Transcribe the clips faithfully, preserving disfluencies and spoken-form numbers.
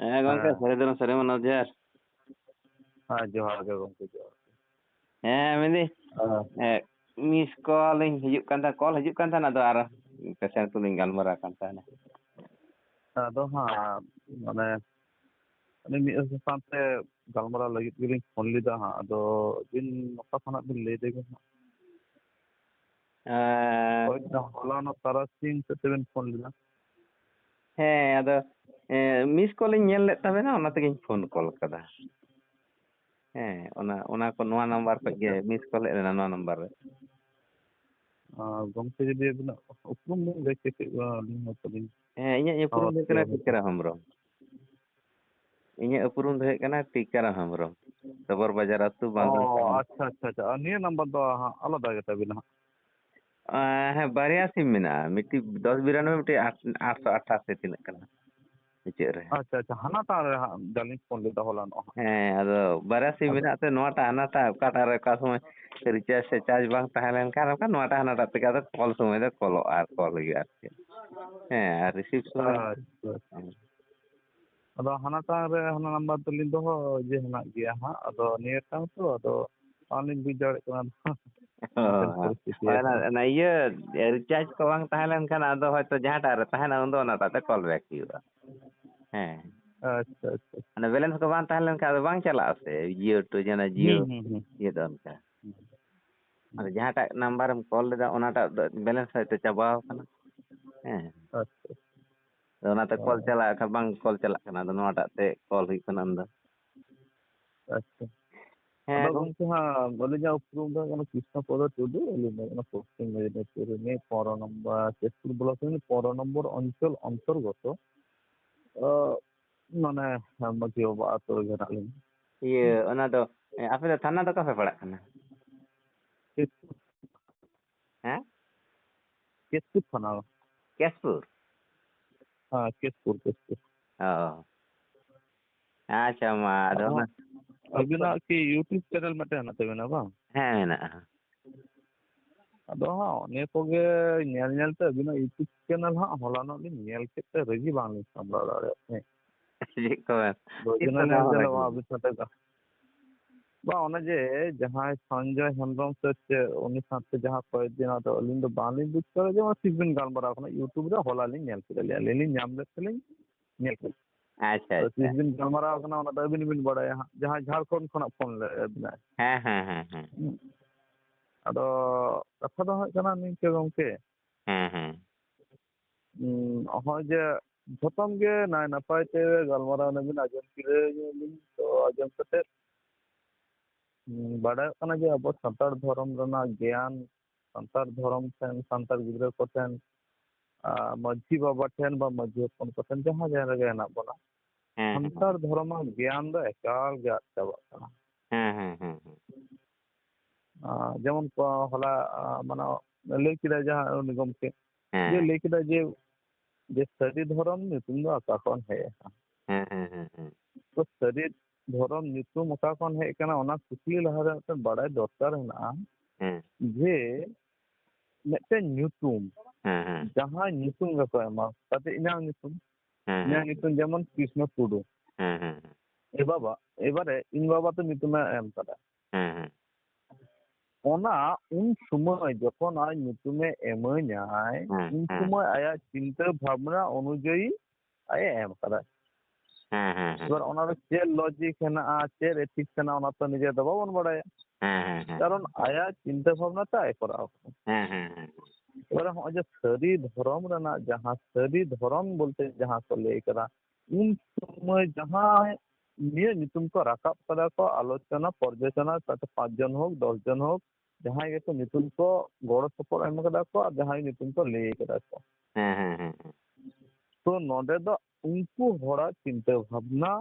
ᱦᱮᱸ ᱜᱚᱝᱠᱮ, ᱦᱮᱸ᱾ ᱥᱟᱹᱨᱤ ᱫᱚ ᱥᱟᱹᱨᱤ ᱢᱟᱱᱟᱣ ᱡᱚᱦᱟᱨ᱾ ᱦᱮᱸ, ᱡᱚᱦᱟᱨ ᱜᱮ ᱜᱚᱝᱠᱮ, ᱡᱚᱦᱟᱨ ᱜᱮ᱾ ᱦᱮᱸ, ᱢᱮᱱᱫᱟᱹᱧ, ᱦᱮᱸ᱾ ᱮ, miss call ᱤᱧ ᱦᱤᱡᱩᱜ ᱠᱟᱱ ᱛᱟᱦᱮᱸ, call ᱦᱤᱡᱩᱜ ᱠᱟᱱ ᱛᱟᱦᱮᱸᱱᱟ, ᱟᱫᱚ ᱟᱨ patient ᱛᱩᱞᱩᱧ ᱜᱟᱞᱢᱟᱨᱟᱣ ᱠᱟᱱ ᱛᱟᱦᱮᱸᱱᱟ᱾ ᱟᱫᱚ ᱦᱟᱸᱜ, ᱢᱟᱱᱮ, ᱟᱹᱞᱤᱧ ᱢᱤᱫ ᱦᱚᱲ ᱥᱟᱶᱛᱮ ᱜᱟᱞᱢᱟᱨᱟᱣ ᱞᱟᱹᱜᱤᱫ ᱜᱮᱞᱤᱧ ᱯᱷᱳᱱ ᱞᱮᱫᱟ ᱦᱟᱸᱜ, ᱟᱫᱚ ᱟᱹᱵᱤᱱ ᱚᱠᱟ ᱠᱷᱚᱱᱟᱜ ᱵᱤᱱ ᱞᱟᱹᱭ ᱫᱟᱵᱤᱱ ᱦᱟᱸᱜ? ᱮᱸ, ᱦᱳᱭ, ᱦᱚᱞᱟᱱᱚᱜ ᱛᱟᱨᱟᱥᱤᱧ ᱥᱮᱫ ᱛᱮᱵᱤᱱ ᱯᱷᱳᱱ ᱞᱮᱫᱟ᱾ ᱦᱮᱸ, ᱟᱫᱚ, ᱮᱸ, miss call ᱤᱧ ᱧᱮᱞ ᱞᱮᱫ ᱛᱟᱵᱮᱱᱟ, ᱚᱱᱟ ᱛᱮᱜᱤᱧ ᱯᱷᱳᱱ call ᱠᱟᱫᱟ᱾ ᱦᱮᱸ, ᱚᱱᱟ, ᱚᱱᱟ ᱠᱚ, ᱱᱚᱣᱟ ᱱᱟᱢᱵᱟᱨ ᱠᱷᱚᱡ ᱜᱮ ᱟᱪᱪᱷᱟ᱾ Miss call ᱦᱮᱡ ᱞᱮᱱᱟ, ᱱᱚᱣᱟ ᱱᱟᱢᱵᱟᱨ ᱨᱮ᱾ ᱟᱨ ᱜᱚᱢᱠᱮ, ᱡᱩᱫᱤ ᱟᱹᱵᱤᱱᱟᱜ ᱩᱯᱨᱩᱢ ᱵᱤᱱ ᱞᱟᱹᱭ ᱠᱮ ᱠᱷᱟᱡ ᱫᱚ, ᱟᱹᱞᱤᱧ ᱦᱚᱸ ᱛᱟᱹᱞᱤᱧ ᱦᱮᱸ, ᱤᱧᱟᱹᱜ ᱩᱯᱨᱩᱢ ᱦᱳᱭ, ᱫᱚ ᱦᱩᱭᱩᱜ ᱠᱟᱱᱟ ᱦᱳᱭ᱾ ᱴᱤᱠᱟᱹᱨᱟᱢ ᱦᱮᱢᱵᱨᱚᱢ᱾ ᱤᱧᱟᱹᱜ ᱩᱯᱨᱩᱢ ᱫᱚ ᱦᱩᱭᱩᱜ ᱠᱟᱱᱟ ᱴᱤᱠᱟᱹᱨᱟᱢ ᱦᱮᱢᱵᱨᱚᱢ, ᱥᱚᱵᱚᱨ ᱵᱟᱡᱟᱨ ᱟᱹᱛᱩ, ᱚ, ᱵᱟᱝᱞᱳ᱾ ᱟᱪᱪᱷᱟ, ᱟᱪᱪᱷᱟ, ᱟᱪᱪᱷᱟ᱾ ᱟᱨ ᱱᱤᱭᱟᱹ ᱱᱟᱢᱵᱟᱨ ᱫᱚ ᱦᱟᱸᱜ ᱟᱞᱟᱫᱟ ᱜᱮᱛᱟ ᱵᱤᱱᱟ ᱦᱟᱸᱜ? ᱮᱸ, ᱦᱮᱸ, ᱵᱟᱨᱭᱟ ᱥᱤᱢ ᱢᱮᱱᱟᱜᱼᱟ, ᱢᱤᱫᱴᱤᱡ ᱫᱚᱥ ᱵᱤᱨᱟᱱᱚᱵᱵᱳᱭ, ᱢᱤᱫᱴᱤᱡ ᱟᱴ-, ᱟᱴᱥᱚ ᱟᱴᱷᱟᱥᱤ ᱛᱤᱱᱟᱹᱜ ᱠᱟᱱᱟ ᱢᱩᱪᱟᱹᱫ ᱨᱮ᱾ ᱟᱪᱪᱷᱟ, ᱟᱪᱪᱷᱟ, ᱦᱟᱱᱟᱴᱟᱜ ᱨᱮ ᱦᱟᱸᱜ ᱡᱟᱹᱞᱤᱧ ᱯᱷᱳᱱ ᱞᱮᱫᱟ ᱦᱚᱞᱟᱱᱚᱜ ᱦᱟᱸᱜ᱾ ᱦᱮᱸ, ᱟᱫᱚ ᱵᱟᱨᱭᱟ ᱥᱤᱢ ᱟᱫᱚ ᱢᱮᱱᱟᱜ ᱛᱮ ᱱᱚᱣᱟᱴᱟᱜ ᱦᱟᱱᱟᱴᱟᱜ ᱚᱠᱟᱴᱟᱜ ᱨᱮ ᱚᱠᱟ ᱥᱚᱢᱚᱭ recharge ᱥᱮ charge ᱵᱟᱝ ᱛᱟᱦᱮᱸ ᱞᱮᱱᱠᱷᱟᱱ ᱚᱱᱠᱟ ᱱᱚᱣᱟᱴᱟᱜ ᱦᱟᱱᱟᱴᱟᱜ ᱛᱮᱜᱮ ᱟᱫᱚ call ᱥᱚᱢᱚᱭ ᱫᱚ callᱚᱜᱼᱟ ᱟᱨ call ᱦᱩᱭᱩᱜᱼᱟ ᱟᱨ ᱪᱮᱫ᱾ ᱦᱮᱸ, ᱟᱨ receive ᱥᱚᱢᱚᱭ ᱟᱪᱪᱷᱟ, ᱟᱪᱪᱷᱟ᱾ ᱦᱮᱸ᱾ ᱟᱫᱚ ᱦᱟᱱᱟᱴᱟᱝ ᱨᱮ ᱦᱟᱱᱟ ᱱᱟᱢᱵᱟᱨ ᱫᱚᱞᱤᱧ ᱫᱚᱦᱚ ᱡᱮ ᱦᱮᱱᱟᱜ ᱜᱮᱭᱟ ᱦᱟᱸᱜ, ᱟᱫᱚ ᱱᱤᱭᱟᱹᱴᱟᱝ ᱛᱚ, ᱟᱫᱚ ᱵᱟᱝᱞᱤᱧ ᱵᱩᱡᱽ ᱫᱟᱲᱮᱭᱟᱜ ᱠᱟᱱᱟ᱾ ᱚ, ᱚᱱᱠᱟᱱ ᱦᱮᱸ᱾ ᱯᱚᱨᱤᱥᱛᱷᱤᱛᱤ ᱦᱳᱭ, ᱚᱱᱟ, ᱟᱨᱠᱤ᱾ ᱚᱱᱟ ᱤᱭᱟᱹ, recharge ᱠᱚ ᱵᱟᱝ ᱛᱟᱦᱮᱸ ᱞᱮᱱᱠᱷᱟᱱ ᱟᱫᱚ ᱦᱚᱭᱛᱚ ᱡᱟᱦᱟᱸᱴᱟᱜ ᱨᱮ ᱛᱟᱦᱮᱱᱟ ᱩᱱᱫᱚ ᱚᱱᱟᱴᱟᱜ ᱛᱮ call back ᱦᱩᱭᱩᱜᱼᱟ᱾ ᱦᱮᱸ᱾ ᱟᱪᱪᱷᱟ, ᱟᱪᱪᱷᱟ᱾ ᱢᱟᱱᱮ balance ᱠᱚ ᱵᱟᱝ ᱛᱟᱦᱮᱸ ᱞᱮᱱᱠᱷᱟᱱ ᱟᱫᱚ ᱵᱟᱝ ᱪᱟᱞᱟᱜᱼᱟ ᱥᱮ, Jio ᱴᱩ ᱡᱟᱦᱟᱸ Jio ᱦᱩᱸ, ᱦᱩᱸ, ᱦᱩᱸ᱾ ᱤᱭᱟᱹ ᱫᱚ ᱚᱱᱠᱟ᱾ ᱦᱩᱸ᱾ ᱟᱫᱚ ᱡᱟᱦᱟᱸᱴᱟᱜ ᱱᱟᱢᱵᱟᱨᱮᱢ call ᱞᱮᱫᱟ ᱚᱱᱟᱴᱟᱜ ᱫᱚ balance ᱦᱚᱭᱛᱚ ᱪᱟᱵᱟᱣ ᱠᱟᱱᱟ᱾ ᱦᱮᱸ᱾ ᱟᱪᱪᱷᱟ᱾ ᱟᱫᱚ ᱚᱱᱟᱛᱮ call ᱦᱳᱭ᱾ ᱪᱟᱞᱟᱜ ᱠᱷᱟᱱ ᱵᱟᱝ call ᱪᱟᱞᱟᱜ ᱠᱟᱱᱟ, ᱟᱫᱚ ᱱᱚᱣᱟᱴᱟᱜ ᱛᱮ call ᱦᱩᱭᱩᱜ ᱠᱟᱱᱟ ᱩᱱᱫᱚ᱾ ᱟᱪᱪᱷᱟ᱾ ᱦᱮᱸ, ᱟᱫᱚ ᱜᱚᱝ- ᱜᱚᱝᱠᱮ ᱦᱟᱸᱜ, ᱟᱹᱞᱤᱧᱟᱜ ᱩᱯᱨᱩᱢ ᱫᱚ ᱦᱩᱭᱩᱜ ᱠᱟᱱᱟ ᱠᱨᱤᱥᱱᱚ ᱯᱚᱫᱚ ᱴᱩᱰᱩ, ᱟᱹᱞᱤᱧ ᱫᱚ ᱦᱩᱭᱩᱜ ᱠᱟᱱᱟ ᱯᱚᱥᱪᱤᱢ ᱢᱮᱫᱤᱱᱤᱯᱩᱨ ᱨᱤᱱᱤᱡ ᱯᱚᱱᱨᱚ ᱱᱚᱢᱵᱚᱨ, ᱠᱮᱥᱯᱩᱨ ᱵᱞᱚᱠ ᱨᱤᱱᱤᱡ ᱯᱚᱱᱨᱚ ᱱᱚᱢᱵᱚᱨ ᱚᱧᱪᱚᱞ ᱚᱱᱛᱚᱨᱜᱚᱛᱚ, ᱟᱸ, ᱢᱟᱱᱮ, ᱢᱟᱹᱡᱷᱤ ᱵᱟᱵᱟ ᱟᱛᱳ ᱨᱮᱜᱮ ᱦᱮᱱᱟᱜ ᱞᱤᱧᱟ᱾ ᱤᱭᱟᱹ, ᱚᱱᱟ ᱫᱚ, ᱮ, ᱟᱯᱮ ᱫᱚ ᱛᱷᱟᱱᱟ ᱫᱚ ᱚᱠᱟ ᱯᱮ ᱯᱟᱲᱟᱜ ᱠᱟᱱᱟ? ᱠᱮᱥᱯᱩᱨ᱾ ᱦᱮᱸ? ᱠᱮᱥᱯᱩᱨ ᱛᱷᱟᱱᱟ᱾ ᱠᱮᱥᱯᱩᱨ? ᱦᱮᱸ, ᱠᱮᱥᱯᱩᱨ, ᱠᱮᱥᱯᱩᱨ᱾ ᱚ᱾ ᱟᱪᱪᱷᱟ, ᱢᱟ, ᱟᱫᱚ ᱟᱫᱚ ᱚᱱᱟ ᱟᱹᱵᱤᱱᱟᱜ ᱠᱤ YouTube channel ᱢᱤᱫᱴᱮᱱ ᱦᱮᱱᱟᱜ ᱛᱟᱵᱤᱱᱟ, ᱵᱟᱝ? ᱦᱮᱸ, ᱢᱮᱱᱟᱜᱼᱟ᱾ ᱟᱫᱚ ᱦᱟᱸᱜ ᱱᱤᱭᱟᱹ ᱠᱚᱜᱮ ᱧᱮᱞ ᱧᱮᱞ ᱛᱮ ᱟᱹᱵᱤᱱᱟᱜ YouTube channel ᱦᱟᱸᱜ ᱦᱚᱞᱟᱱᱚᱜ ᱞᱤᱧ ᱧᱮᱞ ᱠᱮᱫ ᱛᱮ ᱨᱟᱹᱜᱤ ᱵᱟᱝᱞᱤᱧ ᱥᱟᱢᱵᱲᱟᱣ ᱫᱟᱲᱮᱭᱟᱜ ᱛᱟᱦᱮᱸᱫ᱾ ᱪᱮᱫ ᱠᱚ ᱢᱮᱱ? ᱵᱷᱳᱡᱽᱱᱟ ᱪᱮᱫ ᱧᱮᱞ ᱠᱚ ᱪᱟᱞᱟᱜ ᱢᱮᱱ? ᱟᱹᱵᱤᱱ ᱥᱟᱶᱛᱮ ᱜᱟ-, ᱵᱟᱝ, ᱚᱱᱮ ᱡᱮ ᱡᱟᱦᱟᱸᱭ ᱥᱚᱧᱡᱚᱭ ᱦᱮᱢᱵᱨᱚᱢ ᱥᱮ ᱪᱮᱫ, ᱩᱱᱤ ᱥᱟᱶᱛᱮ ᱡᱟᱦᱟᱸ ᱠᱚᱭᱮᱠ ᱫᱤᱱ, ᱟᱫᱚ ᱟᱹᱞᱤᱧ ᱫᱚ ᱵᱟᱝᱞᱤᱧ ᱵᱩᱡᱽ ᱠᱟᱫᱟ ᱡᱮ ᱚᱱᱟ ᱛᱤᱥ ᱵᱤᱱ ᱜᱟᱞᱢᱟᱨᱟᱣ ᱠᱟᱱᱟ᱾ YouTube ᱨᱮ ᱦᱚᱞᱟ ᱞᱤᱧ ᱧᱮᱞ ᱠᱮᱫᱟ, ᱟᱹᱞᱤᱧ ᱞᱤᱧ ᱧᱟᱢ ᱞᱮᱫ ᱛᱮᱞᱤᱧ ᱧᱮᱞ ᱠᱮᱫᱟ᱾ ᱟᱪᱪᱷᱟ, ᱛᱚ ᱟᱪᱪᱷᱟ᱾ ᱛᱤᱥ ᱵᱤᱱ ᱜᱟᱞᱢᱟᱨᱟᱣ ᱠᱟᱱᱟ, ᱚᱱᱟ ᱫᱚ ᱟᱹᱵᱤᱱ ᱵᱤᱱ ᱵᱟᱲᱟᱭᱟ ᱦᱟᱸᱜ, ᱡᱟᱦᱟᱸᱭ ᱡᱷᱟᱲᱠᱷᱚᱸᱰ ᱠᱷᱚᱱᱟᱜ ᱯᱷᱳᱱ ᱞᱮᱫ ᱵᱤᱱᱟᱭ᱾ ᱦᱮᱸ, ᱦᱮᱸ, ᱦᱮᱸ, ᱦᱮᱸ᱾ ᱦᱩᱸ᱾ ᱟᱫᱚ ᱠᱟᱛᱷᱟ ᱫᱚ ᱦᱩᱭᱩᱜ ᱠᱟᱱᱟ ᱱᱤᱝᱠᱟᱹ ᱜᱚᱝᱠᱮ, ᱦᱮᱸ, ᱦᱮᱸ᱾ ᱩᱸ, ᱱᱚᱜᱼᱚᱭ ᱡᱮ ᱡᱷᱚᱛᱚᱢ ᱜᱮ ᱱᱟᱭ ᱱᱟᱯᱟᱭ ᱛᱮ ᱜᱟᱞᱢᱟᱨᱟᱣ ᱱᱟᱵᱤᱱ, ᱟᱸᱡᱚᱢ ᱠᱤᱫᱟᱹᱧ, ᱛᱚ ᱟᱸᱡᱚᱢ ᱠᱟᱛᱮ, ᱩᱸ, ᱵᱟᱰᱟᱭᱚᱜ ᱠᱟᱱᱟ ᱡᱮ ᱟᱵᱚ ᱥᱟᱱᱛᱟᱲ ᱫᱷᱚᱨᱚᱢ ᱨᱮᱱᱟᱜ ᱜᱮᱭᱟᱱ, ᱥᱟᱱᱛᱟᱲ ᱫᱷᱚᱨᱚᱢ ᱴᱷᱮᱱ, ᱥᱟᱱᱛᱟᱲ ᱜᱤᱫᱽᱨᱟᱹ ᱠᱚ ᱴᱷᱮᱱ, ᱟ, ᱢᱟᱹᱡᱷᱤ ᱵᱟᱵᱟ ᱴᱷᱮᱱ ᱵᱟ ᱢᱟᱹᱡᱷᱤ ᱦᱚᱯᱚᱱ ᱠᱚ ᱴᱷᱮᱱ, ᱡᱟᱦᱟᱸ ᱡᱟᱦᱟᱸ ᱨᱮᱜᱮ ᱦᱮᱱᱟᱜ ᱵᱚᱱᱟ, ᱦᱮᱸ, ᱦᱮᱸ᱾ ᱥᱟᱱᱛᱟᱲ ᱫᱷᱚᱨᱚᱢᱟᱜ ᱜᱮᱭᱟᱱ ᱫᱚ ᱮᱠᱟᱞ ᱜᱮ ᱟᱫ ᱪᱟᱵᱟᱜ ᱠᱟᱱᱟ᱾ ᱦᱮᱸ, ᱦᱮᱸ, ᱦᱮᱸ, ᱦᱮᱸ᱾ ᱟᱸ, ᱡᱮᱢᱚᱱ ᱠᱚ ᱦᱚᱞᱟ, ᱟᱸ, ᱢᱟᱱᱮ ᱞᱟᱹᱭ ᱠᱮᱫᱟᱭ ᱡᱟᱦᱟᱸ ᱩᱱᱤ ᱜᱚᱢᱠᱮ, ᱦᱮᱸ᱾ ᱡᱮ ᱞᱟᱹᱭ ᱠᱮᱫᱟᱭ ᱡᱮ, ᱡᱮ ᱥᱟᱹᱨᱤ ᱫᱷᱚᱨᱚᱢ ᱧᱩᱛᱩᱢ ᱫᱚ ᱚᱠᱟ ᱠᱷᱚᱱ ᱦᱮᱡ ᱟᱠᱟᱱᱟ? ᱦᱮᱸ, ᱦᱮᱸ, ᱦᱮᱸ, ᱦᱮᱸ᱾ ᱛᱚ ᱥᱟᱹᱨᱤ ᱫᱷᱚᱨᱚᱢ ᱧᱩᱛᱩᱢ ᱚᱠᱟ ᱠᱷᱚᱱ ᱦᱮᱡ ᱟᱠᱟᱱᱟ, ᱚᱱᱟ ᱠᱩᱠᱞᱤ ᱞᱟᱦᱟᱨᱮ ᱢᱤᱫᱴᱮᱱ ᱵᱟᱲᱟᱭ ᱫᱚᱨᱠᱟᱨ ᱦᱮᱱᱟᱜᱼᱟ ᱦᱮᱸ᱾ ᱡᱮ ᱢᱤᱫᱴᱮᱱ ᱧᱩᱛᱩᱢ, ᱦᱮᱸ, ᱦᱮᱸ᱾ ᱡᱟᱦᱟᱸ ᱧᱩᱛᱩᱢ ᱜᱮᱠᱚ ᱮᱢᱟ, ᱛᱟᱛᱮ ᱤᱧᱟᱹᱜ ᱧᱩᱛᱩᱢ, ᱦᱮᱸ, ᱤᱧᱟᱹᱜ ᱦᱮᱸ᱾ ᱧᱩᱛᱩᱢ ᱡᱮᱢᱚᱱ ᱠᱨᱤᱥᱱᱚ ᱴᱩᱰᱩ᱾ ᱦᱮᱸ, ᱦᱮᱸ, ᱦᱮᱸ᱾ ᱮ ᱵᱟᱵᱟ, ᱮᱵᱟᱨᱮ ᱤᱧ ᱵᱟᱵᱟ ᱛᱚ ᱧᱩᱛᱩᱢᱮ ᱮᱢ ᱠᱟᱫᱟ᱾ ᱦᱮᱸ, ᱦᱮᱸ᱾ ᱚᱱᱟ ᱩᱱ ᱥᱚᱢᱚᱭ ᱡᱚᱠᱷᱚᱱ ᱟᱡ ᱧᱩᱛᱩᱢᱮ ᱮᱢᱟᱹᱧᱟᱭ, ᱦᱮᱸ, ᱩᱱ ᱦᱮᱸ᱾ ᱥᱚᱢᱚᱭ ᱟᱭᱟᱜ ᱪᱤᱱᱛᱟᱹ ᱵᱷᱟᱵᱽᱱᱟ ᱚᱱᱩᱡᱟᱭᱤ ᱟᱡ ᱮ ᱮᱢ ᱠᱟᱫᱟ᱾ ᱦᱮᱸ, ᱦᱮᱸ, ᱦᱮᱸ᱾ ᱮᱵᱟᱨ ᱚᱱᱟ ᱨᱮ ᱪᱮᱫ logic ᱦᱮᱱᱟᱜᱼᱟ, ᱪᱮᱫ ethics ᱦᱮᱱᱟᱜᱼᱟ, ᱚᱱᱟ ᱛᱚ ᱱᱤᱡᱮ ᱫᱚ ᱵᱟᱵᱚᱱ ᱵᱟᱲᱟᱭᱟ᱾ ᱦᱮᱸ, ᱦᱮᱸ, ᱦᱮᱸ᱾ ᱠᱟᱨᱚᱱ ᱟᱭᱟᱜ ᱪᱤᱱᱛᱟᱹ ᱵᱷᱟᱵᱽᱱᱟ ᱛᱮ ᱟᱡ ᱠᱚᱨᱟᱣ ᱠᱟᱫᱟ᱾ ᱦᱮᱸ, ᱦᱮᱸ, ᱦᱮᱸ᱾ ᱮᱵᱟᱨᱮ ᱦᱚᱸᱜᱼᱚᱭ ᱡᱮ ᱥᱟᱹᱨᱤ ᱫᱷᱚᱨᱚᱢ ᱨᱮᱱᱟᱜ ᱡᱟᱦᱟᱸ ᱥᱟᱹᱨᱤ ᱫᱷᱚᱨᱚᱢ ᱵᱚᱞᱛᱮ ᱡᱟᱦᱟᱸ ᱠᱚ ᱞᱟᱹᱭ ᱠᱟᱫᱟ, ᱩᱱ ᱥᱚᱢᱚᱭ ᱡᱟᱦᱟᱸᱭ ᱱᱤᱭᱟᱹ ᱧᱩᱛᱩᱢ ᱠᱚ ᱨᱟᱠᱟᱵ ᱠᱟᱫᱟ ᱠᱚ, ᱟᱞᱳᱪᱚᱱᱟ, ᱯᱚᱨᱡᱟᱞᱳᱪᱚᱱᱟ, ᱛᱟᱛᱮ ᱯᱟᱸᱪ ᱡᱚᱱ ᱦᱳᱠ, ᱫᱚᱥ ᱡᱚᱱ ᱦᱳᱠ, ᱡᱟᱦᱟᱸᱭ ᱜᱮᱠᱚ ᱧᱩᱛᱩᱢ ᱠᱚ ᱜᱚᱲᱚ ᱥᱚᱯᱚᱦᱚᱫ ᱮᱢ ᱠᱟᱫᱟ ᱠᱚ ᱟᱨ ᱡᱟᱦᱟᱸᱭ ᱧᱩᱛᱩᱢ ᱠᱚ ᱞᱟᱹᱭ ᱠᱟᱫᱟ ᱠᱚ᱾ ᱦᱮᱸ, ᱦᱮᱸ, ᱦᱮᱸ, ᱦᱮᱸ᱾ ᱛᱚ ᱱᱚᱰᱮ ᱫᱚ ᱩᱱᱠᱩ ᱦᱚᱲᱟᱜ ᱪᱤᱱᱛᱟᱹ ᱵᱷᱟᱵᱽᱱᱟ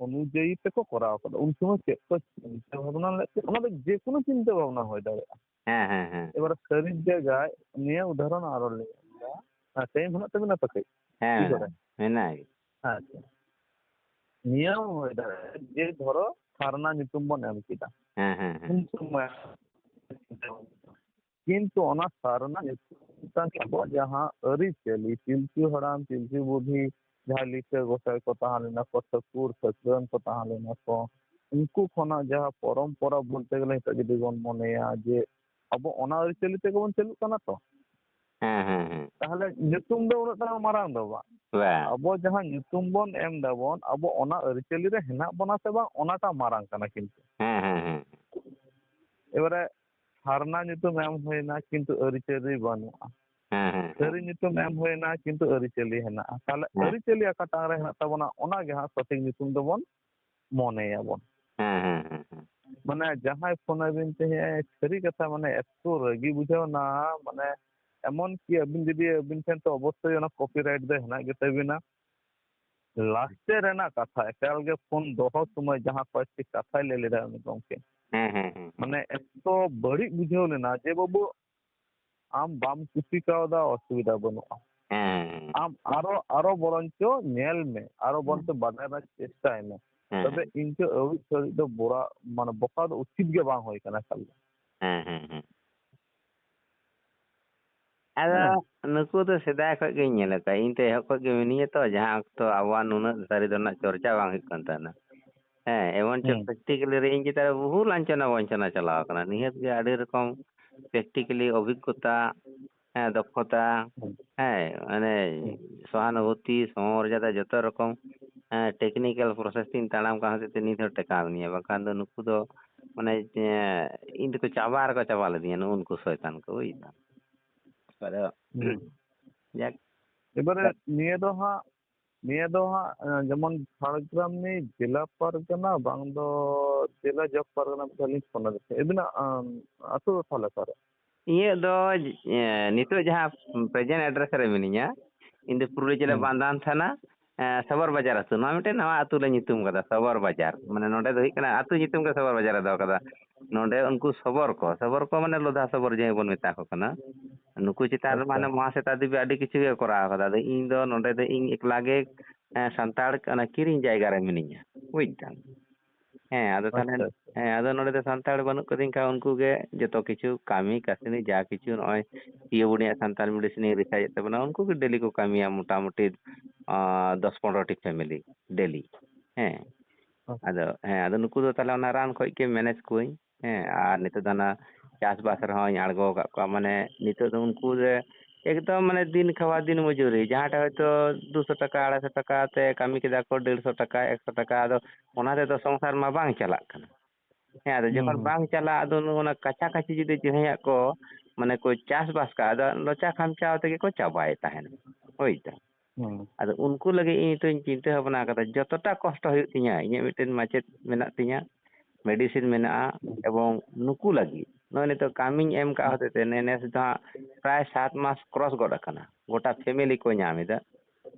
ᱚᱱᱩᱡᱟᱭᱤ ᱛᱮᱠᱚ ᱠᱚᱨᱟᱣ ᱠᱟᱫᱟ᱾ ᱩᱱ ᱥᱚᱢᱚᱭ ᱪᱮᱫ ᱠᱚ ᱪᱤᱱᱛᱟᱹ ᱵᱷᱟᱵᱽᱱᱟ ᱞᱮᱫ ᱛᱮ, ᱚᱱᱟ ᱫᱚ ᱡᱮᱠᱳᱱᱳ ᱪᱤᱱᱛᱟᱹ ᱵᱷᱟᱵᱽᱱᱟ ᱦᱩᱭ ᱫᱟᱲᱮᱭᱟᱜᱼᱟ᱾ ᱦᱮᱸ, ᱦᱮᱸ, ᱦᱮᱸ᱾ ᱮᱵᱟᱨ ᱥᱟᱹᱨᱤ ᱡᱟᱭᱜᱟᱭ, ᱱᱤᱭᱟᱹ ᱩᱫᱟᱦᱚᱨᱚᱱ ᱟᱨᱚ ᱞᱤᱧ ᱮᱢ ᱮᱫᱟ᱾ ᱦᱮᱸ, time ᱦᱮᱱᱟᱜ ᱛᱟᱵᱤᱱᱟ ᱛᱚ ᱠᱟᱹᱡ? ᱦᱮᱸ, ᱛᱤᱥ ᱢᱮᱱᱟᱜ, ᱦᱚᱨᱮ? ᱢᱮᱱᱟᱜ ᱜᱮ᱾ ᱟᱪᱪᱷᱟ᱾ ᱱᱤᱭᱟᱹ ᱦᱚᱸ ᱦᱩᱭ ᱫᱟᱲᱮᱭᱟᱜᱼᱟ ᱡᱮ ᱫᱷᱚᱨᱚ ᱥᱟᱨᱱᱟ ᱧᱩᱛᱩᱢ ᱵᱚᱱ ᱮᱢ ᱠᱮᱫᱟ᱾ ᱦᱮᱸ, ᱦᱮᱸ, ᱦᱮᱸ᱾ ᱩᱱ ᱥᱚᱢᱚᱭ ᱠᱤᱱᱛᱩ ᱚᱱᱟ ᱥᱟᱨᱱᱟ ᱧᱩᱛᱩᱢ ᱪᱮᱛᱟᱱ ᱨᱮ ᱟᱵᱚᱣᱟᱜ ᱡᱟᱦᱟᱸ ᱟᱹᱨᱤᱪᱟᱹᱞᱤ, ᱯᱤᱞᱪᱩ ᱦᱟᱲᱟᱢ, ᱯᱤᱞᱪᱩ ᱵᱩᱰᱷᱤ, ᱡᱟᱦᱟᱸᱭ ᱞᱤᱴᱟᱹ ᱜᱚᱸᱥᱟᱭ ᱠᱚ ᱛᱟᱦᱮᱸ ᱞᱮᱱᱟ ᱠᱚ, ᱴᱷᱟᱹᱠᱩᱨ ᱴᱷᱟᱹᱠᱨᱟᱹᱱ ᱠᱚ ᱛᱟᱦᱮᱸ ᱞᱮᱱᱟ ᱠᱚ, ᱩᱱᱠᱩ ᱠᱷᱚᱱᱟᱜ ᱡᱟᱦᱟᱸ ᱯᱚᱨᱚᱢᱯᱚᱨᱟ ᱵᱚᱞᱛᱮ ᱜᱮᱞᱮ ᱱᱤᱛᱚᱜ ᱡᱩᱫᱤ ᱵᱚᱱ ᱢᱚᱱᱮᱭᱟ ᱡᱮ ᱟᱵᱚ ᱚᱱᱟ ᱟᱹᱨᱤᱪᱟᱹᱞᱤ ᱛᱮᱜᱮ ᱵᱚᱱ ᱪᱟᱹᱞᱩᱜ ᱠᱟᱱᱟ ᱛᱚ᱾ ᱦᱮᱸ ᱦᱮᱸ ᱦᱮᱸ᱾ ᱛᱟᱦᱚᱞᱮ ᱧᱩᱛᱩᱢ ᱫᱚ ᱩᱱᱟᱹᱜ ᱴᱟ ᱢᱟᱨᱟᱝ ᱫᱚ ᱵᱟᱝ᱾ ᱵᱟᱝ᱾ ᱟᱵᱚ ᱡᱟᱦᱟᱸ ᱧᱩᱛᱩᱢ ᱵᱚᱱ ᱮᱢ ᱫᱟᱵᱚᱱ, ᱟᱵᱚ ᱚᱱᱟ ᱟᱹᱨᱤᱪᱟᱹᱞᱤ ᱨᱮ ᱦᱮᱱᱟᱜ ᱵᱚᱱᱟ ᱥᱮ ᱵᱟᱝ, ᱚᱱᱟᱴᱟᱜ ᱢᱟᱨᱟᱝ ᱠᱟᱱᱟ ᱠᱤᱱᱛᱩ᱾ ᱦᱮᱸ ᱦᱮᱸ ᱦᱮᱸ᱾ ᱮᱵᱟᱨᱮ ᱥᱟᱨᱱᱟ ᱧᱩᱛᱩᱢ ᱮᱢ ᱦᱩᱭᱱᱟ, ᱠᱤᱱᱛᱩ ᱟᱹᱨᱤᱪᱟᱹᱞᱤ ᱵᱟᱹᱱᱩᱜᱼᱟ᱾ ᱦᱮᱸ ᱦᱮᱸ ᱦᱮᱸ᱾ ᱥᱟᱹᱨᱤ ᱧᱩᱛᱩᱢ ᱮᱢ ᱦᱩᱭᱱᱟ, ᱠᱤᱱᱛᱩ ᱟᱹᱨᱤᱪᱟᱹᱞᱤ ᱦᱮᱱᱟᱜᱼᱟ᱾ ᱛᱟᱦᱚᱞᱮ ᱦᱮᱸ᱾ ᱟᱹᱨᱤᱪᱟᱹᱞᱤ ᱚᱠᱟᱴᱟᱜ ᱨᱮ ᱦᱮᱱᱟᱜ ᱛᱟᱵᱚᱱᱟ, ᱚᱱᱟ ᱜᱮ ᱦᱟᱸᱜ ᱥᱚᱴᱷᱤᱠ ᱧᱩᱛᱩᱢ ᱫᱚᱵᱚᱱ ᱢᱚᱱᱮᱭᱟᱵᱚᱱ᱾ ᱦᱮᱸ ᱦᱮᱸ ᱦᱮᱸ ᱦᱮᱸ᱾ ᱢᱟᱱᱮ ᱡᱟᱦᱟᱸᱭ ᱯᱷᱳᱱ ᱟᱹᱵᱤᱱ ᱛᱟᱦᱮᱸᱜᱼᱟᱭ, ᱥᱟᱹᱨᱤ ᱠᱟᱛᱷᱟ, ᱢᱟᱱᱮ ᱮᱛᱚ ᱨᱟᱹᱜᱤ ᱵᱩᱡᱷᱟᱹᱣ ᱮᱱᱟ, ᱢᱟᱱᱮ ᱮᱢᱚᱱ ᱠᱤ ᱟᱹᱵᱤᱱ ᱡᱩᱫᱤ, ᱟᱹᱵᱤᱱ ᱴᱷᱮᱱ ᱛᱚ ᱚᱵᱚᱥᱥᱳᱭ ᱚᱱᱟ ᱠᱚᱯᱤᱨᱟᱭᱤᱴ ᱫᱚ ᱦᱮᱱᱟᱜ ᱜᱮ ᱛᱟᱹᱵᱤᱱᱟ᱾ ᱞᱟᱥᱴᱮ ᱨᱮᱱᱟᱜ ᱠᱟᱛᱷᱟ, ᱮᱠᱟᱞ ᱜᱮ ᱯᱷᱳᱱ ᱫᱚᱦᱚ ᱥᱚᱢᱚᱭ ᱡᱟᱦᱟᱸ ᱠᱚᱭᱮᱠᱴᱤ ᱠᱟᱛᱷᱟᱭ ᱞᱟᱹᱭ ᱞᱮᱫᱟ ᱩᱱᱤ ᱜᱚᱢᱠᱮ, ᱦᱮᱸ ᱦᱮᱸ ᱦᱮᱸ᱾ ᱢᱟᱱᱮ ᱮᱛᱚ ᱵᱟᱹᱲᱤᱡ ᱵᱩᱡᱷᱟᱹᱣ ᱞᱮᱱᱟ ᱡᱮ, "ᱵᱟᱹᱵᱩ, ᱟᱢ ᱵᱟᱢ ᱠᱩᱥᱤ ᱠᱟᱣᱫᱟ, ᱚᱥᱩᱵᱤᱫᱷᱟ ᱵᱟᱹᱱᱩᱜᱼᱟ, ᱦᱮᱸ ᱦᱮᱸ᱾ ᱟᱢ ᱟᱨᱚ, ᱟᱨᱚ ᱵᱚᱨᱚᱱᱪᱚ ᱧᱮᱞ ᱢᱮ, ᱟᱨᱚ ᱵᱚᱨᱚᱱᱪᱚ ᱵᱟᱰᱟᱭ ᱨᱮᱱᱟᱜ ᱪᱮᱥᱴᱟᱭ ᱢᱮ, ᱦᱮᱸ᱾ ᱛᱚᱵᱮ ᱤᱱᱠᱟᱹ ᱟᱹᱣᱤᱡ ᱥᱟᱹᱣᱤᱡ ᱫᱚ ᱵᱚᱨᱟ-, ᱢᱟᱱᱮ ᱵᱚᱠᱟ ᱫᱚ ᱩᱪᱤᱛ ᱜᱮ ᱵᱟᱝ ᱦᱩᱭ ᱠᱟᱱᱟ ᱮᱠᱟᱞ ᱜᱮ᱾" ᱦᱮᱸ ᱦᱮᱸ ᱦᱮᱸ᱾ ᱟᱫᱚ ᱦᱮᱸ᱾ ᱱᱩᱠᱩ ᱫᱚ ᱥᱮᱫᱟᱭ ᱠᱷᱚᱡ ᱜᱤᱧ ᱧᱮᱞ ᱟᱠᱟᱫ, ᱤᱧ ᱛᱚ ᱮᱦᱚᱵ ᱠᱷᱚᱡ ᱜᱮ ᱢᱤᱱᱟᱹᱧᱟ ᱛᱚ, ᱡᱟᱦᱟᱸ ᱚᱠᱛᱚ ᱟᱵᱚᱣᱟᱜ ᱱᱩᱱᱟᱹᱜ ᱥᱟᱹᱨᱤ ᱫᱚ ᱨᱮᱱᱟᱜ ᱪᱚᱨᱪᱟ ᱵᱟᱝ ᱦᱩᱭᱩᱜ ᱠᱟᱱ ᱛᱟᱦᱮᱱᱟ᱾ ᱦᱮᱸ, ᱮᱢᱚᱱ ᱪᱮᱫ ᱦᱩᱸ᱾ ᱯᱨᱮᱠᱴᱤᱠᱮᱞᱤ ᱨᱮ ᱤᱧ ᱪᱮᱛᱟᱱ ᱨᱮ ᱵᱚᱦᱩ ᱞᱟᱧᱪᱚᱱᱟ ᱵᱚᱧᱪᱚᱱᱟ ᱪᱟᱞᱟᱣ ᱟᱠᱟᱱᱟ᱾ ᱱᱤᱦᱟᱹᱛ ᱜᱮ ᱟᱹᱰᱤ ᱨᱚᱠᱚᱢ ᱯᱨᱮᱠᱴᱤᱠᱮᱞᱤ ᱚᱵᱷᱤᱜᱽᱜᱚᱛᱟ, ᱦᱮᱸ, ᱫᱚᱠᱷᱚᱛᱟ, ᱦᱩᱸ᱾ ᱦᱮᱸ, ᱢᱟᱱᱮ ᱦᱩᱸ᱾ ᱥᱚᱦᱟᱱᱩᱵᱷᱩᱛᱤ, ᱥᱚᱢᱚᱨᱡᱟᱫᱟ, ᱡᱚᱛᱚ ᱨᱚᱠᱚᱢ, ᱦᱮᱸ, ᱴᱮᱠᱱᱤᱠᱮᱞ ᱯᱨᱚᱥᱮᱥ ᱛᱤᱧ ᱛᱟᱲᱟᱢ ᱠᱟᱱ ᱦᱚᱛᱮᱡ ᱛᱮ ᱱᱤᱛ ᱦᱚᱸ ᱴᱮᱠᱟᱣ ᱢᱤᱱᱟᱹᱧᱟ᱾ ᱵᱟᱝᱠᱷᱟᱱ ᱫᱚ ᱱᱩᱠᱩ ᱫᱚ ᱢᱟᱱᱮ, ᱮᱸ, ᱤᱧ ᱫᱚᱠᱚ ᱪᱟᱵᱟ ᱨᱮᱠᱚ ᱪᱟᱵᱟ ᱞᱤᱫᱤᱧᱟ, ᱱᱩᱜᱼᱩ ᱱᱩᱠᱩ ᱥᱚᱭᱛᱟᱱ ᱠᱚ, ᱵᱩᱡ ᱫᱟᱢ᱾ ᱟᱫᱚ, ᱦᱩᱸ᱾ ᱡᱟᱠ᱾ ᱮᱵᱟᱨᱮ ᱱᱤᱭᱟᱹ ᱫᱚ ᱦᱟᱸᱜ, ᱱᱤᱭᱟᱹ ᱫᱚ ᱦᱟᱸᱜ, ᱮᱸ, ᱡᱮᱢᱚᱱ ᱡᱷᱟᱲᱜᱨᱟᱢ ᱨᱤᱱᱤᱡ ᱡᱮᱞᱟ ᱯᱟᱨᱜᱟᱱᱟ ᱵᱟᱝ ᱫᱚ ᱡᱮᱞᱟ ᱡᱚᱜᱽ ᱯᱟᱨᱜᱟᱱᱟ ᱢᱤᱫ ᱫᱷᱟᱣ ᱞᱤᱧ ᱯᱷᱳᱱ ᱟᱫᱮ ᱛᱟᱦᱮᱸᱫ᱾ ᱟᱹᱵᱤᱱᱟᱜ, ᱟᱸ, ᱟᱹᱛᱩ ᱫᱚ ᱛᱟᱦᱚᱞᱮ ᱚᱠᱟᱨᱮ? ᱤᱧᱟᱹᱜ ᱫᱚ, ᱮᱸ, ᱱᱤᱛᱚᱜ ᱡᱟᱦᱟᱸ ᱯᱨᱮᱡᱮᱱᱴ ᱮᱰᱨᱮᱥ ᱨᱮ ᱢᱤᱱᱟᱹᱧᱟ, ᱤᱧ ᱫᱚ ᱯᱩᱨᱩᱞᱤᱭᱟᱹ ᱡᱮᱞᱟ ᱦᱩᱸ᱾ ᱵᱟᱱᱫᱷᱟᱱ ᱛᱷᱟᱱᱟ, ᱮᱸ, ᱥᱚᱵᱚᱨ ᱵᱟᱡᱟᱨ ᱟᱹᱛᱩ᱾ ᱱᱚᱣᱟ ᱢᱤᱫᱴᱮᱱ ᱱᱟᱣᱟ ᱟᱹᱛᱩ ᱞᱮ ᱧᱩᱛᱩᱢ ᱠᱟᱫᱟ, ᱥᱚᱵᱚᱨ ᱵᱟᱡᱟᱨ᱾ ᱢᱟᱱᱮ ᱱᱚᱸᱰᱮ ᱫᱚ ᱦᱩᱭᱩᱜ ᱠᱟᱱᱟ, ᱟᱹᱛᱩ ᱧᱩᱛᱩᱢ ᱜᱮ ᱥᱚᱵᱚᱨ ᱵᱟᱡᱟᱨ ᱮ ᱫᱚᱦᱚ ᱠᱟᱫᱟ᱾ ᱱᱚᱸᱰᱮ ᱩᱱᱠᱩ ᱥᱚᱵᱚᱨ ᱠᱚ, ᱥᱚᱵᱚᱨ ᱠᱚ ᱢᱟᱱᱮ ᱞᱚᱫᱷᱟ ᱥᱚᱵᱚᱨ ᱡᱟᱦᱟᱸᱭ ᱵᱚᱱ ᱢᱮᱛᱟ ᱠᱚ ᱠᱟᱱᱟ᱾ ᱱᱩᱠᱩ ᱪᱮᱛᱟᱱ ᱨᱮ ᱟᱪᱪᱷᱟ᱾ ᱢᱟᱱᱮ ᱢᱚᱦᱟᱥᱮᱛᱟ ᱫᱮᱵᱤ ᱟᱹᱰᱤ ᱠᱤᱪᱷᱩ ᱜᱮ ᱠᱚᱨᱟᱣ ᱠᱟᱫᱟ᱾ ᱟᱫᱚ ᱤᱧ ᱫᱚ ᱱᱚᱸᱰᱮ ᱫᱚ ᱤᱧ ᱮᱠᱞᱟ ᱜᱮ, ᱮᱸ, ᱥᱟᱱᱛᱟᱲ ᱚᱱᱟ ᱠᱤᱨᱤᱧ ᱡᱟᱭᱜᱟ ᱨᱮ ᱢᱤᱱᱟᱹᱧᱟ, ᱵᱩᱡ ᱫᱟᱢ᱾ ᱦᱮᱸ, ᱟᱫᱚ ᱛᱟᱦᱞᱮ, ᱟᱪᱪᱷᱟ, ᱟᱪᱪᱷᱟ᱾ ᱦᱮᱸ, ᱟᱫᱚ ᱱᱚᱸᱰᱮ ᱫᱚ ᱥᱟᱱᱛᱟᱲ ᱵᱟᱹᱱᱩᱜ ᱠᱚ ᱛᱤᱧ ᱠᱷᱟᱱ ᱩᱱᱠᱩ ᱜᱮ ᱡᱚᱛᱚ ᱠᱤᱪᱷᱩ ᱠᱟᱹᱢᱤ ᱠᱟᱹᱥᱱᱤ ᱡᱟ ᱠᱤᱪᱷᱩ ᱱᱚᱜᱼᱚᱭ ᱯᱤ ᱳ ᱵᱳᱨᱰ ᱨᱮᱭᱟᱜ ᱥᱟᱱᱛᱟᱲ ᱢᱤᱰᱤᱭᱟ ᱨᱤᱥᱟᱨᱪ ᱮᱫ ᱛᱟᱵᱚᱱᱟ, ᱩᱱᱠᱩ ᱜᱮ ᱰᱮᱞᱤ ᱠᱚ ᱠᱟᱹᱢᱤᱭᱟ ᱢᱚᱴᱟᱢᱩᱴᱤ ᱫᱚᱥ ᱯᱚᱱᱨᱚ ᱴᱤ ᱯᱷᱮᱢᱮᱞᱤ ᱰᱮᱞᱤ᱾ ᱦᱮᱸ᱾ ᱟᱫᱚ, ᱦᱮᱸ, ᱟᱫᱚ ᱱᱩᱠᱩ ᱫᱚ ᱛᱟᱦᱞᱮ ᱚᱱᱟ ᱨᱟᱱ ᱠᱷᱚᱡ ᱜᱮ ᱢᱮᱱᱮᱡᱽ ᱠᱚᱣᱟᱹᱧ᱾ ᱦᱮᱸ, ᱟᱨ ᱱᱤᱛᱚᱜ ᱫᱚ ᱚᱱᱟ ᱪᱟᱥᱵᱟᱥ ᱨᱮᱦᱚᱸᱧ ᱟᱬᱜᱚ ᱟᱠᱟᱫ ᱠᱚᱣᱟ᱾ ᱢᱟᱱᱮ ᱱᱤᱛᱚᱜ ᱫᱚ ᱩᱱᱠᱩ ᱨᱮ ᱮᱠᱫᱚᱢ ᱢᱟᱱᱮ ᱫᱤᱱ ᱠᱷᱟᱣᱟ ᱫᱤᱱ ᱢᱚᱡᱩᱨᱤ, ᱡᱟᱦᱟᱸᱴᱟᱜ ᱦᱚᱭᱛᱳ ᱫᱩᱥᱚ ᱴᱟᱠᱟ, ᱟᱲᱟᱭᱥᱚ ᱴᱟᱠᱟ ᱛᱮ ᱠᱟᱹᱢᱤ ᱠᱮᱫᱟ ᱠᱚ, ᱰᱮᱲᱥᱚ ᱴᱟᱠᱟ, ᱮᱠᱥᱚ ᱴᱟᱠᱟ, ᱟᱫᱚ ᱚᱱᱟ ᱛᱮᱫᱚ ᱥᱚᱝᱥᱟᱨ ᱢᱟ ᱵᱟᱝ ᱪᱟᱞᱟᱜ ᱠᱟᱱᱟ᱾ ᱦᱮᱸ, ᱟᱫᱚ ᱦᱩᱸ, ᱡᱚᱠᱷᱚᱱ ᱦᱩᱸ᱾ ᱵᱟᱝ ᱪᱟᱞᱟᱜᱼᱟ, ᱟᱫᱚ ᱱᱚᱜᱼᱚ ᱱᱟ ᱠᱟᱪᱷᱟ ᱠᱟᱪᱷᱤ ᱡᱩᱫᱤ ᱡᱟᱦᱟᱸᱭᱟᱜ ᱠᱚ, ᱢᱟᱱᱮ ᱠᱚ ᱪᱟᱥᱵᱟᱥ ᱠᱟᱜᱼᱟ, ᱟᱫᱚ ᱞᱚᱪᱟ ᱠᱷᱟᱢᱪᱟᱣ ᱛᱮᱜᱮ ᱠᱚ ᱪᱟᱵᱟᱭ ᱛᱟᱦᱮᱱ᱾ ᱦᱳᱭ ᱛᱚ᱾ ᱦᱩᱸ᱾ ᱟᱫᱚ ᱩᱱᱠᱩ ᱞᱟᱹᱜᱤᱫ ᱤᱧ ᱱᱤᱛᱚᱜ ᱤᱧ ᱪᱤᱱᱛᱟᱹ ᱵᱷᱟᱵᱽᱱᱟ ᱠᱟᱫᱟ, ᱡᱚᱛᱚᱴᱟ ᱠᱚᱥᱴᱚ ᱦᱩᱭᱩᱜ ᱛᱤᱧᱟᱹ, ᱤᱧᱟᱹᱜ ᱢᱤᱫᱴᱮᱱ ᱢᱟᱪᱮᱫ ᱢᱮᱱᱟᱜ ᱛᱤᱧᱟᱹ, ᱢᱮᱰᱤᱥᱤᱱ ᱢᱮᱱᱟᱜᱼᱟ, ᱮᱵᱚᱝ ᱱᱩᱠᱩ ᱞᱟᱹᱜᱤᱫ ᱱᱚᱜᱼᱚᱭ ᱱᱤᱛᱚᱜ ᱠᱟᱹᱢᱤᱧ ᱮᱢ ᱠᱟᱜ ᱦᱩᱸ᱾ ᱦᱚᱛᱮᱡ ᱛᱮ ᱱᱮ-, ᱱᱮᱥ ᱫᱚ ᱦᱟᱸᱜ ᱯᱨᱟᱭ ᱥᱟᱛ ᱢᱟᱥ ᱠᱨᱚᱥ ᱜᱚᱫ ᱟᱠᱟᱱᱟ, ᱜᱚᱴᱟ ᱯᱷᱮᱢᱮᱞᱤ ᱠᱚ ᱧᱟᱢ ᱮᱫᱟ᱾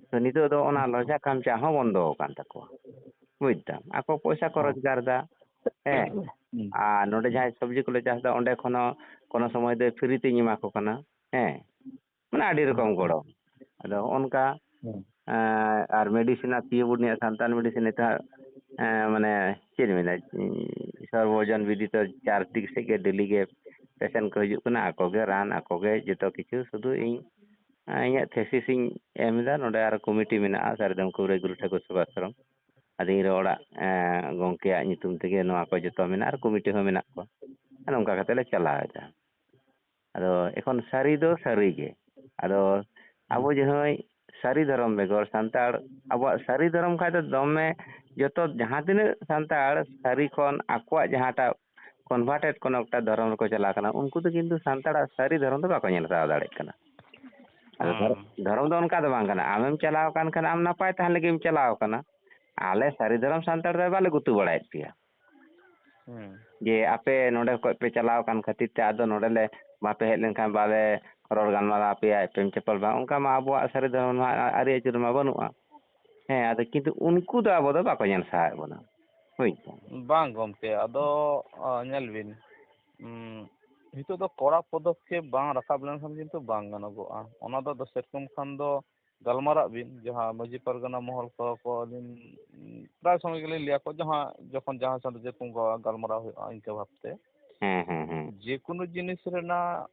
ᱛᱚ ᱱᱤᱛᱚᱜ ᱫᱚ ᱚᱱᱟ ᱦᱩᱸ᱾ ᱞᱚᱪᱟ ᱠᱷᱟᱢᱪᱟ ᱦᱚᱸ ᱵᱚᱱᱫᱚ ᱟᱠᱟᱱ ᱛᱟᱠᱚᱣᱟ, ᱵᱩᱡᱽ ᱫᱟᱢ᱾ ᱟᱠᱚ ᱯᱚᱭᱥᱟ ᱠᱚ ᱦᱩᱸ᱾ ᱨᱳᱡᱽᱜᱟᱨ ᱮᱫᱟ, ᱦᱮᱸ᱾ ᱦᱩᱸ᱾ ᱟᱨ ᱱᱚᱰᱮ ᱡᱟᱦᱟᱸᱭ ᱥᱚᱵᱽᱡᱤ ᱠᱚᱞᱮ ᱪᱟᱥ ᱮᱫᱟ, ᱚᱸᱰᱮ ᱠᱷᱚᱱ ᱦᱚᱸ ᱠᱳᱱᱳ ᱥᱚᱢᱚᱭ ᱫᱚ ᱯᱷᱨᱤ ᱛᱤᱧ ᱮᱢᱟ ᱠᱚ ᱠᱟᱱᱟ, ᱦᱮᱸ᱾ ᱢᱟᱱᱮ ᱟᱹᱰᱤ ᱦᱩᱸ, ᱨᱚᱠᱚᱢ ᱦᱩᱸ᱾ ᱜᱚᱲᱚ᱾ ᱟᱫᱚ ᱦᱚᱸᱜᱼᱚ ᱱᱚᱝᱠᱟ, ᱦᱩᱸ᱾ ᱮᱸ, ᱟᱨ ᱢᱮᱰᱤᱥᱤᱱ ᱟᱨ ᱯᱤ ᱳ ᱵᱳᱨᱰ ᱱᱤᱭᱟᱹ ᱥᱟᱱᱛᱟᱲ ᱢᱮᱰᱤᱥᱤᱱ ᱱᱤᱛᱚᱜ, ᱮᱸ, ᱢᱟᱱᱮ ᱪᱮᱫ ᱤᱧ ᱢᱮᱱᱟ, ᱥᱚᱨᱵᱚᱡᱚᱱ ᱵᱤᱫᱤᱛᱚ ᱪᱟᱨ ᱫᱤᱠ ᱥᱮᱫ ᱜᱮ ᱰᱮᱞᱤ ᱜᱮ ᱯᱮᱥᱮᱱᱴ ᱠᱚ ᱦᱤᱡᱩᱜ ᱠᱟᱱᱟ, ᱟᱠᱚ ᱜᱮ ᱨᱟᱱ, ᱟᱠᱚ ᱜᱮ ᱡᱚᱛᱚ ᱠᱤᱪᱷᱩ, ᱥᱩᱫᱷᱩ ᱤᱧ, ᱮᱸ, ᱤᱧᱟᱹᱜ ᱛᱷᱮᱥᱤᱥ ᱤᱧ ᱮᱢ ᱮᱫᱟ᱾ ᱱᱚᱰᱮ ᱟᱨ ᱠᱚᱢᱤᱴᱤ ᱢᱮᱱᱟᱜᱼᱟ, ᱥᱟᱨᱡᱚᱢ ᱠᱩᱵᱨᱟᱹ ᱜᱩᱨᱩ ᱴᱷᱟᱹᱠᱩᱨ ᱥᱮᱵᱟᱥᱨᱚᱢ᱾ ᱟᱫᱚ ᱤᱧ ᱨᱮ ᱚᱲᱟᱜ, ᱮᱸ, ᱜᱚᱢᱠᱮᱭᱟᱜ ᱧᱩᱛᱩᱢ ᱛᱮᱜᱮ ᱱᱚᱣᱟ ᱠᱚ ᱡᱚᱛᱚ ᱢᱮᱱᱟᱜᱼᱟ ᱟᱨ ᱠᱚᱢᱤᱴᱤ ᱦᱚᱸ ᱢᱮᱱᱟᱜ ᱠᱚᱣᱟ᱾ ᱟᱨ ᱱᱚᱝᱠᱟ ᱠᱟᱛᱮ ᱞᱮ ᱪᱟᱞᱟᱣ ᱮᱫᱟ᱾ ᱟᱫᱚ ᱮᱠᱷᱚᱱ ᱥᱟᱹᱨᱤ ᱫᱚ ᱥᱟᱹᱨᱤ ᱜᱮ᱾ ᱟᱫᱚ ᱟᱵᱚ ᱦᱩᱸ᱾ ᱡᱟᱦᱟᱸᱭ ᱥᱟᱹᱨᱤ ᱫᱷᱚᱨᱚᱢ ᱵᱮᱜᱚᱨ ᱥᱟᱱᱛᱟᱲ, ᱟᱵᱚᱣᱟᱜ ᱥᱟᱹᱨᱤ ᱫᱷᱚᱨᱚᱢ ᱠᱷᱟᱡ ᱫᱚ ᱫᱚᱢᱮ ᱡᱚᱛᱚ ᱡᱟᱦᱟᱸ ᱛᱤᱱᱟᱹᱜ ᱥᱟᱱᱛᱟᱲ ᱥᱟᱹᱨᱤ ᱠᱷᱚᱱ ᱟᱠᱚᱣᱟᱜ ᱡᱟᱦᱟᱸᱴᱟᱜ converted ᱠᱳᱱᱳ ᱮᱠᱴᱟ ᱫᱷᱚᱨᱚᱢ ᱨᱮᱠᱚ ᱪᱟᱞᱟᱣ ᱠᱟᱱᱟ, ᱩᱱᱠᱩ ᱫᱚ ᱠᱤᱱᱛᱩ ᱥᱟᱱᱛᱟᱲᱟᱜ ᱥᱟᱹᱨᱤ ᱫᱷᱚᱨᱚᱢ ᱫᱚ ᱵᱟᱠᱚ ᱧᱮᱞ ᱥᱟᱦᱟᱣ ᱫᱟᱲᱮᱭᱟᱜ ᱠᱟᱱᱟ᱾ ᱟᱫᱚ ᱫᱷᱚᱨ-, ᱦᱩᱸ᱾ ᱫᱷᱚᱨᱚᱢ ᱫᱚ ᱚᱱᱠᱟ ᱫᱚ ᱵᱟᱝ ᱠᱟᱱᱟ, ᱟᱢᱮᱢ ᱪᱟᱞᱟᱣ ᱟᱠᱟᱱ ᱠᱷᱟᱱ ᱟᱢ ᱱᱟᱯᱟᱭ ᱛᱟᱦᱮᱱ ᱞᱟᱹᱜᱤᱫ ᱮᱢ ᱪᱟᱞᱟᱣ ᱟᱠᱟᱱᱟ᱾ ᱟᱞᱮ ᱥᱟᱹᱨᱤ ᱫᱷᱚᱨᱚᱢ ᱥᱟᱱᱛᱟᱲ ᱫᱚ ᱵᱟᱞᱮ ᱜᱩᱛᱩ ᱵᱟᱲᱟᱭᱮᱫ ᱯᱮᱭᱟ᱾ ᱦᱩᱸ᱾ ᱡᱮ ᱟᱯᱮ ᱱᱚᱰᱮ ᱠᱷᱚᱡ ᱯᱮ ᱪᱟᱞᱟᱣ ᱟᱠᱟᱱ ᱠᱷᱟᱹᱛᱤᱨ ᱛᱮ ᱟᱫᱚ ᱱᱚᱰᱮ ᱞᱮ, ᱵᱟᱯᱮ ᱦᱮᱡ ᱞᱮᱱᱠᱷᱟᱱ ᱵᱟᱞᱮ ᱨᱚᱲ ᱜᱟᱞᱢᱟᱨᱟᱣ ᱟᱯᱮᱭᱟ, ᱮᱯᱮᱢ ᱪᱟᱯᱟᱞ ᱵᱟᱝ, ᱚᱱᱠᱟ ᱢᱟ ᱟᱵᱚᱣᱟᱜ ᱥᱟᱹᱨᱤ ᱫᱷᱚᱨᱚᱢ ᱨᱮᱱᱟᱜ ᱟᱹᱨᱤ ᱟᱹᱪᱩᱨ ᱨᱮᱢᱟ ᱵᱟᱹᱱᱩᱜᱼᱟ᱾ ᱦᱮᱸ, ᱟᱫᱚ ᱠᱤᱱᱛᱩ ᱩᱱᱠᱩ ᱫᱚ ᱟᱵᱚ ᱫᱚ ᱵᱟᱠᱚ ᱧᱮᱞ ᱥᱟᱦᱟᱣᱮᱫ ᱵᱚᱱᱟ᱾ ᱦᱳᱭ ᱥᱮ? ᱵᱟᱝ ᱜᱚᱢᱠᱮ, ᱟᱫᱚ, ᱟ, ᱧᱮᱞ ᱵᱤᱱ, ᱩᱸ, ᱱᱤᱛᱚᱜ ᱫᱚ ᱠᱚᱲᱟ ᱯᱚᱫᱚᱠᱷᱮᱯ ᱵᱟᱝ ᱨᱟᱠᱟᱵ ᱞᱮᱱᱠᱷᱟᱱ ᱠᱤᱱᱛᱩ ᱵᱟᱝ ᱜᱟᱱᱚᱜᱚᱜᱼᱟ᱾ ᱚᱱᱟ ᱫᱚ, ᱫᱚ ᱥᱮᱨᱚᱠᱚᱢ ᱠᱷᱟᱱ ᱫᱚ ᱜᱟᱞᱢᱟᱨᱟᱜ ᱵᱤᱱ, ᱡᱟᱦᱟᱸ ᱢᱟᱹᱡᱷᱤ ᱯᱟᱨᱜᱟᱱᱟ ᱢᱚᱦᱚᱞ ᱠᱚ, ᱠᱚ ᱟᱹᱞᱤᱧ, ᱩᱸ, ᱯᱨᱟᱭ ᱥᱚᱢᱚᱭ ᱜᱮᱞᱤᱧ ᱞᱟᱹᱭ ᱟᱠᱚᱣᱟ, ᱡᱟᱦᱟᱸ ᱡᱚᱠᱷᱚᱱ ᱡᱟᱦᱟᱸ ᱥᱟᱶᱛᱮ ᱡᱮᱨᱚᱠᱚᱢ ᱜᱟ-, ᱜᱟᱞᱢᱟᱨᱟᱣ ᱦᱩᱭᱩᱜᱼᱟ, ᱤᱱᱠᱟᱹ ᱵᱷᱟᱵᱽᱛᱮ᱾ ᱦᱮᱸ, ᱦᱮᱸ, ᱦᱮᱸ᱾ ᱡᱮ ᱠᱳᱱᱳ ᱡᱤᱱᱤᱥ ᱨᱮᱱᱟᱜ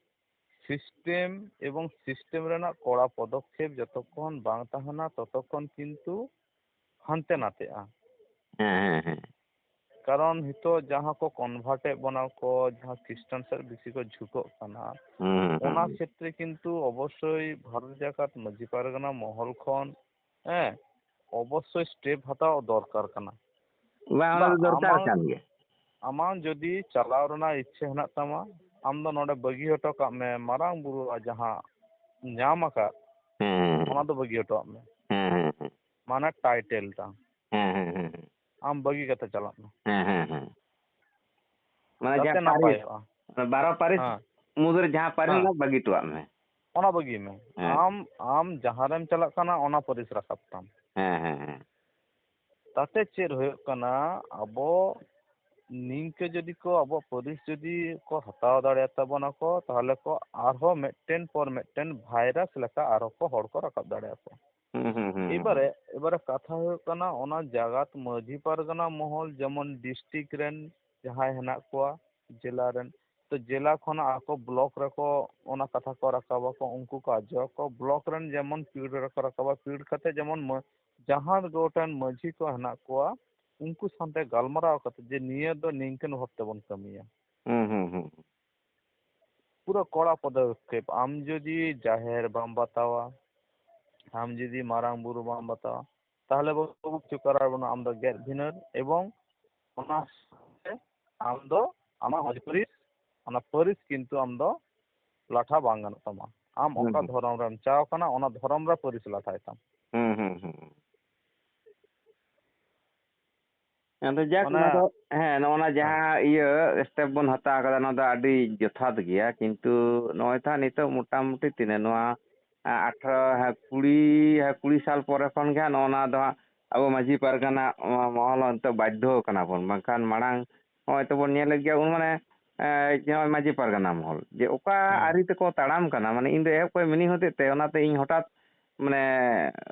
ᱥᱤᱥᱴᱮᱢ ᱮᱵᱚᱝ ᱥᱤᱥᱴᱮᱢ ᱨᱮᱱᱟᱜ ᱠᱚᱲᱟ ᱯᱚᱫᱚᱠᱷᱮᱯ ᱡᱚᱛᱚᱠᱷᱚᱱ ᱵᱟᱝ ᱛᱟᱦᱮᱱᱟ, ᱛᱚᱛᱚᱠᱷᱚᱱ ᱠᱤᱱᱛᱩ ᱦᱟᱱᱛᱮ ᱱᱟᱛᱮᱜᱼᱟ᱾ ᱦᱮᱸ, ᱦᱮᱸ, ᱦᱮᱸ᱾ ᱠᱟᱨᱚᱱ ᱱᱤᱛᱚᱜ ᱡᱟᱦᱟᱸ ᱠᱚ ᱠᱚᱱᱵᱷᱟᱨᱴ ᱮᱫ ᱵᱚᱱᱟ ᱠᱚ, ᱡᱟᱦᱟᱸ ᱠᱷᱨᱤᱥᱴᱟᱱ ᱥᱮᱫ ᱵᱮᱥᱤ ᱠᱚ ᱡᱷᱩᱸᱠᱚᱜ ᱠᱟᱱᱟ, ᱦᱩᱸ, ᱦᱩᱸ, ᱚᱱᱟ ᱦᱩᱸ᱾ ᱠᱷᱮᱛᱨᱮ ᱠᱤᱱᱛᱩ ᱚᱵᱚᱥᱥᱳᱭ ᱵᱷᱟᱨᱚᱛ ᱡᱟᱠᱟᱛ ᱢᱟᱹᱡᱷᱤ ᱯᱟᱨᱜᱟᱱᱟ ᱢᱚᱦᱚᱞ ᱠᱷᱚᱱ, ᱦᱮᱸ, ᱚᱵᱚᱥᱥᱳᱭ ᱥᱴᱮᱯ ᱦᱟᱛᱟᱣ ᱫᱚᱨᱠᱟᱨ ᱠᱟᱱᱟ᱾ ᱵᱟᱝ, ᱚᱱᱟ ᱫᱚ ᱵᱟ, ᱫᱚᱨᱠᱟᱨ ᱟᱢᱟᱜ ᱠᱟᱱ ᱜᱮᱭᱟ᱾ ᱟᱢᱟᱜ ᱡᱩᱫᱤ ᱪᱟᱞᱟᱣ ᱨᱮᱱᱟᱜ ᱤᱪᱪᱷᱟᱹ ᱦᱮᱱᱟᱜ ᱛᱟᱢᱟ, ᱟᱢ ᱫᱚ ᱱᱚᱰᱮ ᱵᱟᱹᱜᱤ ᱦᱚᱴᱚ ᱠᱟᱜ ᱢᱮ, ᱢᱟᱨᱟᱝ ᱵᱩᱨᱩᱣᱟᱜ ᱡᱟᱦᱟᱸ ᱧᱟᱢ ᱟᱠᱟᱫ, ᱦᱮᱸ, ᱦᱮᱸ, ᱚᱱᱟ ᱫᱚ ᱵᱟᱹᱜᱤ ᱦᱚᱴᱚᱣᱟᱜ ᱢᱮ, ᱦᱮᱸ, ᱦᱮᱸ, ᱦᱮᱸ᱾ ᱢᱟᱱᱮ ᱴᱟᱭᱴᱮᱞ ᱛᱟᱢ, ᱦᱮᱸ, ᱦᱮᱸ, ᱦᱮᱸ, ᱦᱮᱸ᱾ ᱟᱢ ᱵᱟᱹᱜᱤ ᱠᱟᱛᱮ ᱪᱟᱞᱟᱜ ᱢᱮ᱾ ᱦᱮᱸ, ᱦᱮᱸ, ᱦᱮᱸ᱾ ᱢᱟᱱᱮ ᱛᱟᱛᱮ ᱡᱟᱦᱟᱸ ᱯᱟᱹᱨᱤᱥ, ᱱᱟᱯᱟᱭᱚᱜᱼᱟ᱾ ᱵᱟᱨᱚ ᱯᱟᱹᱨᱤᱥ ᱦᱮᱸ, ᱢᱩᱫᱽ ᱨᱮ ᱡᱟᱦᱟᱸ ᱯᱟᱹᱨᱤᱥ ᱦᱮᱸ᱾ ᱚᱱᱟ ᱵᱟᱹᱜᱤ ᱦᱚᱴᱚᱣᱟᱜ ᱢᱮ᱾ ᱚᱱᱟ ᱵᱟᱹᱜᱤ ᱢᱮ᱾ ᱦᱮᱸ᱾ ᱟᱢ, ᱟᱢ ᱡᱟᱦᱟᱸ ᱨᱮᱢ ᱪᱟᱞᱟᱜ ᱠᱟᱱᱟ, ᱚᱱᱟ ᱯᱟᱹᱨᱤᱥ ᱨᱟᱠᱟᱵ ᱛᱟᱢ᱾ ᱦᱮᱸ, ᱦᱮᱸ, ᱦᱮᱸ᱾ ᱛᱟᱛᱮ ᱪᱮᱫ ᱦᱩᱭᱩᱜ ᱠᱟᱱᱟ, ᱟᱵᱚ ᱱᱤᱝᱠᱟᱹ ᱡᱩᱫᱤ ᱠᱚ ᱟᱵᱚᱣᱟᱜ ᱯᱟᱹᱨᱤᱥ ᱡᱩᱫᱤ ᱠᱚ ᱦᱟᱛᱟᱣ ᱫᱟᱲᱮᱭᱟᱛᱟ ᱵᱚᱱᱟ ᱠᱚ, ᱛᱟᱦᱚᱞᱮ ᱠᱚ ᱟᱨᱦᱚᱸ ᱢᱤᱫᱴᱮᱱ ᱯᱚᱨ ᱢᱤᱫᱴᱮᱱ ᱵᱷᱟᱭᱨᱟᱥ ᱞᱮᱠᱟ ᱟᱨᱦᱚᱸ ᱠᱚ ᱦᱚᱲ ᱠᱚ ᱨᱟᱠᱟᱵ ᱫᱟᱲᱮᱭᱟᱠᱚᱣᱟ᱾ ᱦᱩᱸ, ᱦᱩᱸ, ᱦᱩᱸ, ᱦᱩᱸ᱾ ᱮᱵᱟᱨᱮ, ᱮᱵᱟᱨᱮ ᱠᱟᱛᱷᱟ ᱦᱩᱭᱩᱜ ᱠᱟᱱᱟ, ᱚᱱᱟ ᱡᱟᱜᱟᱛ ᱢᱟᱹᱡᱷᱤ ᱯᱟᱨᱜᱟᱱᱟ ᱢᱚᱦᱚᱞ, ᱡᱮᱢᱚᱱ ᱰᱤᱥᱴᱨᱤᱠᱴ ᱨᱮᱱ ᱡᱟᱦᱟᱸᱭ ᱦᱮᱱᱟᱜ ᱠᱚᱣᱟ, ᱡᱮᱞᱟ ᱨᱮᱱ, ᱛᱚ ᱡᱮᱞᱟ ᱠᱷᱚᱱᱟᱜ ᱟᱠᱚ ᱵᱞᱚᱠ ᱨᱮᱠᱚ ᱚᱱᱟ ᱠᱟᱛᱷᱟ ᱠᱚ ᱨᱟᱠᱟᱵᱟᱠᱚ, ᱩᱱᱠᱩ ᱠᱚ ᱟᱸᱡᱚᱢᱟᱠᱚ, ᱵᱞᱚᱠ ᱨᱮᱱ ᱡᱮᱢᱚᱱ ᱯᱤᱲ ᱨᱮᱠᱚ ᱨᱟᱠᱟᱵᱟ, ᱯᱤᱲ ᱠᱟᱛᱮ ᱡᱮᱢᱚᱱ ᱢᱟᱹ-, ᱡᱟᱦᱟᱸ ᱜᱚᱴᱟᱱ ᱢᱟᱹᱡᱷᱤ ᱠᱚ ᱦᱮᱱᱟᱜ ᱠᱚᱣᱟ, ᱩᱱᱠᱩ ᱥᱟᱶᱛᱮ ᱜᱟᱞᱢᱟᱨᱟᱣ ᱠᱟᱛᱮ ᱡᱮ ᱱᱤᱭᱟᱹ ᱫᱚ ᱱᱤᱝᱠᱟᱹᱱ ᱵᱷᱟᱵ ᱛᱮᱵᱚᱱ ᱠᱟᱹᱢᱤᱭᱟ᱾ ᱦᱩᱸ, ᱦᱩᱸ, ᱦᱩᱸ᱾ ᱯᱩᱨᱟᱹ ᱠᱚᱲᱟ ᱯᱚᱫᱚᱠᱷᱮᱯ᱾ ᱟᱢ ᱡᱩᱫᱤ ᱡᱟᱦᱮᱨ ᱵᱟᱢ ᱵᱟᱛᱟᱣᱟ, ᱟᱢ ᱡᱩᱫᱤ ᱢᱟᱨᱟᱝ ᱵᱩᱨᱩ ᱵᱟᱢ ᱵᱟᱛᱟᱣᱟ, ᱛᱟᱦᱚᱞᱮ ᱵᱟᱹᱵᱩ ᱠᱤᱪᱷᱩ ᱠᱚᱨᱟᱣ ᱵᱟᱹᱱᱩᱜᱼᱟ, ᱟᱢ ᱫᱚ ᱜᱮᱫ ᱵᱷᱤᱱᱟᱹᱨ᱾ ᱮᱵᱚᱝ ᱚᱱᱟ ᱥᱟᱶᱛᱮ ᱟᱢ ᱫᱚ ᱟᱢᱟᱜ ᱢᱟᱹᱡᱷᱤ ᱯᱟᱹᱨᱤᱥ, ᱚᱱᱟ ᱯᱟᱹᱨᱤᱥ ᱠᱤᱱᱛᱩ ᱟᱢ ᱫᱚ ᱞᱟᱴᱷᱟ ᱵᱟᱝ ᱜᱟᱱᱚᱜ ᱛᱟᱢᱟ᱾ ᱟᱢ ᱦᱩᱸ, ᱚᱠᱟ ᱦᱩᱸ᱾ ᱫᱷᱚᱨᱚᱢ ᱨᱮᱢ ᱪᱟᱣ ᱠᱟᱱᱟ, ᱚᱱᱟ ᱫᱷᱚᱨᱚᱢ ᱨᱮ ᱯᱟᱹᱨᱤᱥ ᱞᱟᱴᱷᱟᱭ ᱛᱟᱢ᱾ ᱦᱩᱸ, ᱦᱩᱸ, ᱦᱩᱸ᱾ ᱟᱫᱚ ᱡᱟᱠ, ᱚᱱᱟ ᱚᱱᱟ ᱫᱚ, ᱦᱮᱸ, ᱱᱚᱜᱼᱚ ᱱᱟ ᱦᱮᱸ᱾ ᱡᱟᱦᱟᱸ ᱤᱭᱟᱹ ᱥᱴᱮᱯ ᱵᱚᱱ ᱦᱟᱛᱟᱣ ᱠᱟᱫᱟ, ᱱᱚᱣᱟ ᱫᱚ ᱟᱹᱰᱤ ᱡᱚᱛᱷᱟᱛ ᱜᱮᱭᱟ, ᱠᱤᱱᱛᱩ ᱱᱚᱜᱼᱚᱭ ᱛᱚ ᱦᱟᱸᱜ ᱱᱤᱛᱚᱜ ᱢᱚᱴᱟᱢᱩᱴᱤ ᱛᱤᱱᱟᱹᱜ ᱱᱚᱣᱟ, ᱟ, ᱟᱴᱷᱨᱚ, ᱦᱮᱸ, ᱠᱩᱲᱤ, ᱦᱮᱸ, ᱠᱩᱲᱤ ᱥᱟᱞ ᱯᱚᱨᱮ ᱠᱷᱚᱱ ᱜᱮ ᱦᱟᱸᱜ ᱱᱚᱜᱼᱚ ᱱᱟ ᱫᱚ ᱦᱟᱸᱜ ᱟᱵᱚ ᱢᱟᱹᱡᱷᱤ ᱯᱟᱨᱜᱟᱱᱟ, ᱱᱚᱣᱟ ᱢᱚᱦᱚᱞ ᱦᱚᱸ ᱱᱤᱛᱚᱜ ᱵᱟᱫᱽᱫᱷᱚ ᱠᱟᱱᱟ ᱵᱚᱱ, ᱵᱟᱝᱠᱷᱟᱱ ᱢᱟᱲᱟᱝ ᱱᱚᱜᱼᱚᱭ ᱛᱚᱵᱚᱱ ᱧᱮᱞᱮᱫ ᱜᱮᱭᱟ, ᱩᱱ ᱢᱟᱱᱮ, ᱮ, ᱱᱚᱜᱼᱚᱭ ᱢᱟᱹᱡᱷᱤ ᱯᱟᱨᱜᱟᱱᱟ ᱢᱚᱦᱚᱞ, ᱡᱮ ᱚᱠᱟ ᱦᱮᱸ᱾ ᱟᱹᱨᱤ ᱛᱮᱠᱚ ᱛᱟᱲᱟᱢ ᱠᱟᱱᱟ, ᱢᱟᱱᱮ ᱤᱧ ᱫᱚ ᱮᱦᱚᱵ ᱠᱷᱚᱱ ᱢᱤᱱᱟᱹᱧ ᱦᱚᱛᱮᱡ ᱛᱮ, ᱚᱱᱟᱛᱮ ᱤᱧ ᱦᱚᱴᱟᱛ, ᱢᱟᱱᱮ,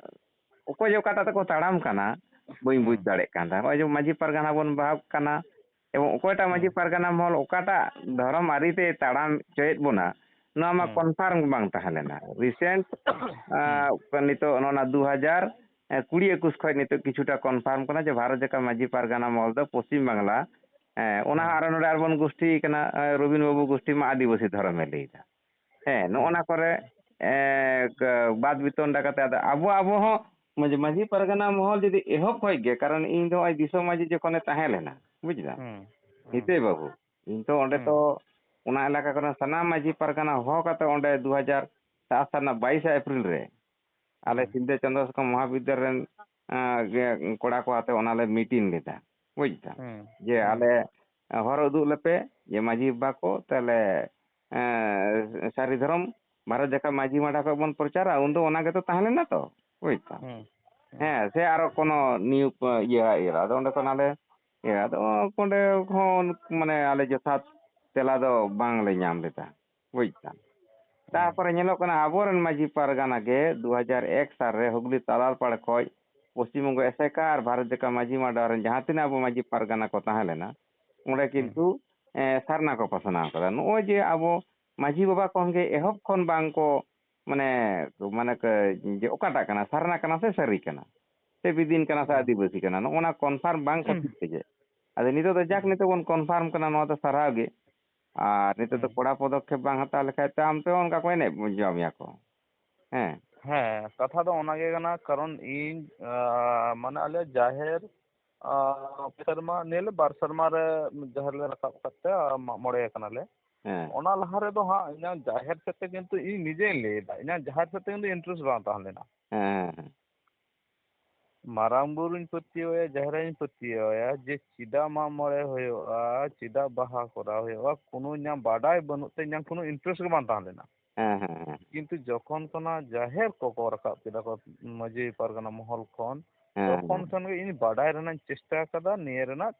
ᱚᱠᱚᱭ ᱡᱮ ᱚᱠᱟᱴᱟᱜ ᱛᱮᱠᱚ ᱛᱟᱲᱟᱢ ᱠᱟᱱᱟ, ᱵᱟᱹᱧ ᱵᱩᱡᱽ ᱦᱮᱸ᱾ ᱫᱟᱲᱮᱭᱟᱜ ᱠᱟᱱ ᱛᱟᱦᱮᱸᱫ᱾ ᱱᱚᱜᱼᱚᱭ ᱡᱮ ᱢᱟᱹᱡᱷᱤ ᱯᱟᱨᱜᱟᱱᱟ ᱵᱚᱱ ᱵᱟᱦᱟᱜ ᱠᱟᱱᱟ, ᱮᱵᱚᱝ ᱚᱠᱚᱭᱴᱟᱜ ᱢᱟᱹᱡᱷᱤ ᱦᱮᱸ᱾ ᱯᱟᱨᱜᱟᱱᱟ ᱢᱚᱦᱚᱞ ᱚᱠᱟᱴᱟᱜ ᱫᱷᱚᱨᱚᱢ ᱟᱹᱨᱤ ᱛᱮ ᱛᱟᱲᱟᱢ ᱦᱚᱪᱚᱭᱮᱫ ᱵᱚᱱᱟ, ᱱᱚᱣᱟ ᱢᱟ ᱦᱩᱸ᱾ ᱠᱚᱱᱯᱷᱟᱨᱢ ᱵᱟᱝ ᱛᱟᱦᱮᱸ ᱞᱮᱱᱟ᱾ ᱨᱤᱥᱮᱱᱴ ᱱᱤᱛᱚᱜ ᱱᱚᱣᱟ ᱫᱩ ᱦᱟᱡᱟᱨ ᱠᱩᱲᱤ ᱮᱠᱩᱥ ᱠᱷᱚᱱ ᱱᱤᱛᱚᱜ ᱠᱤᱪᱷᱩᱴᱟ ᱠᱚᱱᱯᱷᱟᱨᱢ ᱠᱟᱱᱟ ᱡᱮ ᱵᱷᱟᱨᱚᱛ ᱡᱟᱠᱟᱛ ᱢᱟᱹᱡᱷᱤ ᱯᱟᱨᱜᱟᱱᱟ ᱢᱚᱦᱚᱞ ᱫᱚ ᱯᱚᱥᱪᱤᱢ ᱵᱟᱝᱞᱟ, ᱦᱮᱸ, ᱚᱱᱟ ᱦᱚᱸ ᱦᱩᱸ᱾ ᱟᱨᱚ ᱱᱚᱰᱮ ᱟᱨᱵᱚᱱ ᱜᱳᱥᱴᱤ ᱠᱟᱱᱟ, ᱮ, ᱨᱚᱵᱤᱱ ᱵᱟᱹᱵᱩ ᱜᱳᱥᱴᱤ ᱢᱟ ᱟᱹᱫᱤᱵᱟᱹᱥᱤ ᱫᱷᱚᱨᱚᱢᱮ ᱞᱟᱹᱭᱫᱟ᱾ ᱦᱮᱸ, ᱱᱚᱜᱼᱚ ᱦᱩᱸ᱾ ᱱᱟ ᱠᱚᱨᱮ, ᱮ, ᱠ-, ᱵᱟᱫ ᱵᱤᱛᱚᱱᱰᱟ ᱠᱟᱛᱮ ᱟᱫᱚ ᱟᱵᱚ, ᱟᱵᱚ ᱦᱚᱸ ᱢᱟᱹᱡᱷᱤ, ᱢᱟᱹᱡᱷᱤ ᱯᱟᱨᱜᱟᱱᱟ ᱢᱚᱦᱚᱞ ᱡᱩᱫᱤ ᱮᱦᱚᱵ ᱠᱷᱚᱡ ᱜᱮ, ᱠᱟᱨᱚᱱ ᱤᱧ ᱫᱚ ᱱᱚᱜᱼᱚᱭ ᱫᱤᱥᱚᱢ ᱢᱟᱹᱡᱷᱤ ᱡᱚᱠᱷᱚᱱᱮ ᱛᱟᱦᱮᱸ ᱞᱮᱱᱟ, ᱵᱩᱡᱽ ᱫᱟᱢ? ᱦᱩᱸ, ᱦᱩᱸ, ᱦᱤᱛᱟᱹᱭ ᱵᱟᱹᱵᱩ, ᱤᱧ ᱛᱚ ᱚᱸᱰᱮ ᱦᱩᱸ, ᱛᱚ ᱚᱱᱟ ᱮᱞᱟᱠᱟ ᱠᱚᱨᱮᱱ ᱥᱟᱱᱟᱢ ᱢᱟᱹᱡᱷᱤ ᱯᱟᱨᱜᱟᱱᱟ ᱦᱚᱦᱚ ᱠᱟᱛᱮ ᱚᱸᱰᱮ ᱫᱩ ᱦᱟᱡᱟᱨ ᱥᱟᱛ ᱥᱟᱞ ᱨᱮᱱᱟᱜ ᱵᱟᱭᱤᱥᱮ ᱮᱯᱨᱤᱞ ᱨᱮ ᱟᱞᱮ ᱦᱩᱸ, ᱥᱤᱞᱫᱟᱹ ᱪᱚᱱᱫᱨᱚᱥᱮᱠᱷᱚᱨ ᱢᱚᱦᱟᱵᱤᱫᱽᱫᱟᱞᱚᱭ ᱨᱮᱱ, ᱟᱸ, ᱜᱮ ᱠᱚᱲᱟ ᱠᱚ ᱟᱛᱮ ᱚᱱᱟ ᱞᱮ ᱢᱤᱴᱤᱝ ᱞᱮᱫᱟ, ᱵᱩᱡᱽ ᱫᱟᱢ? ᱦᱩᱸ, ᱡᱮ ᱦᱩᱸ, ᱟᱞᱮ ᱦᱚᱨ ᱩᱫᱩᱜ ᱞᱮᱯᱮ, ᱡᱮ ᱢᱟᱹᱡᱷᱤ ᱵᱟᱵᱟ ᱠᱚ ᱛᱟᱦᱞᱮ, ᱮᱸ, ᱥᱟᱹᱨᱤ ᱫᱷᱚᱨᱚᱢ ᱵᱷᱟᱨᱚᱛ ᱡᱟᱠᱟᱛ ᱢᱟᱹᱡᱷᱤ ᱢᱟᱰᱣᱟ ᱠᱷᱚᱱ ᱵᱚᱱ ᱯᱨᱚᱪᱟᱨᱟ, ᱩᱱᱫᱚ ᱚᱱᱟ ᱜᱮᱛᱚ ᱛᱟᱦᱮᱸ ᱞᱮᱱᱟ ᱛᱚ, ᱵᱩᱡᱽ ᱫᱟᱢ? ᱦᱩᱸ, ᱦᱩᱸ, ᱦᱮᱸ, ᱥᱮ ᱟᱨᱚ ᱠᱳᱱᱳ ᱱᱤᱭᱩ, ᱤᱭᱟᱹ, ᱤᱭᱟᱹ, ᱟᱫᱚ ᱚᱸᱰᱮ ᱠᱷᱚᱱ ᱟᱞᱮ, ᱤᱭᱟᱹ, ᱟᱫᱚ ᱚᱸᱰᱮ ᱦᱚᱸ ᱢᱟᱱᱮ ᱟᱞᱮ ᱡᱚᱛᱷᱟᱛ ᱛᱮᱞᱟ ᱫᱚ ᱵᱟᱝᱞᱮ ᱧᱟᱢ ᱞᱮᱫᱟ, ᱵᱩᱡᱽ ᱫᱟᱢ? ᱦᱩᱸ, ᱛᱟᱨᱯᱚᱨᱮ ᱧᱮᱞᱚᱜ ᱠᱟᱱᱟ ᱟᱵᱚᱨᱮᱱ ᱢᱟᱹᱡᱷᱤ ᱯᱟᱨᱜᱟᱱᱟ ᱜᱮ ᱫᱩ ᱦᱟᱡᱟᱨ ᱮᱠ ᱥᱟᱞ ᱨᱮ ᱦᱩᱜᱽᱞᱤ ᱛᱟᱞᱟᱞ ᱯᱟᱲ ᱠᱷᱚᱱ ᱯᱚᱥᱪᱤᱢ ᱵᱚᱝᱜᱚ ᱮᱥᱮᱠᱟ ᱟᱨ ᱵᱷᱟᱨᱚᱛ ᱡᱟᱠᱟᱛ ᱢᱟᱹᱡᱷᱤ ᱢᱟᱰᱣᱟ ᱨᱮᱱ ᱡᱟᱦᱟᱸ ᱛᱤᱱᱟᱹᱜ ᱟᱵᱚ ᱢᱟᱹᱡᱷᱤ ᱯᱟᱨᱜᱟᱱᱟ ᱠᱚ ᱛᱟᱦᱮᱸ ᱞᱮᱱᱟ, ᱚᱸᱰᱮ ᱦᱩᱸ, ᱠᱤᱱᱛᱩ, ᱮ, ᱥᱟᱨᱱᱟ ᱠᱚ ᱯᱟᱥᱱᱟᱣ ᱠᱟᱫᱟ᱾ ᱱᱚᱜᱼᱚᱭ ᱡᱮ ᱟᱵᱚ ᱢᱟᱹᱡᱷᱤ ᱵᱟᱵᱟ ᱠᱷᱚᱱ ᱜᱮ ᱮᱦᱚᱵ ᱠᱷᱚᱱ ᱵᱟᱝ ᱠᱚ, ᱢᱟᱱᱮ, ᱢᱟᱱᱮ ᱠᱚ, ᱡᱮ ᱚᱠᱟᱴᱟᱜ ᱠᱟᱱᱟ, ᱥᱟᱨᱱᱟ ᱠᱟᱱᱟ ᱥᱮ ᱥᱟᱹᱨᱤ ᱠᱟᱱᱟ, ᱥᱮ ᱵᱤᱫᱤᱱ ᱠᱟᱱᱟ ᱥᱮ ᱦᱩᱸ, ᱟᱹᱫᱤᱵᱟᱹᱥᱤ ᱠᱟᱱᱟ, ᱱᱚᱜᱼᱚ ᱱᱟ ᱠᱚᱱᱯᱷᱟᱨᱢ ᱵᱟᱝ ᱦᱩᱸ, ᱠᱷᱟᱹᱛᱤᱨ ᱛᱮᱜᱮ᱾ ᱟᱫᱚ ᱱᱤᱛᱚᱜ ᱫᱚ ᱡᱟᱠ, ᱦᱩᱸ, ᱱᱤᱛᱚᱜ ᱵᱚᱱ ᱠᱚᱱᱯᱷᱟᱨᱢ ᱠᱟᱱᱟ, ᱱᱚᱣᱟ ᱫᱚ ᱥᱟᱨᱦᱟᱣ ᱜᱮ᱾ ᱟᱨ ᱱᱤᱛᱚᱜ ᱫᱚ ᱦᱩᱸ, ᱠᱚᱲᱟ ᱯᱚᱫᱚᱠᱷᱮᱯ ᱵᱟᱝ ᱦᱟᱛᱟᱣ ᱞᱮᱠᱷᱟᱡ ᱛᱟᱭᱚᱢ ᱛᱮ ᱚᱱᱠᱟ ᱠᱚ ᱮᱱᱮᱡ ᱡᱚᱢ ᱜᱮᱭᱟ ᱠᱚ᱾ ᱦᱮᱸ᱾ ᱦᱮᱸ, ᱠᱟᱛᱷᱟ ᱫᱚ ᱚᱱᱟ ᱜᱮ ᱠᱟᱱᱟ, ᱠᱟᱨᱚᱱ ᱤᱧ, ᱟᱸ, ᱢᱟᱱᱮ ᱟᱞᱮ ᱡᱟᱦᱮᱨ, ᱟᱸ, ᱯᱮ ᱥᱮᱨᱢᱟ, ᱱᱤᱭᱟᱹ ᱞᱮ ᱵᱟᱨ ᱥᱮᱨᱢᱟ ᱨᱮ ᱡᱟᱦᱮᱨ ᱞᱮ ᱨᱟᱠᱟᱵ ᱠᱟᱛᱮ, ᱟᱸ, ᱢᱟᱜ ᱢᱚᱬᱮ ᱠᱟᱱᱟᱞᱮ᱾ ᱦᱮᱸ᱾ ᱚᱱᱟ ᱞᱟᱦᱟ ᱨᱮᱫᱚ ᱦᱟᱸᱜ ᱤᱧᱟᱹᱜ ᱡᱟᱦᱮᱨ ᱥᱮᱫ ᱛᱮ ᱠᱤᱱᱛᱩ ᱤᱧ ᱱᱤᱡᱮᱧ ᱞᱟᱹᱭ ᱮᱫᱟ, ᱤᱧᱟᱹᱜ ᱡᱟᱦᱮᱨ ᱥᱮᱫ ᱛᱮ ᱠᱤᱱᱛᱩ interest ᱵᱟᱝ ᱛᱟᱦᱮᱸ ᱞᱮᱱᱟ᱾ ᱦᱮᱸ, ᱦᱮᱸ, ᱦᱮᱸ᱾ ᱢᱟᱨᱟᱝ ᱵᱩᱨᱩᱧ ᱯᱟᱹᱛᱭᱟᱹᱣᱟᱭᱟ, ᱡᱟᱦᱮᱨ ᱟᱭᱳᱧ ᱯᱟᱹᱛᱭᱟᱹᱣᱟᱭᱟ ᱡᱮ ᱪᱮᱫᱟᱜ ᱢᱟᱜ ᱢᱚᱬᱮ ᱦᱩᱭᱩᱜᱼᱟ, ᱪᱮᱫᱟᱜ ᱵᱟᱦᱟ ᱠᱚᱨᱟᱣ ᱦᱩᱭᱩᱜᱼᱟ, ᱠᱳᱱᱳ ᱤᱧᱟᱹᱜ ᱵᱟᱰᱟᱭ ᱵᱟᱹᱱᱩᱜ ᱛᱮ, ᱤᱧᱟᱹᱜ ᱠᱳᱱᱳ interest ᱜᱮ ᱵᱟᱝ ᱛᱟᱦᱮᱸ ᱞᱮᱱᱟ᱾ ᱦᱮᱸ, ᱦᱮᱸ, ᱦᱮᱸ᱾ ᱠᱤᱱᱛᱩ ᱡᱚᱠᱷᱚᱱ ᱠᱷᱚᱱᱟᱜ ᱡᱟᱦᱮᱨ ᱠᱚᱠᱚ ᱨᱟᱠᱟᱵ ᱠᱮᱫᱟ ᱠᱚ ᱢᱟᱹᱡᱷᱤ ᱯᱟᱨᱜᱟᱱᱟ ᱢᱚᱦᱚᱞ ᱠᱷᱚᱱ, ᱦᱮᱸ, ᱛᱚᱠᱷᱚᱱ ᱦᱮᱸ᱾ ᱠᱷᱚᱱ ᱜᱮ ᱤᱧ ᱵᱟᱰᱟᱭ ᱨᱮᱱᱟᱜ ᱤᱧ ᱪᱮᱥᱴᱟ ᱟᱠᱟᱫᱟ ᱱᱤᱭᱟᱹ ᱨᱮᱱᱟᱜ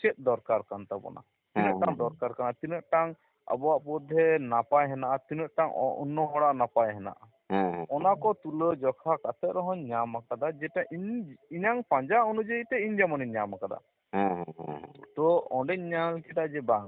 ᱪᱮᱫ ᱫᱚᱨᱠᱟᱨ ᱠᱟᱱ ᱛᱟᱵᱚᱱᱟ, ᱦᱮᱸ, ᱛᱤᱱᱟᱹᱜ ᱴᱟᱝ ᱦᱮᱸ, ᱦᱮᱸ᱾ ᱫᱚᱨᱠᱟᱨ ᱠᱟᱱᱟ, ᱛᱤᱱᱟᱹᱜ ᱴᱟᱝ ᱟᱵᱚᱣᱟᱜ ᱢᱚᱫᱽᱫᱷᱮ ᱱᱟᱯᱟᱭ ᱦᱮᱱᱟᱜᱼᱟ, ᱛᱤᱱᱟᱹᱜ ᱴᱟᱝ ᱚ-, ᱚᱱᱱᱚ ᱦᱚᱲᱟᱜ ᱱᱟᱯᱟᱭ ᱦᱮᱱᱟᱜᱼᱟ, ᱦᱮᱸ, ᱦᱮᱸ, ᱚᱱᱟ ᱦᱮᱸ᱾ ᱠᱚ ᱛᱩᱞᱟᱹ ᱡᱚᱠᱷᱟ ᱠᱟᱛᱮ ᱨᱮᱦᱚᱸᱧ ᱧᱟᱢ ᱟᱠᱟᱫᱟ, ᱡᱮᱴᱟ ᱤᱧ, ᱤᱧᱟᱝ ᱯᱟᱸᱡᱟ ᱚᱱᱩᱡᱟᱭᱤ ᱛᱮ ᱤᱧ ᱡᱮᱢᱚᱱᱤᱧ ᱧᱟᱢ ᱟᱠᱟᱫᱟ᱾ ᱦᱮᱸ, ᱦᱮᱸ, ᱦᱮᱸ, ᱦᱮᱸ᱾ ᱛᱚ ᱚᱸᱰᱮᱧ ᱧᱮᱞ ᱠᱮᱫᱟ ᱡᱮ ᱵᱟᱝ,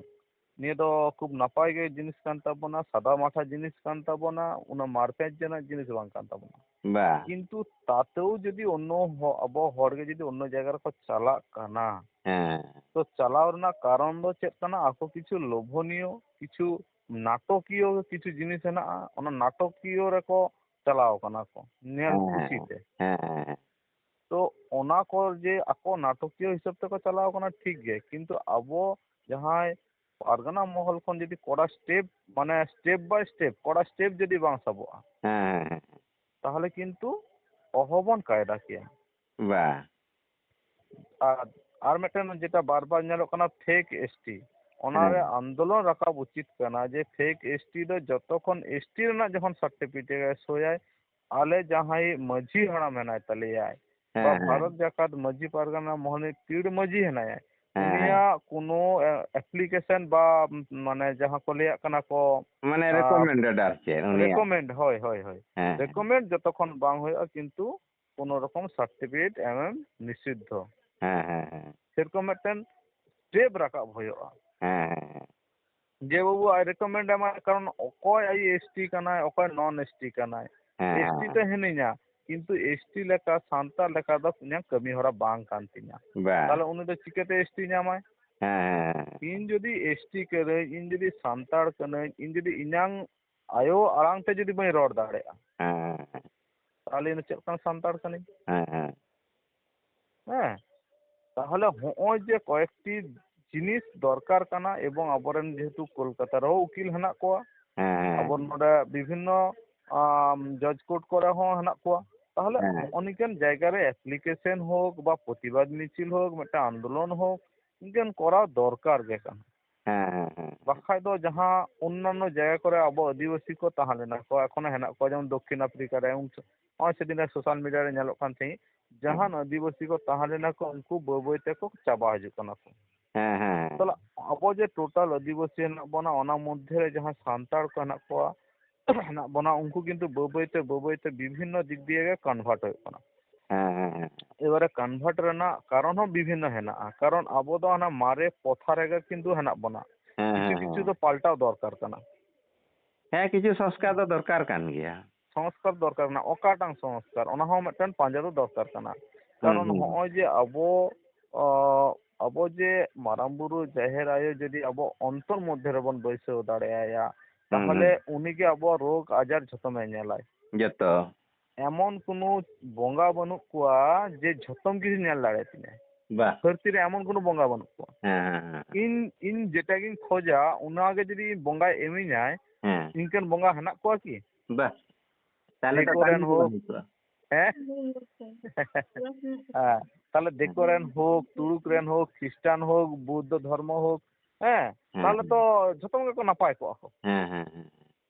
ᱱᱤᱭᱟᱹ ᱫᱚ ᱠᱷᱩᱵ ᱱᱟᱯᱟᱭ ᱜᱮ ᱡᱤᱱᱤᱥ ᱠᱟᱱ ᱛᱟᱵᱚᱱᱟ, ᱥᱟᱫᱟ ᱢᱟᱴᱷᱟ ᱡᱤᱱᱤᱥ ᱠᱟᱱ ᱛᱟᱵᱚᱱᱟ, ᱩᱱᱟᱹᱜ ᱢᱟᱨᱯᱮᱸᱪ ᱡᱚᱱᱚᱠ ᱡᱤᱱᱤᱥ ᱵᱟᱝ ᱠᱟᱱ ᱛᱟᱵᱚᱱᱟ᱾ ᱵᱟ ᱠᱤᱱᱛᱩ ᱛᱟᱛᱮᱣ ᱡᱩᱫᱤ ᱚᱱᱱᱚ ᱦᱚ-, ᱟᱵᱚ ᱦᱚᱲ ᱜᱮ ᱡᱩᱫᱤ ᱚᱱᱱᱚ ᱡᱟᱭᱜᱟ ᱨᱮᱠᱚ ᱪᱟᱞᱟᱜ ᱠᱟᱱᱟ, ᱦᱮᱸ ᱛᱚ ᱪᱟᱞᱟᱣ ᱨᱮᱱᱟᱜ ᱠᱟᱨᱚᱱ ᱫᱚ ᱪᱮᱫ ᱠᱟᱱᱟ? ᱟᱠᱚ ᱠᱤᱪᱷᱩ ᱞᱳᱵᱷᱚᱱᱤᱭᱚ, ᱠᱤᱪᱷᱩ ᱱᱟᱴᱚᱠᱤᱭᱚ ᱠᱤᱪᱷᱩ ᱡᱤᱱᱤᱥ ᱦᱮᱱᱟᱜᱼᱟ, ᱚᱱᱟ ᱱᱟᱴᱚᱠᱤᱭᱚ ᱨᱮᱠᱚ ᱪᱟᱞᱟᱣ ᱠᱟᱱᱟ ᱠᱚ ᱧᱮᱞ ᱦᱮᱸ, ᱠᱩᱥᱤ ᱛᱮ᱾ ᱦᱮᱸ ᱦᱮᱸ ᱛᱚ ᱚᱱᱟ ᱠᱚ ᱡᱮ ᱟᱠᱚ ᱱᱟᱴᱚᱠᱤᱭᱚ ᱦᱤᱥᱟᱹᱵ ᱛᱮᱠᱚ ᱪᱟᱞᱟᱣ ᱠᱟᱱᱟ ᱴᱷᱤᱠ ᱜᱮ, ᱠᱤᱱᱛᱩ ᱟᱵᱚ ᱡᱟᱦᱟᱸᱭ ᱯᱟᱨᱜᱟᱱᱟ ᱢᱚᱦᱚᱞ ᱠᱷᱚᱱ ᱡᱩᱫᱤ ᱠᱚᱲᱟ ᱥᱴᱮᱯ, ᱢᱟᱱᱮ ᱥᱴᱮᱯ ᱵᱟᱭ ᱥᱴᱮᱯ ᱠᱚᱲᱟ ᱥᱴᱮᱯ ᱡᱩᱫᱤ ᱵᱟᱝ ᱥᱟᱵᱚᱜᱼᱟ, ᱦᱮᱸ ᱦᱮᱸ ᱛᱟᱦᱚᱞᱮ ᱠᱤᱱᱛᱩ ᱚᱦᱚᱵᱚᱱ ᱠᱟᱭᱫᱟ ᱠᱮᱭᱟ᱾ ᱵᱟ ᱟᱨ ᱟᱨ ᱢᱤᱫᱴᱮᱱ ᱡᱮᱴᱟ ᱵᱟᱨ ᱵᱟᱨ ᱧᱮᱞᱚᱜ ᱠᱟᱱᱟ ᱯᱷᱮᱠ ᱮᱥᱴᱤ, ᱚᱱᱟᱨᱮ ᱦᱮᱸ᱾ ᱟᱱᱫᱳᱞᱚᱱ ᱨᱟᱠᱟᱵ ᱩᱪᱤᱛ ᱠᱟᱱᱟ ᱡᱮ ᱯᱷᱮᱠ ᱮᱥᱴᱤ ᱫᱚ ᱡᱚᱛᱚ ᱠᱷᱚᱱ ᱮᱥᱴᱤ ᱨᱮᱱᱟᱜ ᱡᱚᱠᱷᱚᱱ ᱥᱟᱨᱴᱤᱯᱷᱤᱠᱮᱴ ᱮ ᱥᱳᱭᱟᱭ, ᱟᱞᱮ ᱡᱟᱦᱟᱸᱭ ᱢᱟᱹᱡᱷᱤ ᱦᱟᱲᱟᱢ ᱦᱮᱱᱟᱭ ᱛᱟᱞᱮᱭᱟᱭ ᱵᱟ ᱦᱮᱸ, ᱦᱮᱸ᱾ ᱵᱷᱟᱨᱚᱛ ᱡᱟᱠᱟᱛ ᱢᱟᱹᱡᱷᱤ ᱯᱟᱨᱜᱟᱱᱟ ᱢᱚᱦᱚᱞ ᱨᱤᱱᱤᱡ ᱯᱤᱲ ᱢᱟᱹᱡᱷᱤ ᱦᱮᱱᱟᱭᱟ, ᱦᱮᱸ, ᱦᱮᱸ᱾ ᱩᱱᱤᱭᱟᱜ ᱠᱳᱱᱳ ᱮᱯᱞᱤᱠᱮᱥᱚᱱ ᱵᱟ ᱢᱟᱱᱮ ᱡᱟᱦᱟᱸ ᱠᱚ ᱞᱟᱹᱭᱟᱜ ᱠᱟᱱᱟ ᱠᱚ ᱢᱟᱱᱮ ᱟᱨ ᱨᱮᱠᱚᱢᱮᱱᱰᱮᱰ ᱟᱨ ᱪᱮᱫ ᱩᱱᱤᱭᱟᱜ᱾ ᱨᱮᱠᱚᱢᱮᱱᱰ, ᱦᱳᱭ ᱦᱳᱭ ᱦᱳᱭ, ᱦᱮᱸ, ᱦᱮᱸ᱾ ᱨᱮᱠᱚᱢᱮᱱᱰ ᱡᱚᱛᱚ ᱠᱷᱚᱱ ᱵᱟᱝ ᱦᱩᱭᱩᱜᱼᱟ ᱠᱤᱱᱛᱩ ᱠᱳᱱᱳ ᱨᱚᱠᱚᱢ ᱥᱟᱨᱴᱤᱯᱷᱤᱠᱮᱴ ᱮᱢ ᱮᱢ ᱱᱤᱥᱤᱫᱽᱫᱷᱚ᱾ ᱦᱮᱸ ᱦᱮᱸ ᱦᱮᱸ ᱥᱮᱨᱚᱠᱚᱢ ᱢᱤᱫᱴᱮᱱ ᱥᱴᱮᱯ ᱨᱟᱠᱟᱵ ᱦᱩᱭᱩᱜᱼᱟ᱾ ᱦᱮᱸ ᱦᱮᱸ ᱦᱮᱸ᱾ ᱡᱮ ᱵᱟᱹᱵᱩ ᱟᱡ ᱨᱮᱠᱚᱢᱮᱱᱰ ᱮᱢᱟᱭ, ᱠᱟᱨᱚᱱ ᱚᱠᱚᱭ ᱟᱡ ᱮᱥᱴᱤ ᱠᱟᱱᱟᱭ, ᱚᱠᱚᱭ ᱱᱚᱱ ᱮᱥᱴᱤ ᱠᱟᱱᱟᱭ᱾ ᱦᱮᱸ, ᱮᱥᱴᱤ ᱫᱚ ᱦᱤᱱᱟᱹᱧᱟ, ᱠᱤᱱᱛᱩ ᱮᱥᱴᱤ ᱞᱮᱠᱟ ᱥᱟᱱᱛᱟᱲ ᱞᱮᱠᱟ ᱫᱚ ᱤᱧᱟᱹᱜ ᱠᱟᱹᱢᱤ ᱦᱚᱨᱟ ᱵᱟᱝ ᱠᱟᱱ ᱛᱤᱧᱟ᱾ ᱵᱟᱝ᱾ ᱛᱟᱦᱞᱮ ᱩᱱᱤ ᱫᱚ ᱪᱤᱠᱟᱹᱛᱮ ᱮᱥᱴᱤ ᱧᱟᱢᱟᱭ? ᱦᱮᱸ ᱦᱮᱸ ᱦᱮᱸ᱾ ᱤᱧ ᱡᱩᱫᱤ ᱮᱥᱴᱤ ᱠᱟᱹᱱᱟᱹᱧ, ᱤᱧ ᱡᱩᱫᱤ ᱥᱟᱱᱛᱟᱲ ᱠᱟᱹᱱᱟᱹᱧ, ᱤᱧ ᱡᱩᱫᱤ ᱤᱧᱟᱝ ᱟᱭᱳ ᱟᱲᱟᱝ ᱛᱮ ᱡᱩᱫᱤ ᱵᱟᱹᱧ ᱨᱚᱲ ᱫᱟᱲᱮᱭᱟᱜᱼᱟ, ᱦᱮᱸ ᱦᱮᱸ ᱛᱟᱦᱞᱮ ᱤᱧ ᱫᱚ ᱪᱮᱫ ᱞᱮᱠᱟᱱ ᱥᱟᱱᱛᱟᱲ ᱠᱟᱹᱱᱟᱹᱧ? ᱦᱮᱸ ᱦᱮᱸ᱾ ᱦᱮᱸ, ᱛᱟᱦᱚᱞᱮ ᱦᱚᱸᱜᱼᱚᱭ ᱡᱮ ᱠᱚᱭᱮᱠᱴᱤ ᱡᱤᱱᱤᱥ ᱫᱚᱨᱠᱟᱨ ᱠᱟᱱᱟ, ᱮᱵᱚᱝ ᱟᱵᱚᱨᱮᱱ ᱡᱮᱦᱮᱛᱩ ᱠᱳᱞᱠᱟᱛᱟ ᱨᱮᱦᱚᱸ ᱩᱠᱤᱞ ᱦᱮᱱᱟᱜ ᱠᱚᱣᱟ, ᱦᱮᱸ ᱦᱮᱸ᱾ ᱟᱵᱚ ᱱᱚᱰᱮ ᱵᱤᱵᱷᱤᱱᱱᱚ ᱡᱚᱡᱽ ᱠᱳᱨᱴ ᱠᱚᱨᱮ ᱦᱚᱸ ᱦᱮᱱᱟᱜ ᱠᱚᱣᱟ᱾ ᱛᱟᱦᱚᱞᱮ ᱦᱮᱸ᱾ ᱦᱚᱸᱜᱼᱚ ᱱᱤᱝᱠᱟᱱ ᱡᱟᱭᱜᱟ ᱨᱮ ᱮᱯᱞᱤᱠᱮᱥᱚᱱ ᱦᱳᱠ ᱵᱟ ᱯᱨᱚᱛᱤᱵᱟᱫ ᱢᱤᱪᱷᱤᱞ ᱦᱳᱠ, ᱢᱤᱫᱴᱟᱝ ᱟᱱᱫᱳᱞᱚᱱ ᱦᱳᱠ, ᱱᱤᱝᱠᱟᱱ ᱠᱚᱨᱟᱣ ᱫᱚᱨᱠᱟᱨ ᱜᱮ ᱠᱟᱱᱟ᱾ ᱦᱮᱸ ᱦᱮᱸ ᱦᱮᱸ᱾ ᱵᱟᱠᱷᱟᱡ ᱫᱚ ᱡᱟᱦᱟᱸ ᱚᱱᱱᱟᱱᱚ ᱡᱟᱭᱜᱟ ᱠᱚᱨᱮ ᱟᱵᱚ ᱟᱹᱫᱤᱵᱟᱹᱥᱤ ᱠᱚ ᱛᱟᱦᱮᱸ ᱞᱮᱱᱟ ᱠᱚ, ᱮᱠᱷᱚᱱᱳ ᱦᱮᱱᱟᱜ ᱠᱚᱣᱟ, ᱡᱮᱢᱚᱱ ᱫᱚᱠᱠᱷᱤᱱ ᱟᱯᱷᱨᱤᱠᱟ ᱨᱮ, ᱩᱱ ᱥᱚ-, ᱱᱚᱜᱼᱚᱭ ᱥᱮᱫᱤᱱ ᱨᱮ ᱥᱳᱥᱟᱞ ᱢᱤᱰᱤᱭᱟ ᱨᱮ ᱧᱮᱞᱚᱜ ᱠᱟᱱ ᱛᱟᱦᱮᱸᱫ, ᱡᱟᱦᱟᱱ ᱟᱹᱫᱤᱵᱟᱹᱥᱤ ᱠᱚ ᱛᱟᱦᱮᱸ ᱞᱮᱱᱟ ᱠᱚ, ᱩᱱᱠᱩ ᱵᱟᱹᱭ ᱵᱟᱹᱭ ᱛᱮᱠᱚ ᱪᱟᱵᱟ ᱦᱤᱡᱩᱜ ᱠᱟᱱᱟ ᱠᱚ᱾ ᱦᱮᱸ ᱦᱮᱸ ᱦᱮᱸ᱾ ᱛᱟᱦᱚᱞᱮ ᱟᱵᱚ ᱡᱮ ᱴᱳᱴᱟᱞ ᱟᱹᱫᱤᱵᱟᱹᱥᱤ ᱦᱮᱱᱟᱜ ᱵᱚᱱᱟ, ᱚᱱᱟ ᱢᱚᱫᱽᱫᱷᱮ ᱨᱮ ᱡᱟᱦᱟᱸ ᱥᱟᱱᱛᱟᱲ ᱠᱚ ᱦᱮᱱᱟᱜ ᱠᱚᱣᱟ, ᱦᱮᱱᱟᱜ ᱵᱚᱱᱟ, ᱩᱱᱠᱩ ᱠᱤᱱᱛᱩ ᱵᱟᱹᱭ ᱵᱟᱹᱭ ᱛᱮ, ᱵᱟᱹᱭ ᱵᱟᱹᱭ ᱛᱮ ᱵᱤᱵᱷᱤᱱᱱᱚ ᱫᱤᱠ ᱫᱤᱭᱮ ᱜᱮ ᱠᱚᱱᱵᱷᱟᱨᱴ ᱦᱩᱭᱩᱜ ᱠᱟᱱᱟ᱾ ᱦᱮᱸ ᱦᱮᱸ ᱦᱮᱸ᱾ ᱮᱵᱟᱨᱮ ᱠᱚᱱᱵᱷᱟᱨᱴ ᱨᱮᱱᱟᱜ ᱠᱟᱨᱚᱱ ᱦᱚᱸ ᱵᱤᱵᱷᱤᱱᱱᱚ ᱦᱮᱱᱟᱜᱼᱟ, ᱠᱟᱨᱚᱱ ᱟᱵᱚ ᱫᱚ ᱦᱟᱱᱟ ᱢᱟᱨᱮ ᱯᱚᱛᱷᱟ ᱨᱮᱜᱮ ᱠᱤᱱᱛᱩ ᱦᱮᱱᱟᱜ ᱵᱚᱱᱟ᱾ ᱦᱮᱸ, ᱠᱤᱪᱷᱩ ᱦᱮᱸ, ᱠᱤᱪᱷᱩ ᱦᱮᱸ᱾ ᱫᱚ ᱯᱟᱞᱴᱟᱣ ᱫᱚᱨᱠᱟᱨ ᱠᱟᱱᱟ᱾ ᱦᱮᱸ, ᱠᱤᱪᱷᱩ ᱥᱚᱝᱥᱠᱟᱨ ᱫᱚ ᱫᱚᱨᱠᱟᱨ ᱠᱟᱱ ᱜᱮᱭᱟ᱾ ᱥᱚᱝᱥᱠᱟᱨ ᱫᱚᱨᱠᱟᱨ ᱠᱟᱱᱟ, ᱚᱠᱟᱴᱟᱝ ᱥᱚᱝᱥᱠᱟᱨ, ᱚᱱᱟ ᱦᱚᱸ ᱢᱤᱫᱴᱮᱱ ᱯᱟᱸᱡᱟ ᱫᱚ ᱫᱚᱨᱠᱟᱨ ᱠᱟᱱᱟ᱾ ᱦᱩᱸ, ᱠᱟᱨᱚᱱ ᱦᱩᱸ᱾ ᱱᱚᱜᱼᱚᱭ ᱡᱮ ᱟᱵᱚ, ᱚ, ᱟᱵᱚ ᱡᱮ ᱢᱟᱨᱟᱝ ᱵᱩᱨᱩ, ᱡᱟᱦᱮᱨ ᱟᱭᱳ ᱡᱩᱫᱤ ᱟᱵᱚ ᱚᱱᱛᱚᱨ ᱢᱚᱫᱽᱫᱷᱮ ᱨᱮᱵᱚᱱ ᱵᱟᱹᱭᱥᱟᱹᱣ ᱫᱟᱲᱮᱭᱟᱭᱟ, ᱦᱩᱸ, ᱛᱟᱦᱚᱞᱮ ᱦᱩᱸ᱾ ᱩᱱᱤᱜᱮ ᱟᱵᱚᱣᱟᱜ ᱨᱳᱜᱽ ᱟᱡᱟᱨ ᱡᱷᱚᱛᱚᱢᱮ ᱧᱮᱞᱟᱭ᱾ ᱡᱚᱛᱚ᱾ ᱮᱢᱚᱱ ᱠᱳᱱᱳ ᱵᱚᱸᱜᱟ ᱵᱟᱹᱱᱩᱜ ᱠᱚᱣᱟ ᱡᱮ ᱡᱷᱚᱛᱚᱢ ᱠᱤᱪᱷᱩ ᱧᱮᱞ ᱫᱟᱲᱮᱭᱟᱛᱤᱧᱟᱭ᱾ ᱵᱟ᱾ ᱫᱷᱟᱹᱨᱛᱤ ᱨᱮ ᱮᱢᱚᱱ ᱠᱳᱱᱳ ᱵᱚᱸᱜᱟ ᱵᱟᱹᱱᱩᱜ ᱠᱚᱣᱟ᱾ ᱦᱮᱸ, ᱦᱮᱸ, ᱦᱮᱸ᱾ ᱤᱧ, ᱤᱧ ᱡᱮᱴᱟᱜᱤᱧ ᱠᱷᱚᱡᱟ, ᱚᱱᱟᱜᱮ ᱡᱩᱫᱤ ᱵᱚᱸᱜᱟᱭ ᱤᱢᱟᱹᱧᱟᱭ, ᱦᱮᱸ᱾ ᱤᱱᱠᱟᱹᱱ ᱵᱚᱸᱜᱟ ᱦᱮᱱᱟᱜ ᱠᱚᱣᱟ ᱠᱤ? ᱵᱟ᱾ ᱛᱟᱦᱞᱮ ᱛᱚ ᱫᱤᱠᱩ ᱨᱮᱱ ᱠᱟᱹᱢᱤ ᱜᱮ ᱦᱳᱠ, ᱵᱟᱹᱱᱩᱜ ᱠᱚᱣᱟ᱾ ᱦᱮᱸ? ᱦᱮᱸ, ᱛᱟᱦᱞᱮ ᱫᱤᱠᱩ ᱨᱮᱱ ᱦᱳᱠ, ᱛᱩᱲᱩᱠ ᱨᱮᱱ ᱦᱳᱠ, ᱠᱷᱨᱤᱥᱴᱟᱱ ᱦᱳᱠ, ᱵᱳᱫᱽᱫᱷᱚ ᱫᱷᱚᱨᱢᱚ ᱦᱳᱠ, ᱦᱮᱸ, ᱦᱮᱸ, ᱛᱟᱦᱞᱮ ᱦᱮᱸ᱾ ᱛᱚ ᱡᱷᱚᱛᱚᱢ ᱜᱮᱠᱚ ᱱᱟᱯᱟᱭ ᱠᱚᱜᱼᱟ ᱠᱚ᱾ ᱦᱮᱸ, ᱦᱮᱸ, ᱦᱮᱸ᱾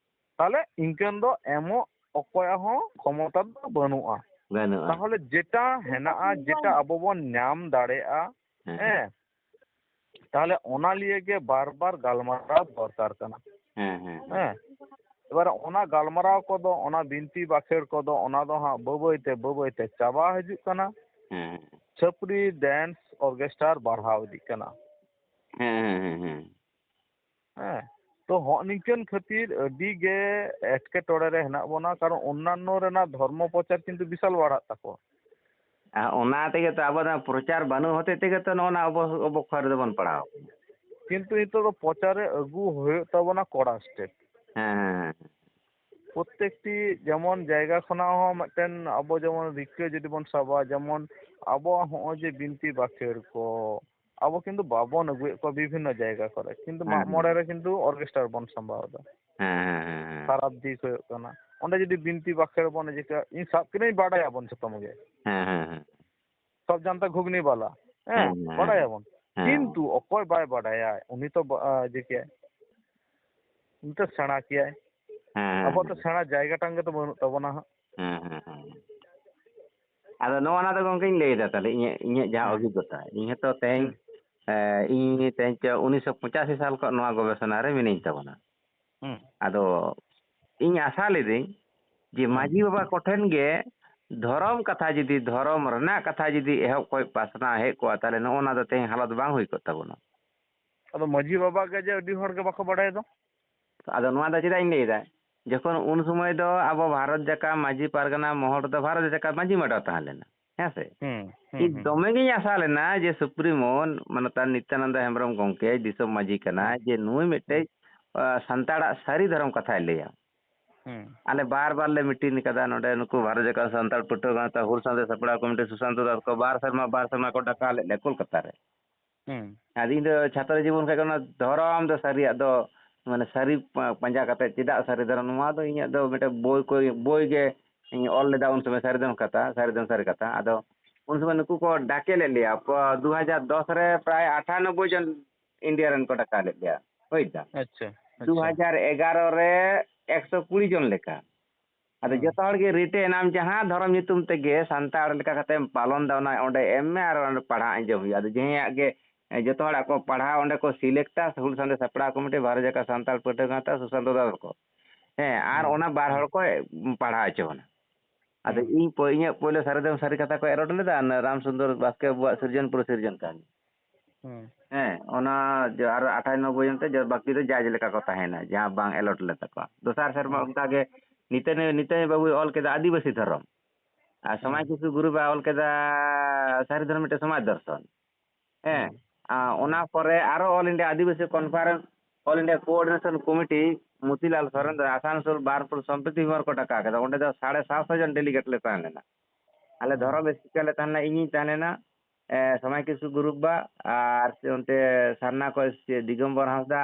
ᱛᱟᱦᱞᱮ ᱤᱱᱠᱟᱹᱱ ᱫᱚ ᱮᱢᱚᱜ ᱚᱠᱚᱭᱟᱜ ᱦᱚᱸ ᱠᱷᱚᱢᱚᱛᱟ ᱫᱚ ᱵᱟᱹᱱᱩᱜᱼᱟ᱾ ᱵᱟᱹᱱᱩᱜᱼᱟ᱾ ᱛᱟᱦᱞᱮ ᱡᱮᱴᱟ ᱦᱮᱱᱟᱜᱼᱟ, ᱡᱮᱴᱟ ᱟᱵᱚ ᱵᱚᱱ ᱧᱟᱢ ᱫᱟᱲᱮᱭᱟᱜᱼᱟ, ᱦᱮᱸ, ᱦᱮᱸ᱾ ᱦᱮᱸ, ᱛᱟᱦᱞᱮ ᱚᱱᱟ ᱞᱤᱭᱮ ᱜᱮ ᱵᱟᱨ ᱵᱟᱨ ᱜᱟᱞᱢᱟᱨᱟᱣ ᱫᱚᱨᱠᱟᱨ ᱠᱟᱱᱟ᱾ ᱦᱮᱸ, ᱦᱮᱸ, ᱦᱮᱸ᱾ ᱦᱮᱸ, ᱮᱵᱟᱨ ᱚᱱᱟ ᱜᱟᱞᱢᱟᱨᱟᱣ ᱠᱚᱫᱚ, ᱚᱱᱟ ᱵᱤᱱᱛᱤ ᱵᱟᱠᱷᱮᱲ ᱠᱚᱫᱚ, ᱚᱱᱟ ᱫᱚ ᱦᱟᱸᱜ ᱵᱟᱹᱭ ᱵᱟᱹᱭ ᱛᱮ, ᱵᱟᱹᱭ ᱵᱟᱹᱭ ᱛᱮ ᱪᱟᱵᱟ ᱦᱤᱡᱩᱜ ᱠᱟᱱᱟ᱾ ᱦᱮᱸ᱾ ᱪᱷᱟᱹᱯᱨᱤ ᱰᱮᱱᱥ ᱚᱨᱜᱮᱥᱴᱟᱨ ᱵᱟᱲᱦᱟᱣ ᱤᱫᱤᱜ ᱠᱟᱱᱟ᱾ ᱦᱮᱸ, ᱦᱮᱸ, ᱦᱮᱸ, ᱦᱮᱸ᱾ ᱦᱮᱸ, ᱛᱚ ᱦᱚᱸᱜ ᱱᱤᱝᱠᱟᱹᱱ ᱠᱷᱟᱹᱛᱤᱨ ᱟᱹᱰᱤ ᱜᱮ ᱮᱴᱠᱮᱴᱚᱬᱮ ᱨᱮ ᱦᱮᱱᱟᱜ ᱵᱚᱱᱟ, ᱠᱟᱨᱚᱱ ᱚᱱᱱᱟᱱᱱᱚ ᱨᱮᱱᱟᱜ ᱫᱷᱚᱨᱢᱚ ᱯᱨᱚᱪᱟᱨ ᱠᱤᱱᱛᱩ ᱵᱤᱥᱟᱞ ᱵᱟᱲᱦᱟᱜ ᱛᱟᱠᱚᱣᱟ᱾ ᱟᱨ ᱚᱱᱟ ᱛᱮᱜᱮ ᱛᱚ ᱟᱵᱚ ᱫᱚ ᱯᱨᱚᱪᱟᱨ ᱵᱟᱹᱱᱩᱜ ᱦᱚᱛᱮᱡ ᱛᱮᱜᱮ ᱛᱚ ᱱᱚᱜᱼᱚ ᱱᱟ ᱚᱵᱚ-, ᱚᱵᱚᱠᱷᱚᱭ ᱨᱮᱫᱚ ᱵᱚᱱ ᱯᱟᱲᱟᱣ ᱟᱠᱟᱱᱟ᱾ ᱠᱤᱱᱛᱩ ᱱᱤᱛᱚᱜ ᱫᱚ ᱯᱨᱚᱪᱟᱨ ᱨᱮ ᱟᱹᱜᱩ ᱦᱩᱭᱩᱜ ᱛᱟᱵᱚᱱᱟ ᱠᱚᱲᱟ ᱥᱴᱮᱯ᱾ ᱦᱮᱸ, ᱦᱮᱸ, ᱦᱮᱸ᱾ ᱯᱨᱚᱛᱮᱠᱴᱤ ᱡᱮᱢᱚᱱ ᱡᱟᱭᱜᱟ ᱠᱷᱚᱱᱟᱜ ᱦᱚᱸ ᱢᱤᱫᱴᱮᱱ ᱟᱵᱚ ᱡᱮᱢᱚᱱ ᱨᱤᱠᱟᱹ ᱡᱩᱫᱤ ᱵᱚᱱ ᱥᱟᱵᱟ, ᱡᱮᱢᱚᱱ ᱟᱵᱚᱣᱟᱜ ᱦᱚᱸᱜᱼᱚᱭ ᱡᱮ ᱵᱤᱱᱛᱤ ᱵᱟᱠᱷᱮᱲ ᱠᱚ, ᱟᱵᱚ ᱠᱤᱱᱛᱩ ᱵᱟᱵᱚᱱ ᱟᱹᱜᱩᱭᱮᱫ ᱠᱚᱣᱟ ᱵᱤᱵᱷᱤᱱᱱᱚ ᱡᱟᱭᱜᱟ ᱠᱚᱨᱮ, ᱠᱤᱱᱛᱩ ᱦᱮᱸ, ᱢᱟᱜ ᱢᱚᱬᱮ ᱦᱮᱸ᱾ ᱨᱮ ᱠᱤᱱᱛᱩ ᱚᱨᱜᱮᱥᱴᱟᱨ ᱵᱚᱱ ᱥᱟᱢᱵᱟᱣ ᱮᱫᱟ᱾ ᱦᱮᱸ, ᱦᱮᱸ, ᱦᱮᱸ, ᱦᱮᱸ᱾ ᱠᱷᱟᱨᱟᱯ ᱫᱤᱠ ᱦᱩᱭᱩᱜ ᱠᱟᱱᱟ᱾ ᱚᱸᱰᱮ ᱡᱩᱫᱤ ᱵᱤᱱᱛᱤ ᱵᱟᱠᱷᱮᱲ ᱵᱚᱱ ᱤᱭᱟᱹ ᱠᱟᱜᱼᱟ, ᱤᱧ ᱥᱟᱵ ᱠᱮᱫᱟᱹᱧ ᱵᱟᱰᱟᱭᱟᱵᱚᱱ ᱡᱷᱚᱛᱚᱢ ᱜᱮ᱾ ᱦᱮᱸ, ᱦᱮᱸ, ᱦᱮᱸ᱾ ᱥᱚᱵ ᱡᱟᱱᱛᱟ ᱜᱷᱩᱜᱽᱱᱤ ᱵᱟᱞᱟ, ᱦᱮᱸ, ᱦᱮᱸ, ᱦᱮᱸ᱾ ᱵᱟᱰᱟᱭᱟᱵᱚᱱ᱾ ᱦᱮᱸ᱾ ᱠᱤᱱᱛᱩ ᱚᱠᱚᱭ ᱵᱟᱭ ᱵᱟᱰᱟᱭᱟ, ᱩᱱᱤ ᱛᱚ ᱵᱟ-, ᱟ, ᱡᱮ ᱠᱮ, ᱩᱱᱤ ᱛᱚ ᱥᱮᱬᱟ ᱠᱮᱭᱟᱭ᱾ ᱦᱮᱸ, ᱦᱮᱸ, ᱟᱵᱚᱣᱟᱜ ᱛᱚ ᱦᱮᱸ᱾ ᱥᱮᱬᱟ ᱡᱟᱭᱜᱟ ᱴᱟᱝ ᱜᱮᱛᱚ ᱵᱟᱹᱱᱩᱜ ᱛᱟᱵᱚᱱᱟ ᱦᱟᱸᱜ᱾ ᱦᱮᱸ, ᱦᱮᱸ, ᱦᱮᱸ᱾ ᱟᱫᱚ ᱱᱚᱣᱟ ᱱᱟ ᱫᱚ ᱜᱚᱝᱠᱮᱧ ᱞᱟᱹᱭᱫᱟ, ᱛᱟᱦᱞᱮ ᱤᱧᱟᱹᱜ, ᱤᱧᱟᱹᱜ ᱡᱟᱦᱟᱸ ᱦᱮᱸ᱾ ᱚᱵᱷᱤᱜᱽᱜᱚᱛᱟ, ᱤᱧ ᱦᱚᱸᱛᱚ ᱛᱮᱦᱮᱧ, ᱦᱩᱸ᱾ ᱮ, ᱤᱧ ᱛᱮᱦᱮᱧ ᱪᱚ ᱩᱱᱤᱥᱥᱚ ᱯᱚᱸᱪᱟᱥᱤ ᱥᱟᱞ ᱠᱷᱚᱱ ᱱᱚᱣᱟ ᱜᱚᱵᱮᱥᱚᱱᱟ ᱨᱮ ᱢᱤᱱᱟᱹᱧ ᱛᱟᱵᱚᱱᱟ᱾ ᱦᱩᱸ᱾ ᱟᱫᱚ ᱤᱧ ᱟᱥᱟ ᱞᱤᱫᱟᱹᱧ ᱡᱮ ᱦᱩᱸ᱾ ᱢᱟᱹᱡᱷᱤ ᱵᱟᱵᱟ ᱠᱚᱴᱷᱮᱱ ᱜᱮ ᱫᱷᱚᱨᱚᱢ ᱠᱟᱛᱷᱟ ᱡᱩᱫᱤ, ᱫᱷᱚᱨᱚᱢ ᱨᱮᱱᱟᱜ ᱠᱟᱛᱷᱟ ᱡᱩᱫᱤ ᱮᱦᱚᱵ ᱠᱷᱚᱱ ᱯᱟᱥᱱᱟᱣ ᱦᱮᱡ ᱠᱚᱜᱼᱟ, ᱛᱟᱦᱞᱮ ᱱᱚᱜᱼᱚ ᱱᱟ ᱫᱚ ᱛᱮᱦᱮᱧ ᱦᱟᱞᱚᱛ ᱵᱟᱝ ᱦᱩᱭ ᱠᱚᱜ ᱛᱟᱵᱚᱱᱟ᱾ ᱟᱫᱚ ᱢᱟᱹᱡᱷᱤ ᱵᱟᱵᱟ ᱜᱮ ᱡᱮ ᱟᱹᱰᱤ ᱦᱚᱲ ᱜᱮ ᱵᱟᱠᱚ ᱵᱟᱲᱟᱭ ᱫᱚ᱾ ᱟᱫᱚ ᱱᱚᱣᱟ ᱫᱚ ᱪᱮᱫᱟᱜ ᱤᱧ ᱞᱟᱹᱭᱫᱟ? ᱡᱚᱠᱷᱚᱱ ᱩᱱ ᱥᱚᱢᱚᱭ ᱫᱚ ᱟᱵᱚ ᱵᱷᱟᱨᱚᱛ ᱡᱟᱠᱟᱛ ᱢᱟᱹᱡᱷᱤ ᱯᱟᱨᱜᱟᱱᱟ ᱢᱚᱦᱚᱞ ᱨᱮᱫᱚ ᱵᱷᱟᱨᱚᱛ ᱡᱟᱠᱟᱛ ᱢᱟᱹᱡᱷᱤ ᱢᱟᱰᱣᱟ ᱛᱟᱦᱮᱸ ᱞᱮᱱᱟ, ᱦᱮᱸ ᱥᱮ? ᱦᱩᱸ, ᱦᱩᱸ, ᱤᱧ ᱦᱩᱸ, ᱫᱚᱢᱮ ᱜᱤᱧ ᱟᱥᱟ ᱞᱮᱱᱟ ᱡᱮ ᱥᱩᱯᱨᱤᱢᱚ ᱢᱟᱱᱚᱛᱟᱱ ᱱᱤᱛᱭᱟᱱᱚᱱᱫᱚ ᱦᱮᱢᱵᱨᱚᱢ ᱜᱚᱢᱠᱮ ᱫᱤᱥᱚᱢ ᱢᱟᱹᱡᱷᱤ ᱠᱟᱱᱟᱭ, ᱦᱩᱸ, ᱡᱮ ᱱᱩᱭ ᱢᱤᱫᱴᱮᱡ, ᱦᱩᱸ, ᱟ, ᱥᱟᱱᱛᱟᱲᱟᱜ ᱥᱟᱹᱨᱤ ᱫᱷᱚᱨᱚᱢ ᱠᱟᱛᱷᱟᱭ ᱞᱟᱹᱭᱟ᱾ ᱦᱩᱸ, ᱟᱞᱮ ᱵᱟᱨ ᱵᱟᱨ ᱞᱮ ᱢᱤᱴᱤᱝ ᱠᱟᱫᱟ ᱱᱚᱰᱮ, ᱱᱩᱠᱩ ᱵᱷᱟᱨᱚᱛ ᱡᱟᱠᱟᱛ ᱥᱟᱱᱛᱟᱲ ᱯᱟᱹᱴᱷᱩᱣᱟᱹ ᱜᱟᱶᱛᱟ ᱦᱩᱞ ᱥᱟᱶᱛᱮ ᱥᱟᱯᱲᱟᱣ ᱠᱚᱢᱤᱴᱤ ᱥᱩᱥᱟᱱᱛᱚ ᱫᱟᱥ ᱠᱚ ᱵᱟᱨ ᱥᱮᱨᱢᱟ, ᱵᱟᱨ ᱥᱮᱨᱢᱟ ᱠᱚ ᱰᱟᱠᱟ ᱞᱮᱫ ᱞᱮᱭᱟ ᱠᱳᱞᱠᱟᱛᱟ ᱨᱮ᱾ ᱦᱩᱸ, ᱟᱫᱚ ᱤᱧ ᱫᱚ ᱪᱷᱟᱛᱨᱚ ᱡᱤᱵᱚᱱ ᱠᱷᱚᱱ ᱜᱮ ᱚᱱᱟ ᱫᱷᱚᱨᱚᱢ ᱫᱚ ᱥᱟᱹᱨᱤᱭᱟᱜ ᱫᱚ, ᱢᱟᱱᱮ ᱥᱟᱹᱨᱤ ᱯᱟ-, ᱯᱟᱸᱡᱟ ᱠᱟᱛᱮ ᱪᱮᱫᱟᱜ ᱥᱟᱹᱨᱤ ᱫᱷᱚᱨᱚᱢ, ᱱᱚᱣᱟ ᱫᱚ ᱤᱧᱟᱹᱜ ᱫᱚ ᱢᱤᱫᱴᱮᱱ ᱵᱳᱭ ᱠᱚ, ᱵᱳᱭ ᱜᱮ ᱤᱧ ᱚᱞ ᱞᱮᱫᱟ ᱩᱱ ᱥᱚᱢᱚᱭ, ᱥᱟᱹᱨᱤ ᱫᱷᱚᱨᱚᱢ ᱠᱟᱛᱷᱟ, ᱥᱟᱹᱨᱤ ᱫᱷᱚᱨᱚᱢ ᱥᱟᱹᱨᱤ ᱠᱟᱛᱷᱟ᱾ ᱟᱫᱚ ᱩᱱ ᱥᱚᱢᱚᱭ ᱱᱩᱠᱩ ᱠᱚ ᱰᱟᱠᱮ ᱞᱮᱫ ᱞᱮᱭᱟ, ᱯᱚ-, ᱫᱩ ᱦᱟᱡᱟᱨ ᱫᱚᱥ ᱨᱮ ᱯᱨᱟᱭ ᱟᱴᱷᱟᱱᱚᱵᱵᱳᱭ ᱡᱚᱱ ᱤᱱᱰᱤᱭᱟ ᱨᱮᱱ ᱠᱚ ᱰᱟᱠᱟ ᱞᱮᱫ ᱞᱮᱭᱟ, ᱵᱩᱡᱽ ᱫᱟ᱾ ᱟᱪᱪᱷᱟ, ᱟᱪᱪᱷᱟ᱾ ᱫᱩ ᱦᱟᱡᱟᱨ ᱮᱜᱟᱨᱚ ᱨᱮ ᱮᱠᱥᱚ ᱠᱩᱲᱤ ᱡᱚᱱ ᱞᱮᱠᱟ᱾ ᱟᱫᱚ ᱦᱩᱸ, ᱡᱚᱛᱚ ᱦᱚᱲ ᱜᱮ ᱨᱤᱴᱮᱱ, ᱟᱢ ᱡᱟᱦᱟᱸ ᱫᱷᱚᱨᱚᱢ ᱧᱩᱛᱩᱢ ᱛᱮᱜᱮ ᱥᱟᱱᱛᱟᱲ ᱞᱮᱠᱟ ᱠᱟᱛᱮᱢ ᱯᱟᱞᱚᱱ ᱫᱟ, ᱚᱱᱟ ᱚᱸᱰᱮ ᱮᱢ ᱢᱮ ᱟᱨ ᱚᱸᱰᱮ ᱯᱟᱲᱦᱟᱜ ᱟᱸᱡᱚᱢ ᱦᱩᱭᱩᱜᱼᱟ᱾ ᱟᱫᱚ ᱡᱟᱦᱟᱸᱭᱟᱜ ᱜᱮ, ᱮ, ᱡᱚᱛᱚ ᱦᱚᱲᱟᱜ ᱠᱚ ᱯᱟᱲᱦᱟᱣ, ᱚᱸᱰᱮ ᱠᱚ ᱥᱤᱞᱮᱠᱴᱟ ᱦᱩᱞ ᱥᱟᱶᱛᱮ ᱥᱟᱯᱲᱟᱣ ᱠᱚᱢᱤᱴᱤ, ᱵᱷᱟᱨᱚᱛ ᱡᱟᱠᱟᱛ ᱥᱟᱱᱛᱟᱲ ᱯᱟᱹᱴᱷᱩᱣᱟᱹ ᱜᱟᱶᱛᱟ, ᱥᱩᱥᱟᱱᱛᱚ ᱫᱟᱥ ᱠᱚ᱾ ᱦᱮᱸ, ᱟᱨ ᱦᱩᱸ, ᱚᱱᱟ ᱵᱟᱨ ᱦᱩᱸ, ᱦᱚᱲ ᱠᱚ, ᱩᱢ, ᱯᱟᱲᱦᱟᱣ ᱦᱚᱪᱚ ᱵᱚᱱᱟ᱾ ᱟᱫᱚ ᱦᱩᱸ, ᱤᱧ ᱯᱳ-, ᱤᱧᱟᱹᱜ ᱯᱳᱭᱞᱳ ᱥᱟᱹᱨᱤ ᱫᱷᱚᱨᱚᱢ ᱥᱟᱹᱨᱤ ᱠᱟᱛᱷᱟ ᱠᱚ ᱮᱞᱚᱴ ᱞᱮᱫᱟ, ᱚᱱᱟ ᱨᱟᱢ ᱥᱩᱱᱫᱚᱨ ᱵᱟᱥᱠᱮ ᱟᱵᱚᱣᱟᱜ ᱥᱤᱨᱡᱚᱱ ᱯᱩᱨᱟᱹ ᱥᱤᱨᱡᱚᱱ ᱠᱟᱹᱦᱱᱤ᱾ ᱦᱩᱸ, ᱦᱮᱸ, ᱚᱱᱟ ᱡᱮ ᱟᱨ ᱟᱴᱷᱟᱭ ᱱᱚᱵᱵᱳᱭ ᱡᱚᱱ ᱛᱮ ᱡᱮ ᱵᱟᱹᱠᱤ ᱫᱚ ᱡᱟᱡᱽ ᱞᱮᱠᱟ ᱠᱚ ᱛᱟᱦᱮᱸᱱᱟ, ᱡᱟᱦᱟᱸ ᱵᱟᱝ ᱮᱞᱚᱴ ᱞᱮᱫ ᱛᱟᱠᱚᱣᱟ᱾ ᱫᱚᱥᱟᱨ ᱥᱮᱨᱢᱟ ᱦᱩᱸ, ᱚᱱᱠᱟ ᱜᱮ ᱱᱤᱛᱟᱹᱱᱤ, ᱱᱤᱛᱟᱹᱱᱤ ᱵᱟᱹᱵᱩᱭ ᱚᱞ ᱠᱮᱫᱟ ᱟᱹᱫᱤᱵᱟᱹᱥᱤ ᱫᱷᱚᱨᱚᱢ, ᱟᱨ ᱥᱚᱢᱟᱡᱽ ᱦᱩᱸ, ᱥᱤᱥᱩ ᱜᱩᱨᱩ ᱵᱟ ᱚᱞ ᱠᱮᱫᱟ ᱥᱟᱹᱨᱤ ᱫᱷᱚᱨᱚᱢ ᱢᱤᱫᱴᱮᱱ ᱥᱚᱢᱟᱡᱽ ᱫᱚᱨᱥᱚᱱ᱾ ᱦᱮᱸ, ᱦᱩᱸ, ᱟᱨ ᱚᱱᱟ ᱦᱩᱸ, ᱯᱚᱨᱮ ᱟᱨᱚ All India ᱟᱹᱫᱤᱵᱟᱹᱥᱤ Conference, All India Coordination Committee, Motilal ᱦᱩᱸ, ᱥᱚᱨᱮᱱ ᱫᱚ ᱟᱥᱟᱱᱥᱳᱞ, ᱵᱟᱨᱱᱯᱩᱨ, ᱥᱚᱢᱯᱨᱤᱛᱤ ᱵᱤᱵᱷᱟᱜᱽ ᱠᱚ ᱰᱟᱠᱟ ᱠᱮᱫᱟ᱾ ᱚᱸᱰᱮ ᱫᱚ ᱥᱟᱲᱮ ᱥᱟᱛᱥᱚ ᱡᱚᱱ ᱰᱮᱞᱤᱜᱮᱴ ᱞᱮ ᱛᱟᱦᱮᱸ ᱞᱮᱱᱟ᱾ ᱟᱞᱮ ᱦᱩᱸ, ᱫᱷᱚᱨᱚᱢ ᱥᱯᱤᱠᱟᱨ ᱞᱮ ᱛᱟᱦᱮᱸ ᱞᱮᱱᱟ, ᱤᱧᱤᱧ ᱛᱟᱦᱮᱸ ᱞᱮᱱᱟ, ᱮ, ᱥᱚᱢᱟᱭ ᱠᱤᱥᱠᱩ ᱜᱩᱨᱩ ᱵᱟ, ᱟᱨ ᱥᱮ ᱚᱱᱛᱮ ᱥᱟᱨᱱᱟ ᱠᱷᱚᱱ ᱥᱮ ᱫᱤᱜᱚᱢᱵᱚᱨ ᱦᱟᱸᱥᱫᱟ,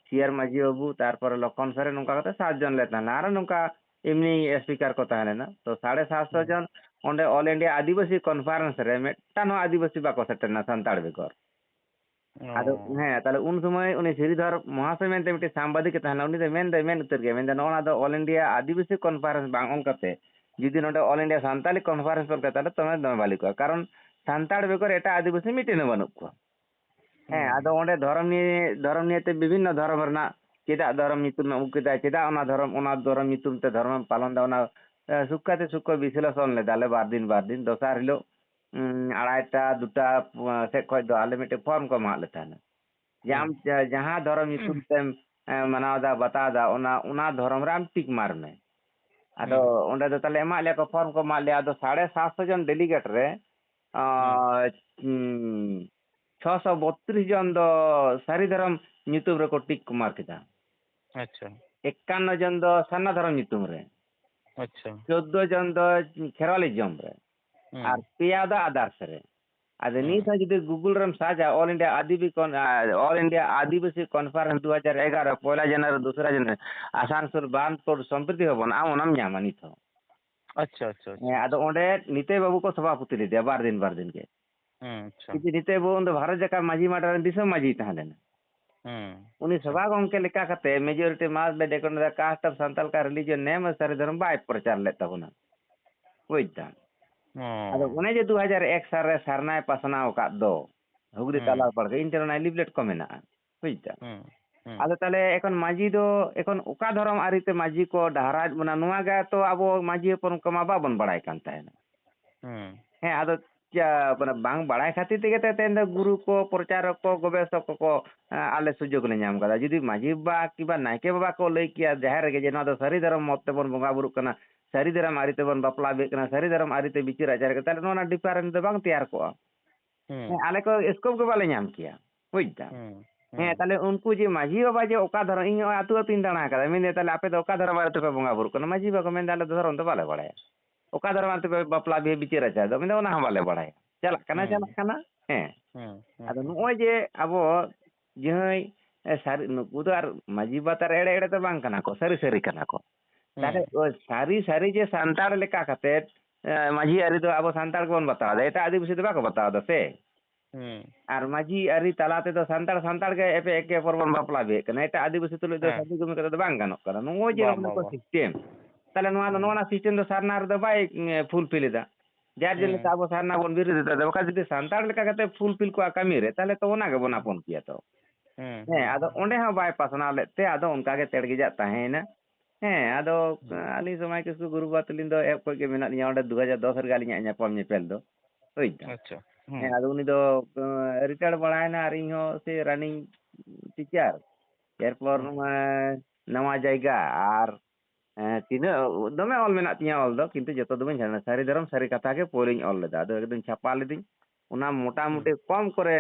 ᱥᱤᱭᱟᱨ ᱢᱟᱹᱡᱷᱤ ᱵᱟᱹᱵᱩ, ᱛᱟᱨᱯᱚᱨᱮ ᱞᱚᱠᱷᱚᱱ ᱥᱚᱨᱮᱱ, ᱱᱚᱝᱠᱟ ᱠᱟᱛᱮ ᱥᱟᱛ ᱡᱚᱱ ᱞᱮ ᱛᱟᱦᱮᱸ ᱞᱮᱱᱟ᱾ ᱟᱨᱚ ᱱᱚᱝᱠᱟ ᱮᱢᱱᱤ ᱥᱯᱤᱠᱟᱨ ᱠᱚ ᱛᱟᱦᱮᱸ ᱞᱮᱱᱟ᱾ ᱛᱚ, ᱥᱟᱲᱮ ᱥᱟᱛᱥᱚ ᱦᱩᱸ, ᱡᱚᱱ ᱚᱸᱰᱮ All India ᱟᱹᱫᱤᱵᱟᱹᱥᱤ Conference ᱨᱮ ᱢᱤᱫᱴᱟᱝ ᱦᱚᱸ ᱟᱹᱫᱤᱵᱟᱹᱥᱤ ᱵᱟᱠᱚ ᱥᱮᱴᱮᱨ ᱞᱮᱱᱟ, ᱥᱟᱱᱛᱟᱲ ᱵᱮᱜᱚᱨ᱾ ᱟᱫᱚ ᱚ, ᱦᱮᱸ, ᱛᱟᱦᱞᱮ ᱩᱱ ᱥᱚᱢᱚᱭ ᱩᱱᱤ ᱥᱨᱤᱫᱷᱚᱨ ᱢᱚᱦᱟᱥᱚᱭ ᱢᱮᱱᱛᱮ ᱢᱤᱫᱴᱮᱱ ᱥᱟᱢᱵᱟᱫᱤᱠ ᱮ ᱛᱟᱦᱮᱸ ᱞᱮᱱᱟ, ᱩᱱᱤ ᱫᱚ ᱢᱮᱱ ᱫᱚᱭ ᱢᱮᱱ ᱩᱛᱟᱹᱨ ᱜᱮᱭᱟ, ᱢᱮᱱᱫᱟ, "ᱱᱚᱜᱼᱚ ᱱᱚᱣᱟ ᱫᱚ All India ᱟᱹᱫᱤᱵᱟᱹᱥᱤ Conference ᱵᱟᱝ ᱚᱞ ᱠᱟᱛᱮ ᱡᱩᱫᱤ ᱱᱚᱰᱮ All India ᱥᱟᱱᱛᱟᱞᱤ Conference ᱚᱞ ᱠᱟᱛᱮ, ᱛᱟᱦᱞᱮ ᱫᱚᱢᱮ, ᱫᱚᱢᱮ ᱵᱷᱟᱞᱤ ᱠᱚᱜᱼᱟ, ᱠᱟᱨᱚᱱ ᱥᱟᱱᱛᱟᱲ ᱵᱮᱜᱚᱨ ᱮᱴᱟᱜ ᱟᱹᱫᱤᱵᱟᱹᱥᱤ ᱢᱤᱫᱴᱮᱱ ᱦᱚᱸ ᱵᱟᱹᱱᱩᱜ ᱠᱚᱣᱟ᱾" ᱦᱮᱸ, ᱦᱩᱸ, ᱟᱫᱚ ᱚᱸᱰᱮ ᱫᱷᱚᱨᱚᱢ ᱱᱤᱭᱮ, ᱫᱷᱚᱨᱚᱢ ᱱᱤᱭᱮ ᱛᱮ ᱵᱤᱵᱷᱤᱱᱱᱚ ᱫᱷᱚᱨᱚᱢ ᱨᱮᱱᱟᱜ ᱪᱮᱫᱟᱜ ᱫᱷᱚᱨᱚᱢ ᱧᱩᱛᱩᱢ ᱮᱢ ᱟᱹᱜᱩ ᱠᱮᱫᱟ, ᱪᱮᱫᱟᱜ ᱚᱱᱟ ᱫᱷᱚᱨᱚᱢ, ᱚᱱᱟ ᱫᱷᱚᱨᱚᱢ ᱧᱩᱛᱩᱢ ᱛᱮ ᱫᱷᱚᱨᱚᱢᱮᱢ ᱯᱟᱞᱚᱱ ᱫᱟ, ᱚᱱᱟ, ᱮ, ᱥᱩᱠᱠᱷᱟ ᱛᱮ ᱥᱩᱠᱠᱷᱚ ᱵᱤᱥᱞᱮᱥᱚᱱ ᱞᱮᱫᱟ ᱞᱮ ᱵᱟᱨ ᱫᱤᱱ, ᱵᱟᱨ ᱫᱤᱱ᱾ ᱫᱚᱥᱟᱨ ᱦᱤᱞᱳᱜ, ᱩᱸ, ᱟᱲᱟᱭᱴᱟ, ᱫᱩᱴᱟ, ᱩᱸ, ᱥᱮᱫ ᱠᱷᱚᱡ ᱫᱚ ᱟᱞᱮ ᱢᱤᱫᱴᱮᱱ ᱯᱷᱚᱨᱢ ᱠᱚ ᱮᱢᱟᱜ ᱞᱮ ᱛᱟᱦᱮᱱᱟ᱾ ᱡᱮ ᱟᱢ ᱦᱩᱸ᱾ ᱡᱟ-, ᱡᱟᱦᱟᱸ ᱫᱷᱚᱨᱚᱢ ᱧᱩᱛᱩᱢ ᱛᱮᱢ, ᱮ, ᱢᱟᱱᱟᱣ ᱫᱟ, ᱵᱟᱛᱟᱣ ᱫᱟ, ᱚᱱᱟ, ᱚᱱᱟ ᱫᱷᱚᱨᱚᱢ ᱨᱮ ᱟᱢ ᱴᱤᱠ ᱢᱟᱨ ᱢᱮ᱾ ᱟᱫᱚ ᱦᱩᱸ᱾ ᱚᱸᱰᱮ ᱫᱚ ᱛᱟᱦᱞᱮ ᱮᱢᱟᱜ ᱞᱮᱭᱟ ᱠᱚ, ᱯᱷᱚᱨᱢ ᱠᱚ ᱮᱢᱟᱜ ᱞᱮᱭᱟ᱾ ᱟᱫᱚ ᱥᱟᱲᱮ ᱥᱟᱛᱥᱚ ᱡᱚᱱ ᱰᱮᱞᱤᱜᱮᱴ ᱨᱮ, ᱟ, ᱦᱩᱸ᱾ ᱩᱸ, ᱪᱷᱚᱥᱚ ᱵᱚᱛᱨᱤᱥ ᱡᱚᱱ ᱫᱚ ᱥᱟᱹᱨᱤ ᱫᱷᱚᱨᱚᱢ ᱧᱩᱛᱩᱢ ᱨᱮᱠᱚ ᱴᱤᱠ ᱠᱚ ᱢᱟᱨ ᱠᱮᱫᱟ᱾ ᱟᱪᱪᱷᱟ᱾ ᱮᱠᱟᱱᱱᱚ ᱡᱚᱱ ᱫᱚ ᱥᱟᱨᱱᱟ ᱫᱷᱚᱨᱚᱢ ᱧᱩᱛᱩᱢ ᱨᱮ᱾ ᱟᱪᱪᱷᱟ᱾ ᱪᱳᱫᱫᱳ ᱡᱚᱱ ᱫᱚ ᱠᱷᱮᱨᱣᱟᱞᱤᱡᱚᱢ ᱨᱮ᱾ ᱦᱩᱸ᱾ ᱟᱨ ᱯᱮᱭᱟ ᱫᱚ ᱟᱫᱟᱨᱥ ᱨᱮ᱾ ᱟᱫᱚ ᱦᱩᱸ᱾ ᱱᱤᱛ ᱦᱚᱸ ᱡᱩᱫᱤ Google ᱨᱮᱢ ᱥᱟᱨᱪᱟ, All India ᱟᱹᱫᱤᱵᱤ ᱠᱚᱱ-, ᱟ, All India ᱟᱹᱫᱤᱵᱟᱹᱥᱤ Conference ᱫᱩ ᱦᱟᱡᱟᱨ ᱮᱜᱟᱨᱚ, ᱯᱚᱭᱞᱟ ᱡᱟᱱᱩᱣᱟᱨᱤ, ᱫᱚᱥᱨᱟ ᱡᱟᱱᱩᱣᱟᱨᱤ, ᱟᱥᱟᱱᱥᱳᱞ, ᱵᱟᱸᱫᱷᱯᱳᱨ, ᱥᱚᱢᱯᱨᱤᱛᱤ ᱵᱷᱚᱵᱚᱱ, ᱟᱢ ᱚᱱᱟᱢ ᱧᱟᱢᱟ ᱱᱤᱛ ᱦᱚᱸ᱾ ᱟᱪᱪᱷᱟ, ᱟᱪᱪᱷᱟ, ᱟᱪᱪᱷᱟ᱾ ᱦᱮᱸ, ᱟᱫᱚ ᱚᱸᱰᱮ ᱱᱤᱛᱟᱹᱭ ᱵᱟᱹᱵᱩ ᱠᱚ ᱥᱚᱵᱷᱟᱯᱚᱛᱤ ᱞᱮᱫᱮᱭᱟ ᱵᱟᱨ ᱫᱤᱱ, ᱵᱟᱨ ᱫᱤᱱ ᱜᱮ᱾ ᱦᱩᱸ, ᱟᱪᱪᱷᱟ᱾ ᱠᱤᱱᱛᱩ ᱱᱤᱛᱟᱹᱭ ᱵᱟᱹᱵᱩ ᱩᱱᱫᱚ ᱵᱷᱟᱨᱚᱛ ᱡᱟᱠᱟᱛ ᱢᱟᱹᱡᱷᱤ ᱢᱟᱰᱟ ᱨᱮᱱ ᱫᱤᱥᱚᱢ ᱢᱟᱹᱡᱷᱤᱭ ᱛᱟᱦᱮᱸ ᱞᱮᱱᱟ᱾ ᱦᱩᱸ, ᱩᱱᱤ ᱟᱪᱪᱷᱟ᱾ ᱥᱚᱵᱷᱟ ᱜᱚᱢᱠᱮ ᱞᱮᱠᱟ ᱠᱟᱛᱮ majority mark ᱞᱮ declare ᱞᱮᱫᱟ, caste of ᱥᱟᱱᱛᱟᱞ ᱠᱟ religion name ᱥᱟᱹᱨᱤ ᱫᱷᱚᱨᱚᱢ ᱵᱟᱭ ᱯᱨᱚᱪᱟᱨ ᱞᱮᱫ ᱛᱟᱵᱚᱱᱟ᱾ ᱵᱩᱡᱽ ᱫᱟᱢ? ᱚ᱾ ᱟᱫᱚ ᱚᱱᱮ ᱡᱮ ᱫᱩ ᱦᱟᱡᱟᱨ ᱮᱠ ᱥᱟᱞ ᱨᱮ ᱥᱟᱨᱱᱟᱭ ᱯᱟᱥᱱᱟᱣ ᱟᱠᱟᱫ ᱫᱚ, ᱦᱩᱜᱽᱞᱤ ᱦᱩᱸ᱾ ᱛᱟᱞᱟ ᱵᱟᱲᱜᱮ, ᱤᱧ ᱴᱷᱮᱱ ᱚᱱᱟ leaflet ᱠᱚ ᱢᱮᱱᱟᱜᱼᱟ᱾ ᱵᱩᱡᱽ ᱫᱟᱢ? ᱦᱩᱸ, ᱦᱩᱸ᱾ ᱟᱫᱚ ᱛᱟᱦᱞᱮ ᱮᱠᱷᱚᱱ ᱢᱟᱹᱡᱷᱤ ᱫᱚ, ᱮᱠᱷᱚᱱ ᱚᱠᱟ ᱫᱷᱚᱨᱚᱢ ᱟᱹᱨᱤ ᱛᱮ ᱢᱟᱹᱡᱷᱤ ᱠᱚ ᱰᱟᱦᱟᱨᱟᱣᱮᱫ ᱵᱚᱱᱟ, ᱱᱚᱣᱟ ᱜᱮ ᱛᱚ ᱟᱵᱚ ᱢᱟᱹᱡᱷᱤ ᱦᱚᱯᱚᱱ ᱠᱚᱢᱟ ᱵᱟᱵᱚᱱ ᱵᱟᱲᱟᱭ ᱠᱟᱱ ᱛᱟᱦᱮᱱᱟ᱾ ᱦᱩᱸ᱾ ᱦᱮᱸ, ᱟᱫᱚ ᱪᱟ-, ᱢᱟᱱᱮ ᱵᱟᱝ ᱵᱟᱲᱟᱭ ᱠᱷᱟᱹᱛᱤᱨ ᱛᱮᱜᱮ ᱛᱚ ᱛᱮᱦᱮᱧ ᱫᱚ ᱜᱩᱨᱩ ᱠᱚ, ᱯᱨᱚᱪᱟᱨᱚᱠ ᱠᱚ, ᱜᱚᱵᱮᱥᱚᱠ ᱠᱚᱠᱚ, ᱮᱸ, ᱟᱞᱮ ᱥᱩᱡᱳᱜᱽ ᱞᱮ ᱧᱟᱢ ᱠᱟᱫᱟ᱾ ᱡᱩᱫᱤ ᱢᱟᱹᱡᱷᱤ ᱵᱟᱵᱟ ᱠᱤᱝᱵᱟ ᱱᱟᱭᱠᱮ ᱵᱟᱵᱟ ᱠᱚ ᱞᱟᱹᱭ ᱠᱮᱭᱟ ᱡᱟᱦᱮᱨ ᱨᱮᱜᱮ ᱡᱮ ᱱᱚᱣᱟ ᱫᱚ ᱥᱟᱹᱨᱤ ᱫᱷᱚᱨᱚᱢ ᱢᱚᱛ ᱛᱮᱵᱚᱱ ᱵᱚᱸᱜᱟ ᱵᱩᱨᱩᱜ ᱠᱟᱱᱟ, ᱥᱟᱹᱨᱤ ᱫᱷᱚᱨᱚᱢ ᱟᱹᱨᱤ ᱛᱮᱵᱚᱱ ᱵᱟᱯᱞᱟ ᱵᱤᱦᱟᱹᱜ ᱠᱟᱱᱟ, ᱥᱟᱹᱨᱤ ᱫᱷᱚᱨᱚᱢ ᱟᱹᱨᱤ ᱛᱮ ᱵᱤᱪᱟᱹᱨ ᱟᱪᱟᱨ ᱠᱟᱱᱟ, ᱛᱟᱦᱞᱮ ᱱᱚᱣᱟ ᱨᱮᱱᱟᱜ difference ᱫᱚ ᱵᱟᱝ ᱛᱮᱭᱟᱨ ᱠᱚᱜᱼᱟ᱾ ᱦᱩᱸ᱾ ᱦᱮᱸ, ᱟᱞᱮ ᱠᱚ scope ᱜᱮ ᱵᱟᱞᱮ ᱧᱟᱢ ᱠᱮᱭᱟ, ᱵᱩᱡᱽ ᱫᱟᱢ? ᱦᱩᱸ, ᱦᱮᱸ, ᱦᱩᱸ᱾ ᱛᱟᱦᱞᱮ ᱩᱱᱠᱩ ᱡᱮ ᱢᱟᱹᱡᱷᱤ ᱵᱟᱵᱟ ᱡᱮ ᱚᱠᱟ ᱫᱷᱚᱨᱚᱢ, ᱤᱧ ᱱᱚᱜᱼᱚᱭ ᱟᱹᱛᱩ ᱟᱹᱛᱩᱧ ᱫᱟᱬᱟ ᱟᱠᱟᱫᱟ, ᱢᱮᱱᱫᱟᱹᱧ, "ᱛᱟᱦᱞᱮ ᱟᱯᱮ ᱫᱚ ᱚᱠᱟ ᱫᱷᱚᱨᱚᱢ ᱵᱟᱨᱮ ᱛᱮᱯᱮ ᱵᱚᱸᱜᱟ ᱵᱩᱨᱩᱜ ᱠᱟᱱᱟ?" ᱢᱟᱹᱡᱷᱤ ᱵᱟᱵᱟ ᱠᱚ ᱢᱮᱱᱫᱟ, "ᱟᱞᱮ ᱫᱚ ᱫᱷᱚᱨᱚᱢ ᱫᱚ ᱵᱟᱞᱮ ᱵᱟᱲᱟᱭᱟ, ᱚᱠᱟ ᱫᱷᱚᱨᱚᱢ ᱵᱟᱨᱮ ᱛᱮᱯᱮ ᱵᱟᱯᱞᱟ ᱵᱤᱦᱟᱹ ᱵᱤᱪᱟᱹᱨ ᱟᱪᱟᱨ ᱫᱚ?" ᱢᱮᱱᱫᱟ, "ᱚᱱᱟ ᱦᱚᱸ ᱵᱟᱞᱮ ᱵᱟᱲᱟᱭᱟ, ᱪᱟᱞᱟᱜ ᱠᱟᱱᱟ, ᱦᱩᱸ᱾ ᱪᱟᱞᱟᱜ ᱠᱟᱱᱟ᱾" ᱦᱮᱸ᱾ ᱦᱩᱸ, ᱦᱩᱸ, ᱟᱫᱚ ᱦᱩᱸ᱾ ᱱᱚᱜᱼᱚᱭ ᱡᱮ ᱟᱵᱚ ᱡᱟᱦᱟᱸᱭ, ᱮ, ᱥᱟᱹᱨᱤ, ᱱᱩᱠᱩ ᱫᱚ ᱟᱨ ᱢᱟᱹᱡᱷᱤ ᱵᱟᱵᱟ ᱛᱟᱨ ᱮᱲᱮ ᱮᱲᱮ ᱫᱚ ᱵᱟᱝ ᱠᱟᱱᱟ ᱠᱚ, ᱥᱟᱹᱨᱤ ᱥᱟᱹᱨᱤ ᱠᱟᱱᱟ ᱠᱚ᱾ ᱛᱟᱦᱞᱮ ᱦᱩᱸ᱾ ᱳᱭ ᱥᱟᱹᱨᱤ ᱥᱟᱹᱨᱤ ᱡᱮ ᱥᱟᱱᱛᱟᱲ ᱞᱮᱠᱟ ᱠᱟᱛᱮᱫ, ᱮ, ᱢᱟᱹᱡᱷᱤ ᱟᱹᱨᱤ ᱫᱚ ᱟᱵᱚ ᱥᱟᱱᱛᱟᱲ ᱜᱮᱵᱚᱱ ᱵᱟᱛᱟᱣ ᱮᱫᱟ, ᱮᱴᱟᱜ ᱟᱹᱫᱤᱵᱟᱹᱥᱤ ᱫᱚ ᱵᱟᱠᱚ ᱵᱟᱛᱟᱣ ᱮᱫᱟ ᱥᱮ᱾ ᱦᱩᱸ᱾ ᱟᱨ ᱢᱟᱹᱡᱷᱤ ᱟᱹᱨᱤ ᱛᱟᱞᱟ ᱛᱮᱫᱚ ᱥᱟᱱᱛᱟᱲ ᱥᱟᱱᱛᱟᱲ ᱜᱮ ᱮᱯᱮ ᱮᱠᱮ ᱚᱯᱚᱨ ᱵᱚᱱ ᱵᱟᱯᱞᱟ ᱵᱤᱦᱟᱹᱜ ᱠᱟᱱᱟ, ᱮᱴᱟᱜ ᱟᱹᱫᱤᱵᱟᱹᱥᱤ ᱛᱩᱞᱩᱡ ᱫᱚ ᱦᱮᱸ᱾ ᱥᱟᱹᱜᱩᱱ ᱠᱟᱛᱮ ᱫᱚ ᱵᱟᱝ ᱜᱟᱱᱚᱜ ᱠᱟᱱᱟ᱾ ᱱᱚᱜᱼᱚᱭ ᱡᱮ ᱵᱟ, ᱱᱚᱜᱼᱚ ᱵᱟ, ᱱᱚᱝᱠᱟ ᱵᱟ᱾ System, ᱛᱟᱦᱞᱮ ᱱᱚᱣᱟ ᱫᱚ, ᱦᱩᱸ᱾ ᱱᱚᱣᱟ ᱨᱮᱱᱟᱜ system ᱫᱚ ᱥᱟᱨᱱᱟ ᱨᱮᱫᱚ ᱵᱟᱭ, ᱮ, fulfill ᱮᱫᱟ᱾ ᱡᱟᱨ ᱡᱚᱱᱱᱚ ᱦᱩᱸ᱾ ᱛᱮ ᱟᱵᱚ ᱥᱟᱨᱱᱟ ᱵᱚᱱ ᱵᱤᱨᱳᱫᱷ ᱮᱫᱟ᱾ ᱵᱟᱠᱷᱟᱱ ᱡᱩᱫᱤ ᱥᱟᱱᱛᱟᱲ ᱞᱮᱠᱟ ᱠᱟᱛᱮ fulfill ᱠᱚᱜᱼᱟ ᱠᱟᱹᱢᱤ ᱨᱮ, ᱛᱟᱦᱞᱮ ᱛᱚ ᱚᱱᱟ ᱜᱮᱵᱚᱱ ᱦᱩᱸ᱾ ᱟᱯᱚᱱ ᱠᱮᱭᱟ ᱛᱚ᱾ ᱦᱩᱸ, ᱦᱮᱸ, ᱦᱩᱸ, ᱟᱫᱚ ᱦᱩᱸ᱾ ᱚᱸᱰᱮ ᱦᱚᱸ ᱵᱟᱭ ᱯᱟᱥᱱᱟᱣ ᱞᱮᱫ ᱛᱮ ᱟᱫᱚ ᱚᱱᱠᱟ ᱜᱮ ᱛᱮᱲ ᱜᱮᱡᱟᱜ ᱛᱟᱦᱮᱸᱭᱮᱱᱟ᱾ ᱦᱮᱸ, ᱟᱫᱚ ᱦᱩᱸ᱾ ᱟᱹᱞᱤᱧ ᱥᱚᱢᱟᱭ ᱠᱤᱥᱠᱩ ᱜᱩᱨᱩ ᱵᱟᱵᱟ ᱛᱟᱹᱞᱤᱧ ᱫᱚ ᱮᱦᱚᱵ ᱠᱷᱚᱱ ᱜᱮ ᱢᱮᱱᱟᱜ ᱞᱤᱧᱟ ᱚᱸᱰᱮ ᱫᱩ ᱦᱟᱡᱟᱨ ᱫᱚᱥ ᱨᱮᱜᱮ ᱟᱹᱞᱤᱧᱟᱜ ᱧᱟᱯᱟᱢ ᱧᱮᱯᱮᱞ ᱫᱚ᱾ ᱵᱩᱡᱽ ᱫᱟᱢ? ᱟᱪᱪᱷᱟ᱾ ᱦᱮᱸ, ᱟᱫᱚ ᱩᱱᱤ ᱫᱚ ᱨᱤᱴᱟᱭᱟᱨ ᱵᱟᱲᱟᱭᱮᱱᱟ ᱟᱨ ᱤᱧ ᱦᱚᱸ ᱥᱮ ᱨᱟᱱᱤᱝ ᱴᱤᱪᱟᱨ᱾ ᱮᱨᱯᱚᱨ ᱱᱚᱣᱟ ᱱᱟᱣᱟ ᱡᱟᱭᱜᱟ ᱟᱨ ᱦᱮᱸ, ᱛᱤᱱᱟᱹᱜ ᱫᱚᱢᱮ ᱚᱞ ᱢᱮᱱᱟᱜ ᱛᱤᱧᱟ ᱚᱞ ᱫᱚ, ᱠᱤᱱᱛᱩ ᱡᱚᱛᱚ ᱫᱚ ᱵᱟᱹᱧ ᱡᱷᱟᱲᱱᱟ᱾ ᱥᱟᱹᱨᱤ ᱫᱷᱚᱨᱚᱢ ᱥᱟᱹᱨᱤ ᱠᱟᱛᱷᱟ ᱜᱮ ᱯᱳᱭᱞᱳᱧ ᱚᱞ ᱞᱮᱫᱟ, ᱟᱫᱚ ᱮᱠᱫᱚᱢ ᱪᱷᱟᱯᱟ ᱞᱤᱫᱟᱹᱧ᱾ ᱚᱱᱟ ᱢᱚᱴᱟᱢᱩᱴᱤ ᱠᱚᱢ ᱠᱚᱨᱮ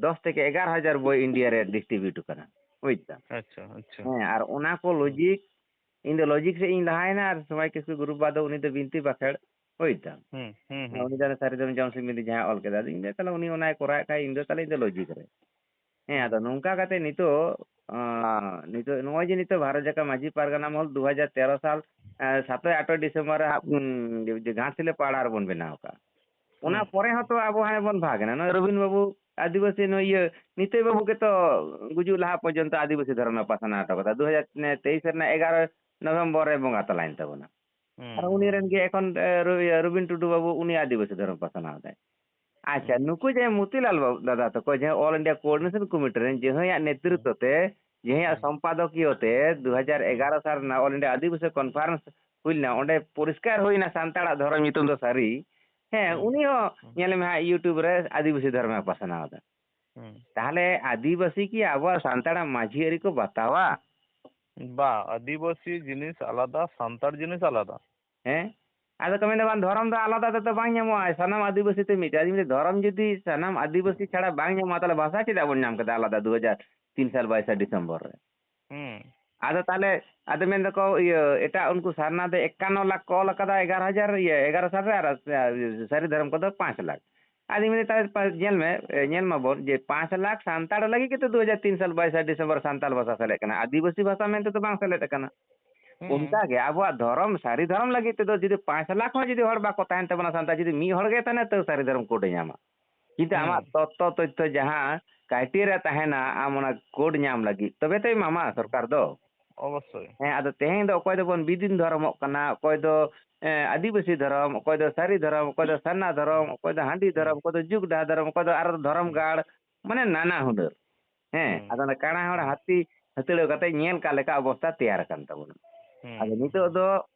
ᱫᱚᱥ ᱛᱷᱮᱠᱮ ᱮᱜᱟᱨᱚ ᱦᱟᱡᱟᱨ ᱵᱳᱭ ᱤᱱᱰᱤᱭᱟ ᱨᱮ ᱰᱤᱥᱴᱨᱤᱵᱤᱭᱩᱴ ᱟᱠᱟᱱᱟ, ᱵᱩᱡᱽ ᱫᱟᱢ᱾ ᱟᱪᱪᱷᱟ, ᱟᱪᱪᱷᱟ᱾ ᱦᱮᱸ, ᱟᱨ ᱚᱱᱟ ᱠᱚ ᱞᱚᱡᱤᱠ, ᱤᱧ ᱫᱚ ᱞᱚᱡᱤᱠ ᱥᱮᱫ ᱤᱧ ᱞᱟᱦᱟᱭᱮᱱᱟ, ᱟᱨ ᱥᱚᱢᱟᱭ ᱠᱤᱥᱠᱩ ᱜᱩᱨᱩ ᱵᱟᱵᱟ ᱫᱚ ᱩᱱᱤ ᱫᱚ ᱵᱤᱱᱛᱤ ᱵᱟᱠᱷᱮᱲ, ᱵᱩᱡᱽ ᱫᱟᱢ᱾ ᱦᱩᱸ, ᱦᱩᱸ, ᱦᱩᱸ᱾ ᱩᱱᱤ ᱫᱚ ᱥᱟᱹᱨᱤ ᱫᱷᱚᱨᱚᱢ ᱡᱚᱢ ᱥᱤᱢ ᱵᱤᱱᱛᱤ ᱡᱟᱦᱟᱸᱭ ᱚᱞ ᱠᱮᱫᱟ, ᱟᱫᱚ ᱤᱧ ᱫᱚ ᱛᱟᱦᱞᱮ ᱩᱱᱤ ᱚᱱᱟᱭ ᱠᱚᱨᱟᱣᱮᱫ ᱠᱷᱟᱡ, ᱤᱧ ᱫᱚ ᱛᱟᱦᱞᱮ ᱤᱧ ᱫᱚ ᱞᱚᱡᱤᱠ ᱨᱮ᱾ ᱦᱮᱸ, ᱟᱫᱚ ᱱᱚᱝᱠᱟ ᱠᱟᱛᱮ ᱱᱤᱛᱚᱜ, ᱟᱸ, ᱱᱤᱛᱚᱜ ᱱᱚᱜᱼᱚᱭ ᱡᱮ ᱱᱤᱛᱚᱜ ᱵᱷᱟᱨᱚᱛ ᱡᱟᱠᱟᱛ ᱢᱟᱹᱡᱷᱤ ᱯᱟᱨᱜᱟᱱᱟ ᱢᱚᱦᱚᱞ ᱫᱩ ᱦᱟᱡᱟᱨ ᱛᱮᱨᱚ ᱥᱟᱞ, ᱟᱸ, ᱥᱟᱛᱚᱭ ᱟᱴᱚᱭ ᱰᱤᱥᱮᱢᱵᱚᱨ ᱨᱮ ᱦᱟᱸᱜ, ᱩᱸ, ᱡᱮ, ᱡᱮ ᱜᱷᱟᱴᱥᱤᱞᱟᱹ ᱯᱟᱲᱟ ᱨᱮᱵᱚᱱ ᱵᱮᱱᱟᱣ ᱟᱠᱟᱫ᱾ ᱚᱱᱟ ᱦᱩᱸ᱾ ᱯᱚᱨᱮ ᱦᱚᱸᱛᱚ ᱟᱵᱚ ᱦᱟᱸᱜ ᱵᱚᱱ ᱵᱷᱟᱜᱽ ᱮᱱᱟ᱾ ᱱᱚᱜᱼᱚᱭ ᱨᱚᱵᱤᱱ ᱵᱟᱹᱵᱩ ᱟᱹᱫᱤᱵᱟᱹᱥᱤ ᱱᱩᱭ ᱤᱭᱟᱹ ᱱᱤᱛᱟᱹᱭ ᱵᱟᱹᱵᱩ ᱜᱮᱛᱚ ᱜᱩᱡᱩᱜ ᱞᱟᱦᱟ ᱯᱚᱨᱡᱚᱱᱛᱚ ᱟᱹᱫᱤᱵᱟᱹᱥᱤ ᱫᱷᱚᱨᱚᱢᱮ ᱯᱟᱥᱱᱟᱣ ᱦᱚᱴᱚ ᱠᱟᱫᱟ᱾ ᱫᱩ ᱦᱟᱡᱟᱨ ᱛᱮᱭᱤᱥ ᱨᱮᱱᱟᱜ ᱮᱜᱟᱨᱚ ᱱᱚᱵᱷᱮᱢᱵᱚᱨ ᱨᱮ ᱵᱚᱸᱜᱟ ᱛᱟᱞᱟᱭᱮᱱ ᱛᱟᱵᱚᱱᱟ᱾ ᱦᱩᱸ, ᱟᱨ ᱩᱱᱤ ᱦᱩᱸ᱾ ᱨᱮᱱ ᱜᱮ ᱮᱠᱷᱚᱱ, ᱮ, ᱨᱚ-, ᱤᱭᱟᱹ, ᱨᱚᱵᱤᱱ ᱴᱩᱰᱩ ᱵᱟᱹᱵᱩ, ᱩᱱᱤ ᱟᱹᱫᱤᱵᱟᱹᱥᱤ ᱫᱷᱚᱨᱚᱢ ᱯᱟᱥᱱᱟᱣ ᱫᱟᱭ᱾ ᱟᱪᱪᱷᱟ, ᱦᱩᱸ᱾ ᱱᱩᱠᱩ ᱡᱮ ᱢᱚᱛᱤᱞᱟᱞ ᱵᱟᱵᱩ ᱫᱟᱫᱟ ᱛᱟᱠᱚ, ᱡᱟᱦᱟᱸ All India Coordination Committee ᱨᱮᱱ, ᱡᱟᱦᱟᱸᱭᱟᱜ ᱦᱩᱸ᱾ ᱱᱮᱛᱨᱤᱛᱵ ᱛᱮ, ᱡᱟᱦᱟᱸᱭᱟᱜ ᱦᱩᱸ᱾ ᱥᱚᱢᱯᱟᱫᱚᱠᱤᱭᱚ ᱛᱮ, ᱦᱩᱸ᱾ ᱫᱩ ᱦᱟᱡᱟᱨ ᱮᱜᱟᱨᱚ ᱥᱟᱞ ᱨᱮᱱᱟᱜ All India ᱟᱹᱫᱤᱵᱟᱹᱥᱤ Conference ᱦᱩᱭ ᱞᱮᱱᱟ, ᱚᱸᱰᱮ ᱯᱚᱨᱤᱥᱠᱟᱨ ᱦᱩᱭᱱᱟ ᱥᱟᱱᱛᱟᱲᱟᱜ ᱫᱷᱚᱨᱚᱢ ᱧᱩᱛᱩᱢ ᱫᱚ ᱥᱟᱹᱨᱤ᱾ ᱦᱮᱸ, ᱦᱩᱸ᱾ ᱩᱱᱤ ᱦᱚᱸ ᱦᱩᱸ᱾ ᱧᱮᱞ ᱢᱮ ᱦᱟᱸᱜ YouTube ᱨᱮ ᱟᱹᱫᱤᱵᱟᱹᱥᱤ ᱫᱷᱚᱨᱚᱢᱮ ᱯᱟᱥᱱᱟᱣ ᱮᱫᱟ᱾ ᱦᱩᱸ᱾ ᱛᱟᱦᱞᱮ ᱟᱹᱫᱤᱵᱟᱹᱥᱤ ᱠᱤ ᱟᱵᱚᱣᱟᱜ ᱥᱟᱱᱛᱟᱲᱟᱜ ᱢᱟᱹᱡᱷᱤ ᱟᱹᱨᱤ ᱠᱚ ᱵᱟᱛᱟᱣᱟ? ᱵᱟ, ᱟᱹᱫᱤᱵᱟᱹᱥᱤ ᱡᱤᱱᱤᱥ ᱟᱞᱟᱫᱟ, ᱥᱟᱱᱛᱟᱲ ᱡᱤᱱᱤᱥ ᱟᱞᱟᱫᱟ᱾ ᱦᱮᱸ? ᱟᱫᱚ ᱠᱚ ᱢᱮᱱᱫᱟ, "ᱵᱟᱝ, ᱫᱷᱚᱨᱚᱢ ᱫᱚ ᱟᱞᱟᱫᱟ ᱛᱮᱫᱚ ᱵᱟᱝ ᱧᱟᱢᱚᱜᱼᱟ, ᱥᱟᱱᱟᱢ ᱟᱹᱫᱤᱵᱟᱹᱥᱤ ᱛᱮ ᱢᱤᱫ ᱴᱟᱝ᱾" ᱟᱫᱚᱧ ᱢᱮᱱᱫᱟ, ᱫᱷᱚᱨᱚᱢ ᱡᱩᱫᱤ ᱥᱟᱱᱟᱢ ᱟᱹᱫᱤᱵᱟᱹᱥᱤ ᱪᱷᱟᱲᱟ ᱵᱟᱝ ᱧᱟᱢᱚᱜᱼᱟ, ᱛᱟᱦᱞᱮ ᱵᱷᱟᱥᱟ ᱪᱮᱫᱟᱜ ᱵᱚᱱ ᱧᱟᱢ ᱠᱮᱫᱟ ᱟᱞᱟᱫᱟ ᱫᱩ ᱦᱟᱡᱟᱨ ᱛᱤᱱ ᱥᱟᱞ ᱵᱟᱭᱤᱥᱟ ᱰᱤᱥᱮᱢᱵᱚᱨ ᱨᱮ? ᱦᱩᱸ᱾ ᱟᱫᱚ ᱛᱟᱦᱞᱮ, ᱟᱫᱚ ᱢᱮᱱ ᱫᱟᱠᱚ, ᱤᱭᱟᱹ, ᱮᱴᱟᱜ ᱩᱱᱠᱩ ᱥᱟᱨᱱᱟ ᱫᱚ ᱮᱠᱟᱱᱱᱚ ᱞᱟᱠᱷ ᱠᱚ ᱚᱞ ᱟᱠᱟᱫᱟ ᱮᱜᱟᱨᱚ ᱦᱟᱡᱟᱨ, ᱤᱭᱟᱹ, ᱮᱜᱟᱨᱚ ᱥᱟᱞ ᱨᱮ, ᱟᱨ, ᱟᱨ ᱥᱟᱹᱨᱤ ᱫᱷᱚᱨᱚᱢ ᱠᱚᱫᱚ ᱯᱟᱸᱪ ᱞᱟᱠᱷ᱾ ᱟᱫᱚᱧ ᱢᱮᱱᱫᱟ, ᱛᱟᱦᱞᱮ ᱯᱟ-, ᱧᱮᱞ ᱢᱮ, ᱮ, ᱧᱮᱞ ᱢᱟᱵᱚᱱ ᱡᱮ ᱯᱟᱸᱪ ᱞᱟᱠᱷ ᱥᱟᱱᱛᱟᱲ ᱞᱟᱹᱜᱤᱫ ᱜᱮᱛᱚ ᱫᱩ ᱦᱟᱡᱟᱨ ᱛᱤᱱ ᱥᱟᱞ ᱵᱟᱭᱤᱥᱟ ᱰᱤᱥᱮᱢᱵᱚᱨ ᱥᱟᱱᱛᱟᱲ ᱵᱷᱟᱥᱟ ᱥᱮᱞᱮᱫ ᱠᱟᱱᱟ, ᱟᱹᱫᱤᱵᱟᱹᱥᱤ ᱵᱷᱟᱥᱟ ᱢᱮᱱᱛᱮ ᱫᱚ ᱵᱟᱝ ᱥᱮᱞᱮᱫ ᱟᱠᱟᱱᱟ᱾ ᱦᱩᱸ᱾ ᱚᱱᱠᱟ ᱜᱮ ᱟᱵᱚᱣᱟᱜ ᱫᱷᱚᱨᱚᱢ, ᱥᱟᱹᱨᱤ ᱫᱷᱚᱨᱚᱢ ᱞᱟᱹᱜᱤᱫ ᱛᱮᱫᱚ ᱡᱩᱫᱤ ᱯᱟᱸᱪ ᱞᱟᱠᱷ ᱦᱚᱸ ᱡᱩᱫᱤ ᱦᱚᱲ ᱵᱟᱠᱚ ᱛᱟᱦᱮᱱ ᱛᱟᱵᱚᱱᱟ ᱥᱟᱱᱛᱟᱲ, ᱡᱩᱫᱤ ᱢᱤᱫ ᱦᱚᱲ ᱜᱮ ᱛᱟᱦᱮᱱᱟ, ᱛᱟᱹᱣ ᱥᱟᱹᱨᱤ ᱫᱷᱚᱨᱚᱢ ᱠᱳᱰ ᱮ ᱧᱟᱢᱟ᱾ ᱠᱤᱱᱛᱩ ᱦᱩᱸ᱾ ᱟᱢᱟᱜ ᱛᱚᱛᱛᱚ ᱛᱚᱛᱛᱷᱚ ᱡᱟᱦᱟᱸ criteria ᱛᱟᱦᱮᱱᱟ, ᱟᱢ ᱚᱱᱟ ᱠᱳᱰ ᱧᱟᱢ ᱞᱟᱹᱜᱤᱫ, ᱛᱚᱵᱮ ᱛᱚᱭ ᱮᱢᱟᱢᱟ ᱥᱚᱨᱠᱟᱨ ᱫᱚ᱾ ᱚᱵᱚᱥᱥᱳᱭ᱾ ᱦᱮᱸ, ᱟᱫᱚ ᱛᱮᱦᱮᱧ ᱫᱚ ᱚᱠᱚᱭ ᱫᱚᱵᱚᱱ ᱵᱤᱫᱤᱱ ᱫᱷᱚᱨᱚᱢᱚᱜ ᱠᱟᱱᱟ, ᱚᱠᱚᱭ ᱫᱚ, ᱮᱸ, ᱟᱹᱫᱤᱵᱟᱹᱥᱤ ᱫᱷᱚᱨᱚᱢ, ᱚᱠᱚᱭ ᱫᱚ ᱥᱟᱹᱨᱤ ᱫᱷᱚᱨᱚᱢ, ᱚᱠᱚᱭ ᱫᱚ ᱥᱟᱨᱱᱟ ᱫᱷᱚᱨᱚᱢ, ᱦᱩᱸ᱾ ᱚᱠᱚᱭ ᱫᱚ ᱦᱟᱺᱰᱤ ᱫᱷᱚᱨᱚᱢ, ᱦᱩᱸ᱾ ᱚᱠᱚᱭ ᱫᱚ ᱡᱩᱜᱽ ᱰᱟᱦᱟ ᱫᱷᱚᱨᱚᱢ, ᱚᱠᱚᱭ ᱫᱚ ᱟᱨᱚ ᱫᱷᱚᱨᱚᱢ ᱦᱩᱸ᱾ ᱜᱟᱲ, ᱢᱟᱱᱮ ᱱᱟᱱᱟ ᱦᱩᱱᱟᱹᱨ᱾ ᱦᱮᱸ, ᱦᱩᱸ᱾ ᱟᱫᱚ ᱚᱱᱟ ᱠᱟᱬᱟ ᱦᱚᱲ ᱦᱩᱸ᱾ ᱦᱟᱹᱛᱤ ᱦᱟᱹᱛᱲᱟᱹᱣ ᱠᱟᱛᱮ ᱧᱮᱞ ᱠᱟᱜ ᱞᱮᱠᱟ ᱚᱵᱚᱥᱛᱟ ᱛᱮᱭᱟᱨ ᱟᱠᱟᱱ ᱛᱟᱵᱚᱱᱟ᱾ ᱦᱩᱸ᱾ ᱟᱫᱚ ᱱᱤᱛᱚᱜ ᱫᱚ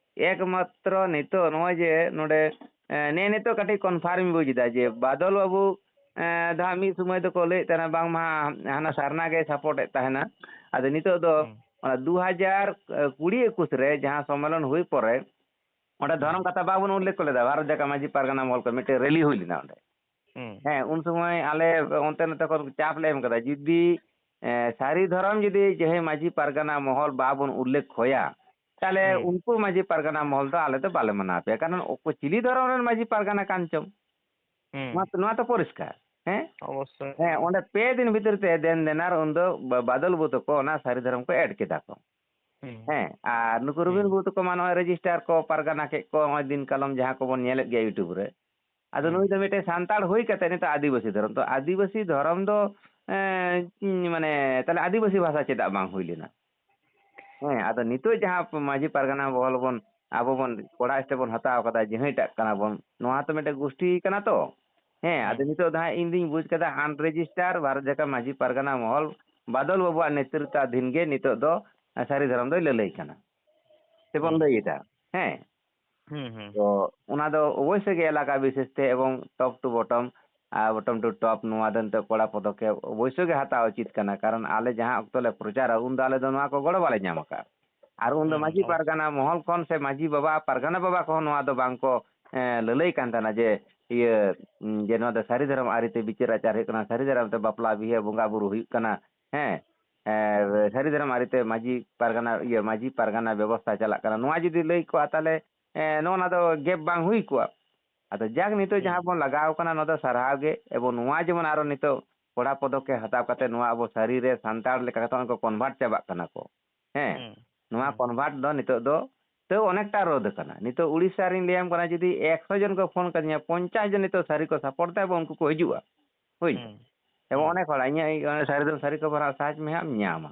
ᱮᱠᱢᱟᱛᱨᱚ ᱱᱤᱛᱚᱜ ᱱᱚᱜᱼᱚᱭ ᱡᱮ ᱱᱚᱰᱮ, ᱮᱸ, ᱱᱮ ᱱᱤᱛᱚᱜ ᱠᱟᱹᱴᱤᱡ confirm ᱤᱧ ᱵᱩᱡᱽ ᱮᱫᱟ ᱡᱮ ᱵᱟᱫᱚᱞ ᱵᱟᱹᱵᱩ, ᱮᱸ, ᱫᱚ ᱦᱟᱸᱜ ᱢᱤᱫ ᱥᱚᱢᱚᱭ ᱫᱚᱠᱚ ᱞᱟᱹᱭᱮᱫ ᱛᱟᱦᱮᱱᱟ ᱵᱟᱝᱢᱟ ᱦᱟᱱᱟ ᱥᱟᱨᱱᱟ ᱜᱮᱭ support ᱮᱫ ᱛᱟᱦᱮᱱᱟ᱾ ᱟᱫᱚ ᱱᱤᱛᱚᱜ ᱫᱚ ᱦᱩᱸ᱾ ᱚᱱᱟ ᱫᱩ ᱦᱟᱡᱟᱨ ᱠᱩᱲᱤ ᱮᱠᱩᱥ ᱨᱮ ᱡᱟᱦᱟᱸ ᱥᱚᱢᱢᱮᱞᱚᱱ ᱦᱩᱭ ᱯᱚᱨᱮ ᱚᱸᱰᱮ ᱦᱩᱸ᱾ ᱫᱷᱚᱨᱚᱢ ᱠᱟᱛᱷᱟ ᱵᱟᱵᱚᱱ ᱩᱞᱞᱮᱠᱷ ᱠᱚ ᱞᱮᱫᱟ, ᱵᱷᱟᱨᱚᱛ ᱡᱟᱠᱟᱛ ᱢᱟᱹᱡᱷᱤ ᱯᱟᱨᱜᱟᱱᱟ ᱢᱚᱦᱚᱞ ᱠᱚ ᱢᱤᱫᱴᱮᱱ rally ᱦᱩᱭ ᱞᱮᱱᱟ ᱚᱸᱰᱮ᱾ ᱦᱩᱸ᱾ ᱦᱮᱸ, ᱩᱱ ᱥᱚᱢᱚᱭ ᱟᱞᱮ ᱚᱱᱛᱮ ᱱᱚᱛᱮ ᱠᱷᱚᱱ ᱪᱟᱯ ᱞᱮ ᱮᱢ ᱠᱟᱫᱟ, ᱡᱩᱫᱤ, ᱮ, ᱥᱟᱹᱨᱤ ᱫᱷᱚᱨᱚᱢ ᱡᱩᱫᱤ ᱡᱟᱦᱟᱸᱭ ᱢᱟᱹᱡᱷᱤ ᱯᱟᱨᱜᱟᱱᱟ ᱢᱚᱦᱚᱞ ᱵᱟᱵᱚᱱ ᱩᱞᱞᱮᱠᱷᱚᱭᱟ, ᱛᱟᱦᱞᱮ ᱦᱩᱸ᱾ ᱩᱱᱠᱩ ᱢᱟᱹᱡᱷᱤ ᱯᱟᱨᱜᱟᱱᱟ ᱢᱚᱦᱚᱞ ᱫᱚ ᱟᱞᱮ ᱫᱚ ᱵᱟᱞᱮ ᱢᱟᱱᱟᱣ ᱯᱮᱭᱟ᱾ ᱠᱟᱨᱚᱱ ᱚᱠᱚᱭ ᱪᱤᱞᱤ ᱫᱷᱚᱨᱚᱢ ᱨᱮᱱ ᱢᱟᱹᱡᱷᱤ ᱯᱟᱨᱜᱟᱱᱟ ᱠᱟᱱ ᱪᱚᱝ? ᱦᱩᱸ᱾ ᱱᱚᱣᱟ ᱛᱚ, ᱱᱚᱣᱟ ᱛᱚ ᱯᱚᱨᱤᱥᱠᱟᱨ, ᱦᱮᱸ? ᱚᱵᱚᱥᱥᱳᱭ᱾ ᱦᱮᱸ, ᱚᱸᱰᱮ ᱯᱮ ᱫᱤᱱ ᱵᱷᱤᱛᱤᱨ ᱛᱮ ᱫᱮᱱ ᱫᱮᱱᱟᱨ ᱩᱱᱫᱚ ᱵᱟ-, ᱵᱟᱫᱚᱞ ᱵᱩ ᱛᱟᱠᱚ ᱚᱱᱟ ᱥᱟᱹᱨᱤ ᱫᱷᱚᱨᱚᱢ ᱠᱚ add ᱠᱮᱫᱟ ᱠᱚ᱾ ᱦᱩᱸ᱾ ᱦᱮᱸ, ᱟᱨ ᱱᱩᱠᱩ ᱨᱚᱵᱤᱱ ᱦᱩᱸ᱾ ᱵᱩ ᱛᱟᱠᱚ ᱢᱟ ᱱᱚᱜᱼᱚᱭ register ᱠᱚ ᱯᱟᱨᱜᱟᱱᱟ ᱠᱮᱫ ᱠᱚ, ᱱᱚᱜᱼᱚᱭ ᱫᱤᱱ ᱠᱟᱞᱚᱢ ᱡᱟᱦᱟᱸ ᱠᱚᱵᱚᱱ ᱧᱮᱞᱮᱫ ᱜᱮᱭᱟ YouTube ᱨᱮ᱾ ᱟᱫᱚ ᱦᱩᱸ᱾ ᱱᱩᱭ ᱫᱚ ᱢᱤᱫᱴᱮᱱ ᱥᱟᱱᱛᱟᱲ ᱦᱩᱭ ᱠᱟᱛᱮ ᱱᱤᱛᱚᱜ ᱟᱹᱫᱤᱵᱟᱹᱥᱤ ᱫᱷᱚᱨᱚᱢ, ᱛᱚ ᱟᱹᱫᱤᱵᱟᱹᱥᱤ ᱫᱷᱚᱨᱚᱢ ᱫᱚ, ᱮᱸ, ᱢᱟᱱᱮ, ᱛᱟᱦᱞᱮ ᱟᱹᱫᱤᱵᱟᱹᱥᱤ ᱵᱷᱟᱥᱟ ᱪᱮᱫᱟᱜ ᱵᱟᱝ ᱦᱩᱭ ᱞᱮᱱᱟ? ᱦᱮᱸ, ᱟᱫᱚ ᱱᱤᱛᱚᱜ ᱡᱟᱦᱟᱸ ᱢᱟᱹᱡᱷᱤ ᱯᱟᱨᱜᱟᱱᱟ ᱢᱚᱦᱚᱞ ᱵᱚᱱ, ᱟᱵᱚ ᱵᱚᱱ ᱠᱚᱲᱟ ᱥᱴᱮ ᱵᱚᱱ ᱦᱟᱛᱟᱣ ᱠᱟᱫᱟ, ᱡᱟᱦᱟᱸᱭᱴᱟᱜ ᱠᱟᱱᱟ ᱵᱚᱱ, ᱱᱚᱣᱟ ᱛᱚ ᱢᱤᱫᱴᱮᱱ ᱜᱩᱥᱴᱤ ᱠᱟᱱᱟ ᱛᱚ᱾ ᱦᱮᱸ, ᱟᱫᱚ ᱦᱩᱸ᱾ ᱱᱤᱛᱚᱜ ᱫᱚ ᱦᱟᱸᱜ ᱤᱧ ᱫᱩᱧ ᱵᱩᱡᱽ ᱠᱟᱫᱟ unregister ᱵᱷᱟᱨᱚᱛ ᱡᱟᱠᱟᱛ ᱢᱟᱹᱡᱷᱤ ᱯᱟᱨᱜᱟᱱᱟ ᱢᱚᱦᱚᱞ ᱵᱟᱫᱚᱞ ᱵᱟᱹᱵᱩᱣᱟᱜ ᱱᱮᱛᱨᱤᱛᱵᱟᱫᱷᱤᱱ ᱜᱮ ᱱᱤᱛᱚᱜ ᱫᱚ ᱥᱟᱹᱨᱤ ᱫᱷᱚᱨᱚᱢ ᱫᱚᱭ ᱞᱟᱹᱞᱟᱹᱭ ᱠᱟᱱᱟ᱾ ᱥᱮᱵᱚᱱ ᱦᱩᱸ᱾ ᱞᱟᱹᱭ ᱮᱫᱟ᱾ ᱦᱮᱸ᱾ ᱦᱩᱸ, ᱦᱩᱸ᱾ ᱛᱚ ᱚᱱᱟ ᱫᱚ ᱚᱵᱚᱥᱥᱳᱭ ᱜᱮ ᱮᱞᱟᱠᱟ ᱵᱤᱥᱮᱥ ᱛᱮ ᱮᱵᱚᱝ top to bottom, R bottom to top ᱱᱚᱣᱟ ᱫᱚ ᱱᱤᱛᱚᱜ ᱠᱚᱲᱟ ᱯᱚᱫᱚᱠᱷᱮᱯ ᱚᱵᱚᱥᱥᱳᱭ ᱜᱮ ᱦᱟᱛᱟᱣ ᱩᱪᱤᱛ ᱠᱟᱱᱟ, ᱠᱟᱨᱚᱱ ᱟᱞᱮ ᱡᱟᱦᱟᱸ ᱚᱠᱛᱚ ᱞᱮ ᱯᱨᱚᱪᱟᱨᱟ ᱩᱱ ᱫᱚ ᱟᱞᱮ ᱫᱚ ᱱᱚᱣᱟ ᱠᱚ ᱜᱚᱲᱚ ᱵᱟᱞᱮ ᱧᱟᱢ ᱟᱠᱟᱫ᱾ ᱟᱨ ᱩᱱ ᱫᱚ ᱦᱩᱸ, ᱢᱟᱹᱡᱷᱤ ᱚᱵᱚᱥᱥᱳᱭ᱾ ᱯᱟᱨᱜᱟᱱᱟ ᱢᱚᱦᱚᱞ ᱠᱷᱚᱱ ᱥᱮ ᱢᱟᱹᱡᱷᱤ ᱵᱟᱵᱟ, ᱯᱟᱨᱜᱟᱱᱟ ᱵᱟᱵᱟ ᱠᱚᱦᱚᱸ ᱱᱚᱣᱟ ᱫᱚ ᱵᱟᱝ ᱠᱚ, ᱮᱸ, ᱞᱟᱹᱞᱟᱹᱭ ᱠᱟᱱ ᱛᱟᱦᱮᱱᱟ ᱡᱮ, ᱤᱭᱟᱹ, ᱩᱸ, ᱡᱮ ᱱᱚᱣᱟ ᱫᱚ ᱥᱟᱹᱨᱤ ᱫᱷᱚᱨᱚᱢ ᱟᱹᱨᱤᱛᱮ ᱵᱤᱪᱟᱹᱨ ᱟᱪᱟᱨ ᱦᱩᱭᱩᱜ ᱠᱟᱱᱟ, ᱥᱟᱹᱨᱤ ᱫᱷᱚᱨᱚᱢ ᱛᱮ ᱵᱟᱯᱞᱟ ᱵᱤᱦᱟᱹ ᱵᱚᱸᱜᱟ ᱵᱩᱨᱩ ᱦᱩᱭᱩᱜ ᱠᱟᱱᱟ, ᱦᱮᱸ, ᱮᱸ, ᱦᱩᱸ᱾ ᱥᱟᱹᱨᱤ ᱫᱷᱚᱨᱚᱢ ᱟᱹᱨᱤᱛᱮ ᱢᱟᱹᱡᱷᱤ ᱯᱟᱨᱜᱟᱱᱟ, ᱤᱭᱟᱹ, ᱢᱟᱹᱡᱷᱤ ᱯᱟᱨᱜᱟᱱᱟ ᱵᱮᱵᱚᱥᱛᱷᱟ ᱪᱟᱞᱟᱜ ᱠᱟᱱᱟ, ᱱᱚᱣᱟ ᱡᱩᱫᱤ ᱞᱟᱹᱭ ᱠᱚᱜᱼᱟ ᱛᱟᱦᱞᱮ, ᱮᱸ, ᱱᱚᱜᱼᱚ ᱱᱟ ᱫᱚ gap ᱵᱟᱝ ᱦᱩᱭ ᱠᱚᱜᱼᱟ᱾ ᱟᱫᱚ ᱡᱟᱠ ᱱᱤᱛᱚᱜ ᱦᱩᱸ᱾ ᱡᱟᱦᱟᱸ ᱵᱚᱱ ᱞᱟᱜᱟᱣ ᱠᱟᱱᱟ ᱱᱚᱣᱟ ᱫᱚ ᱥᱟᱨᱦᱟᱣ ᱜᱮ, ᱮᱵᱚᱝ ᱱᱚᱣᱟ ᱡᱮᱢᱚᱱ ᱟᱨᱚ ᱱᱤᱛᱚᱜ ᱠᱚᱲᱟ ᱯᱚᱫᱚᱠᱷᱮᱯ ᱦᱟᱛᱟᱣ ᱠᱟᱛᱮ ᱱᱚᱣᱟ ᱟᱵᱚ ᱥᱟᱹᱨᱤ ᱨᱮ ᱥᱟᱱᱛᱟᱲ ᱞᱮᱠᱟ ᱠᱟᱛᱮ ᱱᱚᱜᱼᱚᱭ ᱠᱚ convert ᱪᱟᱵᱟᱜ ᱠᱟᱱᱟ ᱠᱚ᱾ ᱦᱮᱸ, ᱦᱩᱸ, ᱱᱚᱣᱟ ᱦᱩᱸ᱾ Convert ᱫᱚ ᱱᱤᱛᱚᱜ ᱫᱚ ᱛᱟᱹᱣ ᱚᱱᱮᱠᱴᱟ ᱨᱳᱫᱷ ᱟᱠᱟᱱᱟ᱾ ᱱᱤᱛᱚᱜ ᱩᱲᱤᱥᱥᱟ ᱨᱤᱧ ᱞᱟᱹᱭᱟᱢ ᱠᱟᱱᱟ, ᱡᱩᱫᱤ ᱮᱠᱥᱚ ᱡᱚᱱ ᱠᱚ ᱯᱷᱳᱱ ᱠᱟᱫᱤᱧᱟ, ᱯᱚᱧᱪᱟᱥ ᱡᱚᱱ ᱱᱤᱛᱚᱜ ᱥᱟᱹᱨᱤ ᱠᱚ support ᱫᱟ ᱮᱵᱚᱝ ᱩᱱᱠᱩ ᱠᱚ ᱦᱤᱡᱩᱜᱼᱟ᱾ ᱦᱩᱭ ᱱᱟ᱾ ᱦᱩᱸ, ᱮᱵᱚᱝ ᱦᱩᱸ᱾ ᱚᱱᱮᱠ ᱦᱚᱲ, ᱤᱧᱟᱹᱜ ᱚᱱᱟ ᱥᱟᱹᱨᱤ ᱫᱚ ᱥᱟᱹᱨᱤ ᱠᱷᱚᱵᱚᱨ ᱦᱟᱸᱜ search ᱢᱮ ᱦᱟᱸᱜ ᱮᱢ ᱧᱟᱢᱟ᱾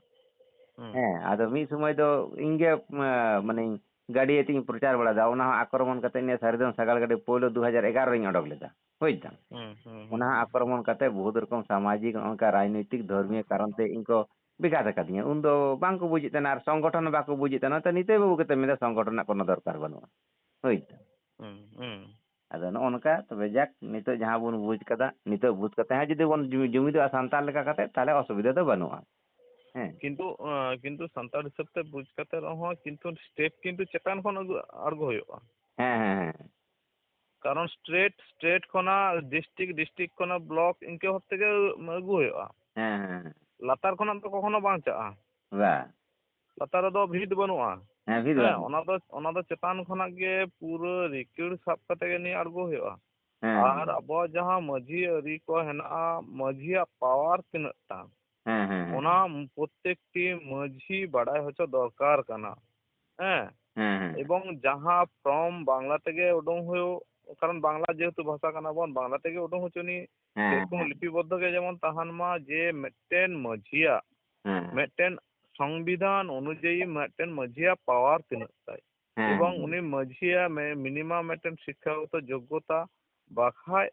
ᱦᱩᱸ᱾ ᱦᱮᱸ, ᱟᱫᱚ ᱢᱤᱫ ᱥᱚᱢᱚᱭ ᱫᱚ ᱤᱧ ᱜᱮ, ᱢᱟ-, ᱢᱟᱱᱮᱧ ᱜᱟᱹᱰᱤ ᱟᱛᱮᱧ ᱯᱨᱚᱪᱟᱨ ᱵᱟᱲᱟ ᱞᱮᱫᱟ, ᱚᱱᱟ ᱦᱚᱸ ᱟᱠᱨᱚᱢᱚᱱ ᱠᱟᱛᱮ ᱤᱧᱟᱹᱜ ᱥᱟᱹᱨᱤ ᱫᱚ ᱥᱟᱜᱟᱲ ᱜᱟᱹᱰᱤ ᱯᱳᱭᱞᱳ ᱫᱩ ᱦᱟᱡᱟᱨ ᱮᱜᱟᱨᱚ ᱨᱮᱧ ᱚᱰᱚᱠ ᱞᱮᱫᱟ᱾ ᱵᱩᱡᱽ ᱫᱟᱢ? ᱦᱩᱸ, ᱦᱩᱸ, ᱚᱱᱟ ᱦᱩᱸ, ᱦᱚᱸ ᱦᱩᱸ᱾ ᱟᱠᱨᱚᱢᱚᱱ ᱠᱟᱛᱮ ᱵᱚᱦᱩᱛ ᱨᱚᱠᱚᱢ ᱥᱟᱢᱟᱡᱤᱠ, ᱱᱚᱜᱼᱚ ᱱᱚᱝᱠᱟ ᱨᱟᱡᱽᱱᱳᱭᱛᱤᱠ, ᱫᱷᱚᱨᱢᱤᱭᱚ ᱠᱟᱨᱚᱱ ᱛᱮ ᱤᱧ ᱠᱚ ᱵᱮᱜᱷᱟᱛ ᱟᱠᱟᱫᱤᱧᱟ᱾ ᱩᱱᱫᱚ ᱵᱟᱝ ᱠᱚ ᱵᱩᱡᱮᱫ ᱛᱟᱦᱮᱱᱟ, ᱟᱨ ᱥᱚᱝᱜᱚᱴᱷᱚᱱ ᱦᱚᱸ ᱵᱟᱠᱚ ᱵᱩᱡᱮᱫ ᱛᱟᱦᱮᱱᱟ᱾ ᱚᱱᱟᱛᱮ ᱱᱤᱛᱟᱹᱭ ᱵᱟᱹᱵᱩ ᱠᱟᱛᱮ ᱢᱮᱱᱫᱟ, ᱥᱚᱝᱜᱚᱴᱷᱚᱱ ᱨᱮᱱᱟᱜ ᱠᱳᱱᱳ ᱫᱚᱨᱠᱟᱨ ᱵᱟᱹᱱᱩᱜᱼᱟ᱾ ᱦᱩᱭ ᱮᱱᱟ᱾ ᱦᱩᱸ, ᱦᱩᱸ᱾ ᱟᱫᱚ ᱱᱚᱜᱼᱚ ᱱᱚᱝᱠᱟ, ᱛᱚᱵᱮ ᱡᱟᱠ, ᱱᱤᱛᱚᱜ ᱡᱟᱦᱟᱸ ᱵᱚᱱ ᱵᱩᱡᱽ ᱠᱟᱫᱟ, ᱱᱤᱛᱚᱜ ᱵᱩᱡᱽ ᱠᱟᱛᱮ ᱦᱚᱸ ᱡᱩᱫᱤ ᱵᱚᱱ ᱡᱩᱢᱤ-, ᱡᱩᱢᱤᱫᱚᱜᱼᱟ ᱥᱟᱱᱛᱟᱲ ᱞᱮᱠᱟ ᱠᱟᱛᱮ, ᱛᱟᱦᱚᱞᱮ ᱚᱥᱩᱵᱤᱫᱷᱟ ᱫᱚ ᱵᱟᱹᱱᱩᱜᱼᱟ᱾ ᱦᱮᱸ᱾ ᱠᱤᱱᱛᱩ, ᱟᱸ, ᱠᱤᱱᱛᱩ ᱥᱟᱱᱛᱟᱲ ᱦᱤᱥᱟᱹᱵ ᱛᱮ ᱵᱩᱡᱽ ᱠᱟᱛᱮ ᱨᱮᱦᱚᱸ ᱠᱤᱱᱛᱩ step ᱠᱤᱱᱛᱩ ᱪᱮᱛᱟᱱ ᱠᱷᱚᱱ ᱟᱹᱜᱩ, ᱟᱬᱜᱚ ᱦᱩᱭᱩᱜᱼᱟ᱾ ᱦᱮᱸ, ᱦᱮᱸ, ᱦᱮᱸ᱾ ᱠᱟᱨᱚᱱ state, state ᱠᱷᱚᱱᱟᱜ district, district ᱠᱷᱚᱱᱟᱜ block, ᱤᱱᱠᱟᱹ ᱵᱷᱟᱵ ᱛᱮᱜᱮ ᱟᱹᱜᱩ ᱦᱩᱭᱩᱜᱼᱟ᱾ ᱦᱮᱸ, ᱦᱮᱸ, ᱦᱮᱸ᱾ ᱞᱟᱛᱟᱨ ᱠᱷᱚᱱᱟᱜ ᱫᱚ ᱠᱚᱠᱷᱚᱱᱳ ᱵᱟᱝ ᱪᱟᱜᱼᱟ᱾ ᱵᱟ᱾ ᱞᱟᱛᱟᱨ ᱨᱮᱫᱚ ᱵᱷᱤᱛ ᱵᱟᱹᱱᱩᱜᱼᱟ᱾ ᱦᱮᱸ, ᱵᱷᱤᱛ ᱦᱮᱸ, ᱵᱟᱹᱱᱩᱜᱼᱟ᱾ ᱚᱱᱟ ᱫᱚ, ᱚᱱᱟ ᱫᱚ ᱪᱮᱛᱟᱱ ᱠᱷᱚᱱᱟᱜ ᱜᱮ ᱯᱩᱨᱟᱹ ᱨᱤᱠᱤᱲ ᱥᱟᱵ ᱠᱟᱛᱮ ᱜᱮ ᱱᱤᱭᱟᱹ ᱟᱬᱜᱚ ᱦᱩᱭᱩᱜᱼᱟ᱾ ᱦᱮᱸ, ᱟᱨ ᱦᱮᱸ᱾ ᱟᱵᱚᱣᱟᱜ ᱡᱟᱦᱟᱸ ᱢᱟᱹᱡᱷᱤ ᱟᱹᱨᱤ ᱠᱚ ᱦᱮᱱᱟᱜᱼᱟ, ᱢᱟᱹᱡᱷᱤᱭᱟᱜ power ᱛᱤᱱᱟᱹᱜ ᱴᱟ, ᱦᱮᱸ, ᱦᱮᱸ, ᱦᱮᱸ᱾ ᱚᱱᱟ ᱯᱨᱚᱛᱮᱠᱴᱤ ᱢᱟᱹᱡᱷᱤ ᱵᱟᱰᱟᱭ ᱦᱚᱪᱚ ᱫᱚᱨᱠᱟᱨ ᱠᱟᱱᱟ᱾ ᱦᱮᱸ? ᱦᱮᱸ, ᱦᱮᱸ᱾ ᱮᱵᱚᱝ ᱡᱟᱦᱟᱸ form ᱵᱟᱝᱞᱟ ᱛᱮᱜᱮ ᱩᱰᱩᱝ ᱦᱩᱭᱩᱜ, ᱠᱟᱨᱚᱱ ᱵᱟᱝᱞᱟ ᱡᱮᱦᱮᱛᱩ ᱵᱷᱟᱥᱟ ᱠᱟᱱᱟ ᱵᱚᱱ, ᱵᱟᱝᱞᱟ ᱛᱮᱜᱮ ᱩᱰᱩᱝ ᱦᱚᱪᱚ ᱱᱤ, ᱦᱮᱸ, ᱥᱮᱨᱚᱠᱚᱢ ᱦᱮᱸ᱾ ᱞᱤᱯᱤᱵᱚᱫᱽᱫᱷᱚ ᱜᱮ ᱡᱮᱢᱚᱱ ᱛᱟᱦᱮᱱ ᱢᱟ, ᱡᱮ ᱢᱤᱫᱴᱮᱱ ᱢᱟᱹᱡᱷᱤᱭᱟᱜ, ᱦᱮᱸ, ᱦᱮᱸ᱾ ᱢᱤᱫᱴᱮᱱ ᱥᱚᱝᱵᱤᱫᱷᱟᱱ ᱚᱱᱩᱡᱟᱭᱤ ᱢᱤᱫᱴᱮᱱ ᱢᱟᱹᱡᱷᱤᱭᱟᱜ power ᱛᱤᱱᱟᱹᱜ ᱛᱟᱭ᱾ ᱦᱮᱸ, ᱮᱵᱚᱝ ᱦᱮᱸ᱾ ᱩᱱᱤ ᱢᱟᱹᱡᱷᱤᱭᱟᱜ ᱢᱮ-, minimum ᱢᱤᱫᱴᱮᱱ ᱥᱤᱠᱠᱷᱟᱜᱚᱛᱚ ᱡᱳᱜᱽᱜᱚᱛᱟ, ᱵᱟᱠᱷᱟᱡ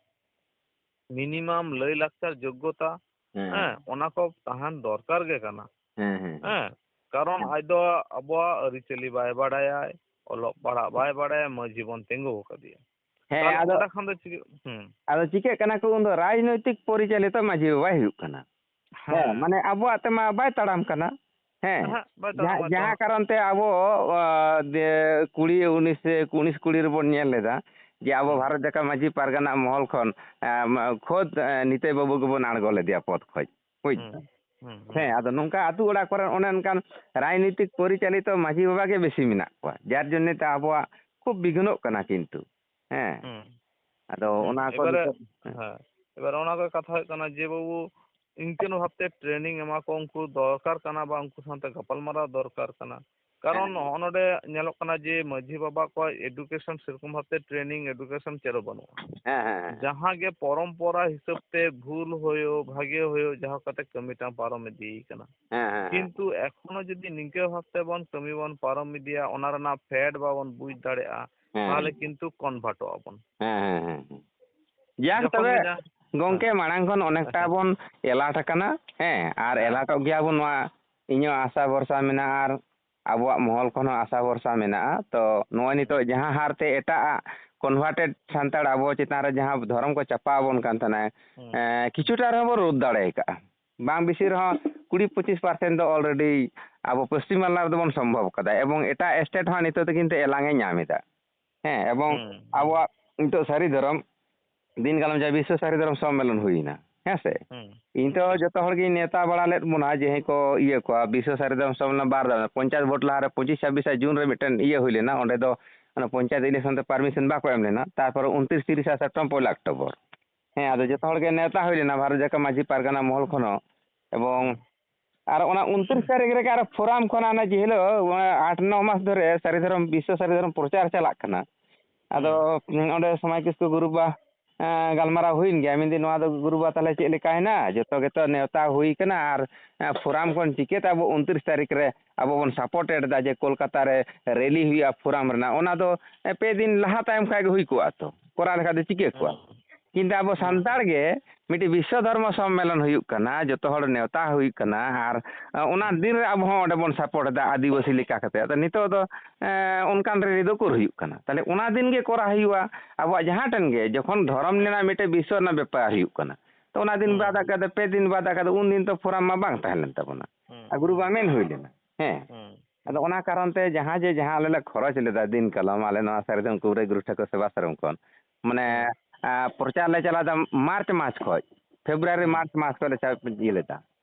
minimum ᱞᱟᱹᱭ ᱞᱟᱠᱪᱟᱨ ᱡᱳᱜᱽᱜᱚᱛᱟ, ᱦᱮᱸ, ᱦᱮᱸ, ᱦᱮᱸ᱾ ᱚᱱᱟ ᱠᱚ ᱛᱟᱦᱮᱱ ᱫᱚᱨᱠᱟᱨ ᱜᱮ ᱠᱟᱱᱟ᱾ ᱦᱮᱸ, ᱦᱮᱸ, ᱦᱮᱸ᱾ ᱦᱮᱸ, ᱠᱟᱨᱚᱱ ᱦᱮᱸ᱾ ᱟᱡ ᱫᱚ ᱟᱵᱚᱣᱟᱜ ᱟᱹᱨᱤᱪᱟᱹᱞᱤ ᱵᱟᱭ ᱵᱟᱲᱟᱭᱟᱭ, ᱚᱞᱚᱜ ᱯᱟᱲᱦᱟᱜ ᱵᱟᱭ ᱵᱟᱲᱟᱭᱟ, ᱢᱟᱹᱡᱷᱤ ᱵᱚᱱ ᱛᱤᱸᱜᱩ ᱟᱠᱟᱫᱮᱭᱟ᱾ ᱦᱮᱸ, ᱛᱟᱦᱚᱞᱮ ᱟᱫᱚ, ᱚᱸᱰᱮ ᱠᱷᱟᱱ ᱫᱚ ᱪᱤᱠᱟᱹ-, ᱦᱩᱸ᱾ ᱟᱫᱚ ᱪᱤᱠᱟᱹᱜ ᱠᱟᱱᱟ ᱠᱚ, ᱩᱱᱫᱚ ᱨᱟᱡᱽᱱᱳᱭᱛᱤᱠ ᱯᱚᱨᱤᱪᱟᱞᱤᱛᱚ ᱢᱟᱹᱡᱷᱤ ᱵᱟᱵᱟᱭ ᱦᱩᱭᱩᱜ ᱠᱟᱱᱟ᱾ ᱦᱮᱸ, ᱦᱮᱸ᱾ ᱢᱟᱱᱮ ᱟᱵᱚᱣᱟᱜ ᱛᱮᱢᱟ ᱵᱟᱭ ᱛᱟᱲᱟᱢ ᱠᱟᱱᱟ᱾ ᱦᱮᱸ, ᱦᱮᱸ, ᱵᱟᱭ ᱛᱟᱲᱟᱢ ᱡᱟᱦᱟᱸ, ᱠᱟᱱᱟ ᱛᱚ᱾ ᱡᱟᱦᱟᱸ ᱠᱟᱨᱚᱱ ᱛᱮ ᱟᱵᱚ, ᱟ, ᱫᱮ, ᱠᱩᱲᱤ ᱩᱱᱤᱥ ᱥᱮ ᱩᱱᱤᱥ ᱠᱩᱲᱤ ᱨᱮᱵᱚᱱ ᱧᱮᱞ ᱞᱮᱫᱟ ᱡᱮ ᱟᱵᱚ ᱦᱩᱸ᱾ ᱵᱷᱟᱨᱚᱛ ᱡᱟᱠᱟᱛ ᱢᱟᱹᱡᱷᱤ ᱯᱟᱨᱜᱟᱱᱟ ᱢᱚᱦᱚᱞ ᱠᱷᱚᱱ, ᱮ, ᱢᱟ, ᱠᱷᱳᱫᱽ, ᱮ, ᱱᱤᱛᱟᱹᱭ ᱵᱟᱹᱵᱩ ᱜᱮᱵᱚᱱ ᱟᱬᱜᱚ ᱞᱮᱫᱮᱭᱟ ᱯᱚᱫᱽ ᱠᱷᱚᱡ᱾ ᱵᱩᱡᱽ? ᱦᱩᱸ, ᱦᱩᱸ, ᱦᱩᱸ᱾ ᱦᱮᱸ, ᱟᱫᱚ ᱱᱚᱝᱠᱟ ᱟᱹᱛᱩ ᱚᱲᱟᱜ ᱠᱚᱨᱮ ᱚᱱᱮ ᱚᱱᱠᱟᱱ ᱨᱟᱡᱽᱱᱤᱛᱤᱠ ᱯᱚᱨᱤᱪᱟᱞᱤᱛᱚ ᱢᱟᱹᱡᱷᱤ ᱵᱟᱵᱟ ᱜᱮ ᱵᱮᱥᱤ ᱢᱮᱱᱟᱜ ᱠᱚᱣᱟ, ᱡᱟᱨ ᱡᱚᱱᱱᱮ ᱛᱮ ᱟᱵᱚᱣᱟᱜ ᱠᱷᱩᱵ ᱵᱤᱜᱷᱱᱚᱜ ᱠᱟᱱᱟ ᱠᱤᱱᱛᱩ᱾ ᱦᱮᱸ, ᱦᱩᱸ᱾ ᱟᱫᱚ ᱦᱩᱸ, ᱚᱱᱟ ᱠᱚ ᱮᱵᱟᱨᱮ, ᱱᱤᱛᱚᱜ, ᱦᱮᱸ᱾ ᱦᱮᱸ, ᱮᱵᱟᱨ ᱚᱱᱟ ᱠᱚ ᱠᱟᱛᱷᱟ ᱦᱩᱭᱩᱜ ᱠᱟᱱᱟ ᱡᱮ, ᱵᱟᱹᱵᱩ, ᱤᱱᱠᱟᱹᱱ ᱵᱷᱟᱵᱛᱮ training ᱮᱢᱟ ᱠᱚ ᱩᱱᱠᱩ ᱫᱚᱨᱠᱟᱨ ᱠᱟᱱᱟ ᱵᱟ ᱩᱱᱠᱩ ᱥᱟᱶᱛᱮ ᱜᱟᱯᱟᱞᱢᱟᱨᱟᱣ ᱫᱚᱨᱠᱟᱨ ᱠᱟᱱᱟ᱾ ᱠᱟᱨᱚᱱ ᱦᱮᱸ᱾ ᱱᱚᱜᱼᱚ ᱱᱚᱰᱮ ᱧᱮᱞᱚᱜ ᱠᱟᱱᱟ ᱡᱮ ᱢᱟᱹᱡᱷᱤ ᱵᱟᱵᱟ ᱠᱚᱣᱟᱜ education ᱥᱮᱨᱚᱠᱚᱢ ᱵᱷᱟᱵᱛᱮ training education ᱪᱮᱫ ᱦᱚᱸ ᱵᱟᱹᱱᱩᱜᱼᱟ᱾ ᱦᱮᱸ, ᱦᱮᱸ, ᱦᱮᱸ᱾ ᱡᱟᱦᱟᱸ ᱜᱮ ᱯᱚᱨᱚᱢᱯᱚᱨᱟ ᱦᱤᱥᱟᱹᱵ ᱛᱮ ᱵᱷᱩᱞ ᱦᱩᱭᱩᱜ, ᱵᱷᱟᱜᱮ ᱦᱩᱭᱩᱜ, ᱡᱟᱦᱟᱸ ᱠᱟᱛᱮ ᱠᱟᱹᱢᱤᱴᱟᱜ ᱯᱟᱨᱚᱢ ᱤᱫᱤ ᱠᱟᱱᱟ᱾ ᱦᱮᱸ, ᱦᱮᱸ, ᱦᱮᱸ᱾ ᱠᱤᱱᱛᱩ ᱮᱠᱷᱚᱱᱳ ᱡᱩᱫᱤ ᱱᱤᱝᱠᱟᱹ ᱵᱷᱟᱵᱛᱮ ᱵᱚᱱ ᱠᱟᱹᱢᱤ ᱵᱚᱱ ᱯᱟᱨᱚᱢ ᱤᱫᱤᱭᱟ, ᱚᱱᱟ ᱨᱮᱱᱟᱜ ᱯᱷᱮᱰ ᱵᱟᱵᱚᱱ ᱵᱩᱡᱽ ᱫᱟᱲᱮᱭᱟᱜᱼᱟ, ᱦᱮᱸ᱾ ᱛᱟᱦᱚᱞᱮ ᱠᱤᱱᱛᱩ convertᱚᱜ ᱟᱵᱚᱱ᱾ ᱦᱮᱸ, ᱦᱮᱸ, ᱦᱮᱸ, ᱦᱮᱸ᱾ ᱡᱟᱠ, ᱡᱚᱠᱷᱚᱱ ᱛᱚᱵᱮ ᱜᱮ ᱡᱟᱦᱟᱸ ᱜᱚᱝᱠᱮ, ᱦᱮᱸ᱾ ᱢᱟᱲᱟᱝ ᱠᱷᱚᱱ ᱚᱱᱮᱠᱴᱟ ᱟᱪᱪᱷᱟ᱾ ᱵᱚᱱ ᱮᱞᱟᱴ ᱟᱠᱟᱱᱟ, ᱦᱮᱸ, ᱟᱨ ᱦᱮᱸ᱾ ᱮᱞᱟᱴᱚᱜ ᱜᱮᱭᱟ ᱵᱚᱱ, ᱱᱚᱣᱟ ᱤᱧ ᱦᱚᱸ ᱟᱥᱟ ᱵᱷᱚᱨᱥᱟ ᱢᱮᱱᱟᱜᱼᱟ, ᱟᱨ ᱟᱵᱚᱣᱟᱜ ᱢᱚᱦᱚᱞ ᱠᱷᱚᱱ ᱦᱚᱸ ᱟᱥᱟ ᱵᱷᱚᱨᱥᱟ ᱢᱮᱱᱟᱜᱼᱟ᱾ ᱛᱚ, ᱱᱚᱜᱼᱚᱭ ᱱᱤᱛᱚᱜ ᱦᱩᱸ᱾ ᱡᱟᱦᱟᱸ ᱦᱟᱨ ᱛᱮ ᱮᱴᱟᱜ ᱟᱜ ᱠᱚᱱᱵᱷᱟᱨᱴᱮᱰ ᱥᱟᱱᱛᱟᱲ ᱟᱵᱚ ᱪᱮᱛᱟᱱ ᱨᱮ ᱡᱟᱦᱟᱸ ᱫᱷᱚᱨᱚᱢ ᱠᱚ ᱪᱟᱯᱟ ᱟᱵᱚᱱ ᱠᱟᱱ ᱛᱟᱦᱮᱱᱟ, ᱦᱩᱸ᱾ ᱮᱸ, ᱠᱤᱪᱷᱩᱴᱟ ᱨᱮᱦᱚᱸ ᱵᱚᱱ ᱨᱳᱫᱷ ᱫᱟᱲᱮ ᱟᱠᱟᱫᱼᱟ᱾ ᱵᱟᱝ ᱵᱮᱥᱤ ᱨᱮᱦᱚᱸ ᱠᱩᱲᱤ ᱯᱚᱸᱪᱤᱥ ᱯᱟᱨᱥᱮᱱᱴ ᱫᱚ ᱚᱞᱨᱮᱰᱤ ᱟᱵᱚ ᱯᱚᱥᱪᱤᱢ ᱵᱟᱝᱞᱟ ᱨᱮᱫᱚ ᱵᱚᱱ ᱥᱚᱢᱵᱷᱚᱵ ᱠᱟᱫᱟ, ᱮᱵᱚᱝ ᱮᱴᱟᱜ ᱥᱴᱮᱴ ᱦᱚᱸ ᱱᱤᱛᱚᱜ ᱫᱚ ᱠᱤᱱᱛᱩ ᱮᱞᱟᱝ ᱮ ᱧᱟᱢ ᱮᱫᱟ᱾ ᱦᱮᱸ, ᱮᱵᱚᱝ ᱦᱩᱸ, ᱦᱩᱸ᱾ ᱟᱵᱚᱣᱟᱜ ᱱᱤᱛᱚᱜ ᱥᱟᱹᱨᱤ ᱫᱷᱚᱨᱚᱢ ᱫᱤᱱ ᱠᱟᱞᱚᱢ ᱡᱟᱦᱟᱸ ᱵᱤᱥᱥᱚ ᱥᱟᱹᱨᱤ ᱫᱷᱚᱨᱚᱢ ᱥᱚᱢᱢᱮᱞᱚᱱ ᱦᱩᱭᱱᱟ, ᱦᱮᱸ ᱥᱮ? ᱦᱩᱸ᱾ ᱤᱧ ᱛᱚ ᱦᱩᱸ᱾ ᱡᱚᱛᱚ ᱦᱚᱲ ᱜᱤᱧ ᱱᱮᱣᱛᱟ ᱵᱟᱲᱟ ᱞᱮᱫ ᱵᱚᱱᱟ, ᱡᱟᱦᱟᱸᱭ ᱠᱚ ᱤᱭᱟᱹ ᱠᱚᱣᱟ, ᱵᱤᱥᱥᱚ ᱥᱟᱹᱨᱤ ᱫᱷᱚᱨᱚᱢ ᱥᱚᱢᱢᱮᱞᱚᱱ ᱵᱟᱨ ᱫᱷᱟᱣ, ᱯᱚᱧᱪᱟᱭᱮᱛ ᱵᱷᱳᱴ ᱞᱟᱦᱟᱨᱮ ᱯᱚᱸᱪᱤᱥ ᱪᱷᱟᱵᱵᱤᱥ ᱡᱩᱱ ᱨᱮ ᱢᱤᱫᱴᱮᱱ ᱤᱭᱟᱹ ᱦᱩᱭ ᱞᱮᱱᱟ, ᱚᱸᱰᱮ ᱫᱚ ᱚᱱᱟ ᱯᱚᱧᱪᱟᱭᱮᱛ ᱤᱞᱮᱠᱥᱚᱱ ᱛᱮ ᱯᱟᱨᱢᱤᱥᱚᱱ ᱵᱟᱠᱚ ᱮᱢ ᱞᱮᱱᱟ, ᱛᱟᱨᱯᱚᱨᱮ ᱩᱱᱛᱨᱤᱥ ᱛᱤᱨᱤᱥ ᱟᱥᱟᱲ ᱯᱚᱭᱞᱟ ᱚᱠᱴᱳᱵᱚᱨ᱾ ᱦᱮᱸ, ᱟᱫᱚ ᱡᱚᱛᱚ ᱦᱚᱲ ᱜᱮ ᱱᱮᱣᱛᱟ ᱦᱩᱭ ᱞᱮᱱᱟ ᱵᱷᱟᱨᱚᱛ ᱡᱟᱠᱟᱛ ᱢᱟᱹᱡᱷᱤ ᱯᱟᱨᱜᱟᱱᱟ ᱢᱚᱦᱚᱞ ᱠᱷᱚᱱ ᱦᱚᱸ, ᱮᱵᱚᱝ ᱦᱩᱸ᱾ ᱟᱨ ᱚᱱᱟ ᱩᱱᱛᱨᱤᱥ ᱛᱟᱹᱨᱤᱠᱷ ᱨᱮᱜᱮ ᱟᱨᱚ ᱯᱷᱳᱨᱟᱢ ᱠᱷᱚᱱ ᱚᱱᱟ ᱡᱮ ᱦᱤᱞᱳᱜ, ᱚᱱᱟ ᱟᱴ ᱱᱚ ᱢᱟᱥ ᱫᱷᱚᱨᱮ ᱥᱟᱹᱨᱤ ᱫᱷᱚᱨᱚᱢ, ᱵᱤᱥᱥᱚ ᱥᱟᱹᱨᱤ ᱫᱷᱚᱨᱚᱢ ᱯᱨᱚᱪᱟᱨ ᱪᱟᱞᱟᱜ ᱠᱟᱱᱟ᱾ ᱟᱫᱚ ᱦᱩᱸ᱾ ᱚᱸᱰᱮ ᱥᱚᱢᱟᱡᱽ ᱠᱤᱥᱠᱩ ᱜᱩᱨᱩ ᱵᱟ, ᱮᱸ, ᱜᱟᱞᱢᱟᱨᱟᱣ ᱦᱩᱭᱮᱱ ᱜᱮᱭᱟ᱾ ᱢᱮᱱᱫᱟᱹᱧ, "ᱱᱚᱣᱟ ᱫᱚ ᱜᱩᱨᱩ ᱵᱟ ᱛᱟᱦᱞᱮ ᱪᱮᱫ ᱞᱮᱠᱟ ᱦᱮᱱᱟᱜᱼᱟ? ᱡᱚᱛᱚ ᱜᱮᱛᱚ ᱱᱮᱣᱛᱟ ᱦᱩᱭ ᱠᱟᱱᱟ, ᱟᱨ, ᱮᱸ, ᱯᱷᱳᱨᱟᱢ ᱠᱷᱚᱱ ᱪᱤᱠᱟᱹᱛᱮ ᱟᱵᱚ ᱩᱱᱛᱨᱤᱥ ᱛᱟᱹᱨᱤᱠᱷ ᱨᱮ ᱟᱵᱚ ᱵᱚᱱ ᱥᱟᱯᱳᱨᱴ ᱮᱫ ᱫᱟ ᱡᱮ ᱠᱳᱞᱠᱟᱛᱟ ᱨᱮ ᱨᱮᱞᱤ ᱦᱩᱭᱩᱜᱼᱟ ᱯᱷᱳᱨᱟᱢ ᱨᱮᱱᱟᱜ? ᱚᱱᱟ ᱫᱚ, ᱮᱸ, ᱯᱮ ᱫᱤᱱ ᱞᱟᱦᱟ ᱛᱟᱭᱚᱢ ᱠᱷᱟᱡ ᱜᱮ ᱦᱩᱭ ᱠᱚᱜᱼᱟ ᱛᱚ, ᱠᱚᱨᱟᱣ ᱞᱮᱠᱷᱟᱡ ᱫᱚ ᱪᱤᱠᱟᱹ ᱠᱚᱜᱼᱟ?" ᱦᱩᱸ᱾ ᱠᱤᱱᱛᱩ ᱟᱵᱚ ᱦᱩᱸ᱾ ᱥᱟᱱᱛᱟᱲ ᱜᱮ ᱢᱤᱫᱴᱤᱡ ᱵᱤᱥᱥᱚ ᱫᱷᱚᱨᱢᱚ ᱥᱚᱢᱢᱮᱞᱚᱱ ᱦᱩᱭᱩᱜ ᱠᱟᱱᱟ, ᱡᱚᱛᱚ ᱦᱚᱲ ᱱᱮᱣᱛᱟ ᱦᱩᱭᱩᱜ ᱠᱟᱱᱟ, ᱟᱨ, ᱟᱸ, ᱚᱱᱟ ᱦᱩᱸ᱾ ᱫᱤᱱ ᱨᱮ ᱟᱵᱚ ᱦᱚᱸ ᱚᱸᱰᱮ ᱵᱚᱱ ᱥᱟᱯᱳᱨᱴ ᱮᱫᱟ ᱟᱹᱫᱤᱵᱟᱹᱥᱤ ᱞᱮᱠᱟ ᱠᱟᱛᱮ᱾ ᱟᱫᱚ ᱱᱤᱛᱚᱜ ᱫᱚ, ᱮᱸ, ᱚᱱᱠᱟᱱ ᱨᱮ ᱫᱚ ᱩᱠᱩᱨ ᱦᱩᱭᱩᱜ ᱠᱟᱱᱟ? ᱛᱟᱦᱞᱮ ᱚᱱᱟ ᱫᱤᱱ ᱜᱮ ᱠᱚᱨᱟᱣ ᱦᱩᱭᱩᱜᱼᱟ᱾ ᱟᱵᱚᱣᱟᱜ ᱡᱟᱦᱟᱸ ᱴᱷᱮᱱ ᱜᱮ ᱡᱚᱠᱷᱚᱱ ᱫᱷᱚᱨᱚᱢ ᱨᱮᱱᱟᱜ ᱢᱤᱫᱴᱮᱡ ᱵᱤᱥᱥᱚ ᱨᱮᱱᱟᱜ ᱵᱮᱯᱟᱨ ᱦᱩᱭᱩᱜ ᱠᱟᱱᱟ, ᱛᱚ ᱚᱱᱟ ᱫᱤᱱ ᱦᱩᱸ᱾ ᱵᱟᱫ ᱟᱠᱟᱫ, ᱯᱮ ᱫᱤᱱ ᱵᱟᱫ ᱟᱠᱟᱫ, ᱩᱱ ᱫᱤᱱ ᱛᱚ ᱯᱷᱳᱨᱟᱢ ᱢᱟ ᱵᱟᱝ ᱛᱟᱦᱮᱸ ᱞᱮᱱ ᱛᱟᱵᱚᱱᱟ᱾ ᱦᱩᱸ, ᱟᱨ ᱜᱩᱨᱩ ᱦᱩᱸ᱾ ᱵᱟ ᱢᱮᱱ ᱦᱩᱭ ᱞᱮᱱᱟ᱾ ᱦᱮᱸ᱾ ᱦᱩᱸ᱾ ᱟᱫᱚ ᱚᱱᱟ ᱠᱟᱨᱚᱱ ᱛᱮ ᱡᱟᱦᱟᱸ ᱡᱮ ᱡᱟᱦᱟᱸ ᱟᱞᱮ ᱞᱮ ᱠᱷᱚᱨᱚᱪ ᱞᱮᱫᱟ ᱫᱤᱱ ᱠᱟᱞᱚᱢ, ᱟᱞᱮ ᱱᱚᱣᱟ ᱥᱟᱹᱨᱤ ᱫᱷᱚᱨᱚᱢ ᱠᱩᱵᱨᱟᱹ ᱜᱩᱨᱩ ᱴᱷᱟᱹᱠᱩᱨ ᱥᱮᱵᱟ ᱥᱟᱨᱚᱢ ᱠᱷᱚᱱ, ᱢᱟᱱᱮ, ᱦᱩᱸ᱾ ᱟᱸ, ᱯᱨᱚᱪᱟᱨ ᱞᱮ ᱪᱟᱞᱟᱣ ᱮᱫᱟ ᱢᱟᱨᱪ ᱢᱟᱥ ᱠᱷᱚᱡ, ᱯᱷᱮᱵᱽᱨᱩᱣᱟᱨᱤ, ᱦᱩᱸ᱾ ᱢᱟᱨᱪ ᱢᱟᱥ ᱠᱷᱚᱡ ᱞᱮ ᱪᱟ-, ᱤᱭᱟᱹ ᱞᱮᱫᱟ᱾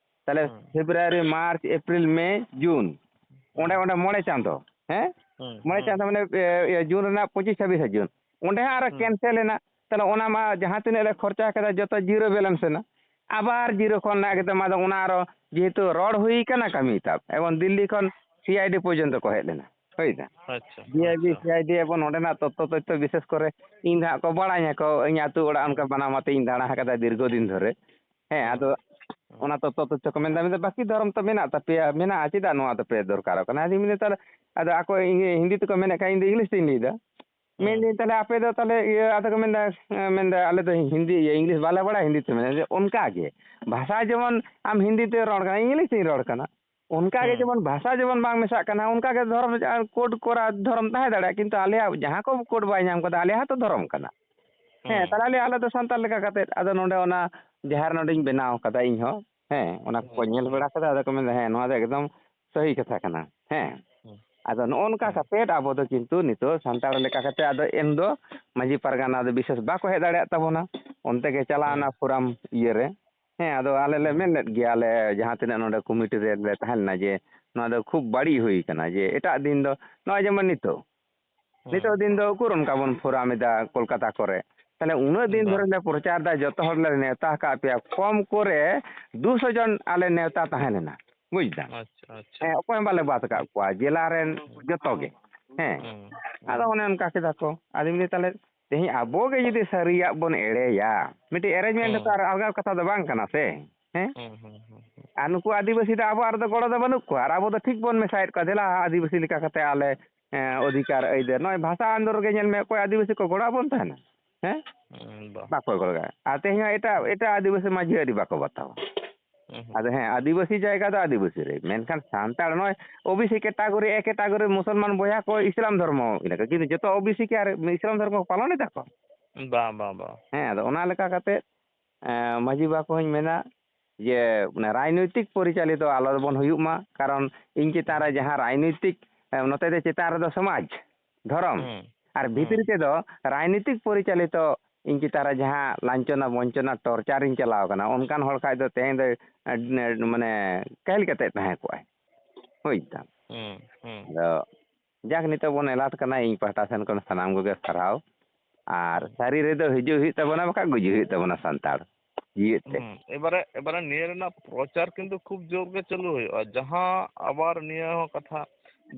ᱛᱟᱦᱞᱮ ᱦᱩᱸ᱾ ᱯᱷᱮᱵᱽᱨᱩᱣᱟᱨᱤ, ᱢᱟᱨᱪ, ᱮᱯᱨᱤᱞ, ᱢᱮ, ᱡᱩᱱ, ᱚᱸᱰᱮ, ᱦᱩᱸ᱾ ᱚᱸᱰᱮ ᱢᱚᱬᱮ ᱪᱟᱸᱫᱚ, ᱦᱮᱸ? ᱦᱩᱸ, ᱢᱚᱬᱮ ᱦᱩᱸ᱾ ᱪᱟᱸᱫᱚ ᱢᱟᱱᱮ, ᱮ, ᱤᱭᱟᱹ, ᱡᱩᱱ ᱨᱮᱱᱟᱜ ᱯᱚᱸᱪᱤᱥ ᱪᱷᱟᱵᱵᱤᱥ ᱡᱩᱱ, ᱚᱸᱰᱮ ᱦᱚᱸ ᱟᱨᱚ ᱦᱩᱸ᱾ ᱠᱮᱱᱥᱮᱞ ᱮᱱᱟ᱾ ᱛᱟᱦᱞᱮ ᱚᱱᱟ ᱢᱟ ᱡᱟᱦᱟᱸ ᱛᱤᱱᱟᱹᱜ ᱞᱮ ᱠᱷᱚᱨᱪᱟ ᱠᱟᱫᱟ, ᱡᱚᱛᱚ ᱡᱤᱨᱳ ᱵᱮᱞᱮᱱᱥ ᱮᱱᱟ᱾ ᱟᱵᱟᱨ ᱡᱤᱨᱳ ᱠᱷᱚᱱ ᱮᱠᱫᱚᱢ ᱟᱫᱚ ᱚᱱᱟ ᱟᱨᱚ ᱡᱮᱦᱮᱛᱩ ᱨᱚᱲ ᱦᱩᱭ ᱠᱟᱱᱟ ᱠᱟᱹᱢᱤ ᱛᱟᱵ, ᱮᱵᱚᱝ ᱫᱤᱞᱞᱤ ᱠᱷᱚᱱ ᱥᱤ ᱟᱭ ᱰᱤ ᱯᱚᱨᱡᱚᱱᱛᱚ ᱠᱚ ᱦᱮᱡ ᱞᱮᱱᱟ᱾ ᱦᱩᱭ ᱮᱱᱟ᱾ ᱟᱪᱪᱷᱟ, ᱰᱤ ᱟᱭ ᱵᱤ, ᱟᱪᱪᱷᱟ᱾ ᱥᱤ ᱟᱭ ᱰᱤ ᱮᱵᱚᱝ ᱱᱚᱸᱰᱮᱱᱟᱜ ᱛᱚᱛᱛᱷᱚ ᱛᱚᱛᱛᱷᱚ ᱵᱤᱥᱮᱥ ᱠᱚᱨᱮ ᱤᱧ ᱫᱚ ᱦᱟᱸᱜ ᱠᱚ ᱵᱟᱲᱟᱭᱟ ᱠᱚ, ᱤᱧ ᱟᱹᱛᱩ ᱚᱲᱟᱜ ᱦᱩᱸ᱾ ᱚᱱᱠᱟ ᱵᱟᱱᱟᱢ ᱟᱛᱮ ᱤᱧ ᱫᱟᱬᱟ ᱟᱠᱟᱫᱟ ᱫᱤᱨᱜᱷᱚ ᱫᱤᱱ ᱫᱷᱚᱨᱮ᱾ ᱦᱮᱸ, ᱦᱩᱸ᱾ ᱟᱫᱚ ᱦᱩᱸ᱾ ᱚᱱᱟ ᱛᱚᱛᱛᱷᱚ ᱛᱚᱛᱛᱷᱚ ᱠᱚ ᱢᱮᱱᱫᱟ, ᱢᱮᱱᱫᱟ, "ᱵᱟᱹᱠᱤ ᱫᱷᱚᱨᱚᱢ ᱛᱚ ᱢᱮᱱᱟᱜ ᱛᱟᱯᱮᱭᱟ, ᱢᱮᱱᱟᱜᱼᱟ, ᱪᱮᱫᱟᱜ ᱱᱚᱣᱟ ᱫᱚᱯᱮ ᱫᱚᱨᱠᱟᱨᱚᱜ ᱠᱟᱱᱟ?" ᱟᱫᱚᱧ ᱢᱮᱱᱫᱟ, "ᱛᱟᱦᱞᱮ ᱟᱫᱚ ᱟᱠᱚ ᱤᱝ-, ᱦᱤᱱᱫᱤ ᱛᱮᱠᱚ ᱢᱮᱱᱮᱫ ᱠᱷᱟᱱ ᱤᱧ ᱫᱚ ᱤᱝᱞᱤᱥ ᱛᱤᱧ ᱞᱟᱹᱭᱫᱟ?" ᱦᱩᱸ᱾ ᱢᱮᱱᱫᱟᱹᱧ, "ᱛᱟᱦᱞᱮ ᱟᱯᱮ ᱫᱚ ᱛᱟᱦᱞᱮ ᱤᱭᱟᱹ?" ᱟᱫᱚ ᱠᱚ ᱢᱮᱱᱫᱟ, ᱢᱮᱱᱫᱟ, "ᱟᱞᱮ ᱫᱚ ᱦᱤᱱᱫᱤ, ᱤᱭᱟᱹ, ᱤᱝᱞᱤᱥ ᱵᱟᱞᱮ ᱵᱟᱲᱟᱭᱟ, ᱦᱤᱱᱫᱤ ᱛᱮ ᱢᱮᱱᱟᱜᱼᱟ ᱡᱮ ᱚᱱᱠᱟ ᱜᱮ᱾ ᱵᱷᱟᱥᱟ ᱡᱮᱢᱚᱱ ᱟᱢ ᱦᱤᱱᱫᱤ ᱛᱮ ᱨᱚᱲ ᱠᱟᱱᱟ, ᱤᱝᱞᱤᱥ ᱛᱮᱧ ᱨᱚᱲ ᱠᱟᱱᱟ, ᱚᱱᱠᱟ ᱜᱮ ᱦᱩᱸ᱾ ᱡᱮᱢᱚᱱ ᱵᱷᱟᱥᱟ ᱡᱮᱢᱚᱱ ᱵᱟᱝ ᱢᱮᱥᱟᱜ ᱠᱟᱱᱟ, ᱚᱱᱠᱟ ᱜᱮ ᱫᱷᱚᱨᱚᱢ, ᱟᱨ code ᱠᱚᱨᱟ ᱫᱷᱚᱨᱚᱢ ᱛᱟᱦᱮᱸ ᱫᱟᱲᱮᱭᱟᱜᱼᱟ, ᱠᱤᱱᱛᱩ ᱟᱞᱮᱭᱟᱜ ᱡᱟᱦᱟᱸ ᱠᱚ code ᱵᱟᱭ ᱧᱟᱢ ᱠᱟᱫᱟ, ᱟᱞᱮᱭᱟᱜ ᱦᱚᱸᱛᱚ ᱫᱷᱚᱨᱚᱢ ᱠᱟᱱᱟ᱾ ᱦᱮᱸ, ᱦᱩᱸ᱾ ᱛᱟᱦᱞᱮ ᱟᱞᱮ, ᱟᱞᱮ ᱫᱚ ᱥᱟᱱᱛᱟᱲ ᱞᱮᱠᱟ ᱠᱟᱛᱮᱫ, ᱟᱫᱚ ᱱᱚᱰᱮ ᱚᱱᱟ ᱡᱟᱦᱮᱨ ᱱᱚᱰᱮᱧ ᱵᱮᱱᱟᱣ ᱠᱟᱫᱟ ᱤᱧ ᱦᱚᱸ, ᱦᱮᱸ, ᱚᱱᱟ ᱠᱚᱠᱚ ᱦᱩᱸ, ᱧᱮᱞ ᱦᱩᱸ᱾ ᱵᱟᱲᱟ ᱠᱟᱫᱟ, ᱟᱫᱚ ᱠᱚ ᱢᱮᱱᱫᱟ, "ᱦᱮᱸ, ᱱᱚᱣᱟ ᱫᱚ ᱮᱠᱫᱚᱢ ᱥᱟᱹᱦᱤ ᱠᱟᱛᱷᱟ ᱠᱟᱱᱟ", ᱦᱮᱸ᱾ ᱦᱩᱸ᱾ ᱟᱫᱚ ᱱᱚᱜᱼᱚ ᱱᱚᱝᱠᱟ ᱦᱩᱸ᱾ ᱠᱟᱛᱮᱫ ᱟᱵᱚ ᱫᱚ ᱠᱤᱱᱛᱩ ᱱᱤᱛᱚᱜ ᱥᱟᱱᱛᱟᱲ ᱞᱮᱠᱟ ᱠᱟᱛᱮᱫ ᱟᱫᱚ ᱮᱢ ᱫᱚ ᱢᱟᱹᱡᱷᱤ ᱯᱟᱨᱜᱟᱱᱟ ᱫᱚ ᱵᱤᱥᱮᱥ ᱵᱟᱠᱚ ᱦᱮᱡ ᱫᱟᱲᱮᱭᱟᱜ ᱛᱟᱵᱚᱱᱟ, ᱚᱱᱛᱮ ᱜᱮ ᱪᱟᱞᱟᱣᱱᱟ ᱦᱩᱸ᱾ ᱯᱷᱳᱨᱟᱢ ᱤᱭᱟᱹᱨᱮ᱾ ᱦᱮᱸ, ᱟᱫᱚ ᱟᱞᱮ ᱞᱮ ᱦᱩᱸ᱾ ᱢᱮᱱ ᱞᱮᱫ ᱜᱮᱭᱟ, ᱟᱞᱮ ᱡᱟᱦᱟᱸ ᱛᱤᱱᱟᱹᱜ ᱱᱚᱰᱮ ᱠᱚᱢᱤᱴᱤ ᱨᱮᱞᱮ ᱛᱟᱦᱮᱸ ᱞᱮᱱᱟ ᱡᱮ ᱱᱚᱣᱟ ᱫᱚ ᱠᱷᱩᱵ ᱵᱟᱹᱲᱤᱡ ᱦᱩᱭ ᱠᱟᱱᱟ, ᱡᱮ ᱮᱴᱟᱜ ᱫᱤᱱ ᱫᱚ ᱱᱚᱜᱼᱚᱭ ᱡᱮᱢᱚᱱ ᱱᱤᱛᱚᱜ, ᱦᱩᱸ᱾ ᱱᱤᱛᱚᱜ ᱫᱤᱱ ᱫᱚ ᱩᱠᱩᱨ ᱚᱱᱠᱟ ᱵᱚᱱ ᱯᱷᱳᱨᱟᱢ ᱮᱫᱟ ᱠᱳᱞᱠᱟᱛᱟ ᱠᱚᱨᱮ? ᱛᱟᱦᱞᱮ ᱩᱱᱟᱹᱜ ᱫᱤᱱ ᱵᱟ᱾ ᱫᱷᱚᱨᱮ ᱞᱮ ᱯᱨᱚᱪᱟᱨ ᱫᱟ, ᱡᱚᱛᱚ ᱦᱚᱲ ᱞᱮ ᱱᱮᱣᱛᱟ ᱟᱠᱟᱫ ᱯᱮᱭᱟ, ᱠᱚᱢ ᱠᱚᱨᱮ ᱫᱩᱥᱚ ᱡᱚᱱ ᱟᱞᱮ ᱱᱮᱣᱛᱟ ᱛᱟᱦᱮᱸ ᱞᱮᱱᱟ, ᱵᱩᱡᱽ ᱫᱟᱢ? ᱟᱪᱪᱷᱟ, ᱟᱪᱪᱷᱟ᱾ ᱦᱮᱸ, ᱚᱠᱚᱭ ᱦᱚᱸ ᱵᱟᱞᱮ ᱵᱟᱫ ᱟᱠᱟᱫ ᱠᱚᱣᱟ, ᱡᱮᱞᱟ ᱨᱮᱱ ᱦᱩᱸ᱾ ᱡᱚᱛᱚ ᱜᱮ᱾ ᱦᱮᱸ, ᱦᱩᱸ, ᱟᱫᱚ ᱦᱩᱸ᱾ ᱚᱱᱮ ᱚᱱᱠᱟ ᱠᱮᱫᱟ ᱠᱚ᱾ ᱟᱫᱚᱧ ᱞᱟᱹᱭ, ᱛᱟᱦᱞᱮ ᱛᱮᱦᱮᱧ ᱟᱵᱚ ᱜᱮ ᱡᱩᱫᱤ ᱥᱟᱹᱨᱤᱭᱟᱜ ᱵᱚᱱ ᱮᱲᱮᱭᱟ, ᱢᱤᱫᱴᱤᱡ arrangement ᱦᱩᱸ᱾ ᱫᱚ ᱟᱨ ᱟᱞᱜᱟ ᱠᱟᱛᱷᱟ ᱫᱚ ᱵᱟᱝ ᱠᱟᱱᱟ ᱥᱮ, ᱦᱮᱸ? ᱦᱩᱸ, ᱦᱩᱸ, ᱦᱩᱸ, ᱦᱩᱸ᱾ ᱟᱨ ᱱᱩᱠᱩ ᱟᱹᱫᱤᱵᱟᱹᱥᱤ ᱫᱚ ᱟᱵᱚᱣᱟᱜ ᱨᱮᱫᱚ ᱜᱚᱲᱚ ᱫᱚ ᱵᱟᱹᱱᱩᱜ ᱠᱚᱣᱟ, ᱟᱨ ᱟᱵᱚ ᱫᱚ ᱴᱷᱤᱠ ᱵᱚᱱ ᱢᱮᱥᱟᱭᱮᱫ ᱠᱚᱣᱟ, ᱫᱮᱞᱟ ᱟᱹᱫᱤᱵᱟᱹᱥᱤ ᱞᱮᱠᱟ ᱠᱟᱛᱮ ᱟᱞᱮ, ᱮᱸ, ᱚᱫᱷᱤᱠᱟᱨ ᱟᱹᱭᱫᱟᱹᱨ᱾ ᱱᱚᱜᱼᱚᱭ ᱵᱷᱟᱥᱟ ᱟᱱᱫᱳᱞᱚᱱ ᱨᱮᱜᱮ ᱧᱮᱞ ᱢᱮ, ᱚᱠᱚᱭ ᱟᱹᱫᱤᱵᱟᱹᱥᱤ ᱠᱚ ᱜᱚᱲᱚ ᱟᱵᱚᱱ ᱛᱟᱦᱮᱱᱟ? ᱦᱮᱸ? ᱦᱩᱸ, ᱵᱟ᱾ ᱵᱟᱠᱚ ᱜᱚᱲᱚ᱾ ᱟᱨ ᱛᱮᱦᱮᱧ ᱦᱚᱸ ᱮᱴᱟᱜ, ᱮᱴᱟᱜ ᱟᱹᱫᱤᱵᱟᱹᱥᱤ ᱢᱟᱹᱡᱷᱤ ᱟᱹᱨᱤ ᱵᱟᱠᱚ ᱵᱟᱛᱟᱣᱟ᱾ ᱦᱩᱸ, ᱦᱩᱸ᱾ ᱟᱫᱚ ᱦᱮᱸ, ᱟᱹᱫᱤᱵᱟᱹᱥᱤ ᱡᱟᱭᱜᱟ ᱫᱚ ᱟᱹᱫᱤᱵᱟᱹᱥᱤ ᱨᱮ, ᱢᱮᱱᱠᱷᱟᱱ ᱥᱟᱱᱛᱟᱲ ᱱᱚᱜᱼᱚᱭ OBC category, A category ᱢᱩᱥᱚᱞᱢᱟᱱ ᱵᱚᱭᱦᱟ ᱠᱚ ᱤᱥᱞᱟᱢ ᱫᱷᱚᱨᱢᱚ ᱠᱟᱱᱟ, ᱠᱤᱱᱛᱩ ᱡᱚᱛᱚ OBC ᱠᱤ ᱟᱨ ᱤᱥᱞᱟᱢ ᱫᱷᱚᱨᱢᱚ ᱠᱚ ᱯᱟᱞᱚᱱ ᱮᱫᱟ ᱠᱚ? ᱵᱟᱝ, ᱵᱟᱝ, ᱵᱟᱝ᱾ ᱦᱮᱸ, ᱟᱫᱚ ᱚᱱᱟ ᱞᱮᱠᱟ ᱠᱟᱛᱮ, ᱮᱸ, ᱢᱟᱹᱡᱷᱤ ᱵᱟᱵᱟ ᱠᱚᱦᱚᱸᱧ ᱢᱮᱱᱟ ᱡᱮ ᱚᱱᱟ ᱨᱟᱡᱽᱱᱳᱭᱛᱤᱠ ᱯᱚᱨᱤᱪᱟᱞᱤᱛᱚ ᱟᱞᱚ ᱵᱚᱱ ᱦᱩᱭᱩᱜ ᱢᱟ, ᱠᱟᱨᱚᱱ ᱤᱧ ᱪᱮᱛᱟᱱ ᱨᱮ ᱦᱩᱸ᱾ ᱡᱟᱦᱟᱸ ᱨᱟᱡᱽᱱᱳᱭᱛᱤᱠ, ᱮᱸ, ᱱᱚᱛᱮ ᱫᱚ ᱪᱮᱛᱟᱱ ᱨᱮᱫᱚ ᱥᱚᱢᱟᱡᱽ, ᱫᱷᱚᱨᱚᱢ, ᱦᱩᱸ, ᱟᱨ ᱵᱷᱤᱛᱨᱤ ᱦᱩᱸ᱾ ᱛᱮᱫᱚ ᱨᱟᱡᱽᱱᱳᱭᱛᱤᱠ ᱯᱚᱨᱤᱪᱟᱞᱤᱛᱚ ᱤᱧ ᱪᱮᱛᱟᱱ ᱨᱮ ᱡᱟᱦᱟᱸ ᱞᱟᱧᱪᱚᱱᱟ, ᱵᱚᱧᱪᱚᱱᱟ, ᱴᱚᱨᱪᱟᱨᱤᱧ ᱪᱟᱞᱟᱣ ᱠᱟᱱᱟ, ᱚᱱᱠᱟᱱ ᱦᱚᱲ ᱠᱷᱟᱡ ᱫᱚ ᱛᱮᱦᱮᱧ ᱫᱚ, ᱮᱸ, ᱢᱟᱱᱮ ᱠᱟᱹᱦᱤᱞ ᱠᱟᱛᱮ ᱛᱟᱦᱮᱸ ᱠᱚᱜᱼᱟᱭ᱾ ᱵᱩᱡᱽ ᱫᱟᱢ? ᱦᱩᱸ, ᱦᱩᱸ᱾ ᱟᱫᱚ ᱡᱟᱠ, ᱱᱤᱛᱚᱜ ᱵᱚᱱ ᱮᱞᱟᱨᱴ ᱠᱟᱱᱟ, ᱤᱧ ᱯᱟᱦᱴᱟ ᱥᱮᱱ ᱠᱷᱚᱱ ᱥᱟᱱᱟᱢ ᱠᱚᱜᱮ ᱥᱟᱨᱦᱟᱣ᱾ ᱟᱨ ᱦᱩᱸ᱾ ᱥᱟᱹᱨᱤ ᱨᱮᱫᱚ ᱦᱤᱡᱩᱜ ᱦᱩᱭᱩᱜ ᱛᱟᱵᱚᱱᱟ, ᱵᱟᱠᱷᱟᱡ ᱜᱩᱡᱩᱜ ᱦᱩᱭᱩᱜ ᱛᱟᱵᱚᱱᱟ ᱥᱟᱱᱛᱟᱲ ᱡᱤᱣᱮᱫ ᱛᱮ᱾ ᱦᱩᱸ᱾ ᱮᱵᱟᱨᱮ, ᱮᱵᱟᱨᱮ ᱱᱤᱭᱟᱹ ᱨᱮᱱᱟᱜ ᱯᱨᱚᱪᱟᱨ ᱠᱤᱱᱛᱩ ᱠᱷᱩᱵ ᱡᱳᱨ ᱜᱮ ᱪᱟᱹᱞᱩ ᱦᱩᱭᱩᱜᱼᱟ᱾ ᱡᱟᱦᱟᱸ ᱟᱵᱟᱨ ᱱᱤᱭᱟᱹ ᱦᱚᱸ ᱠᱟᱛᱷᱟ,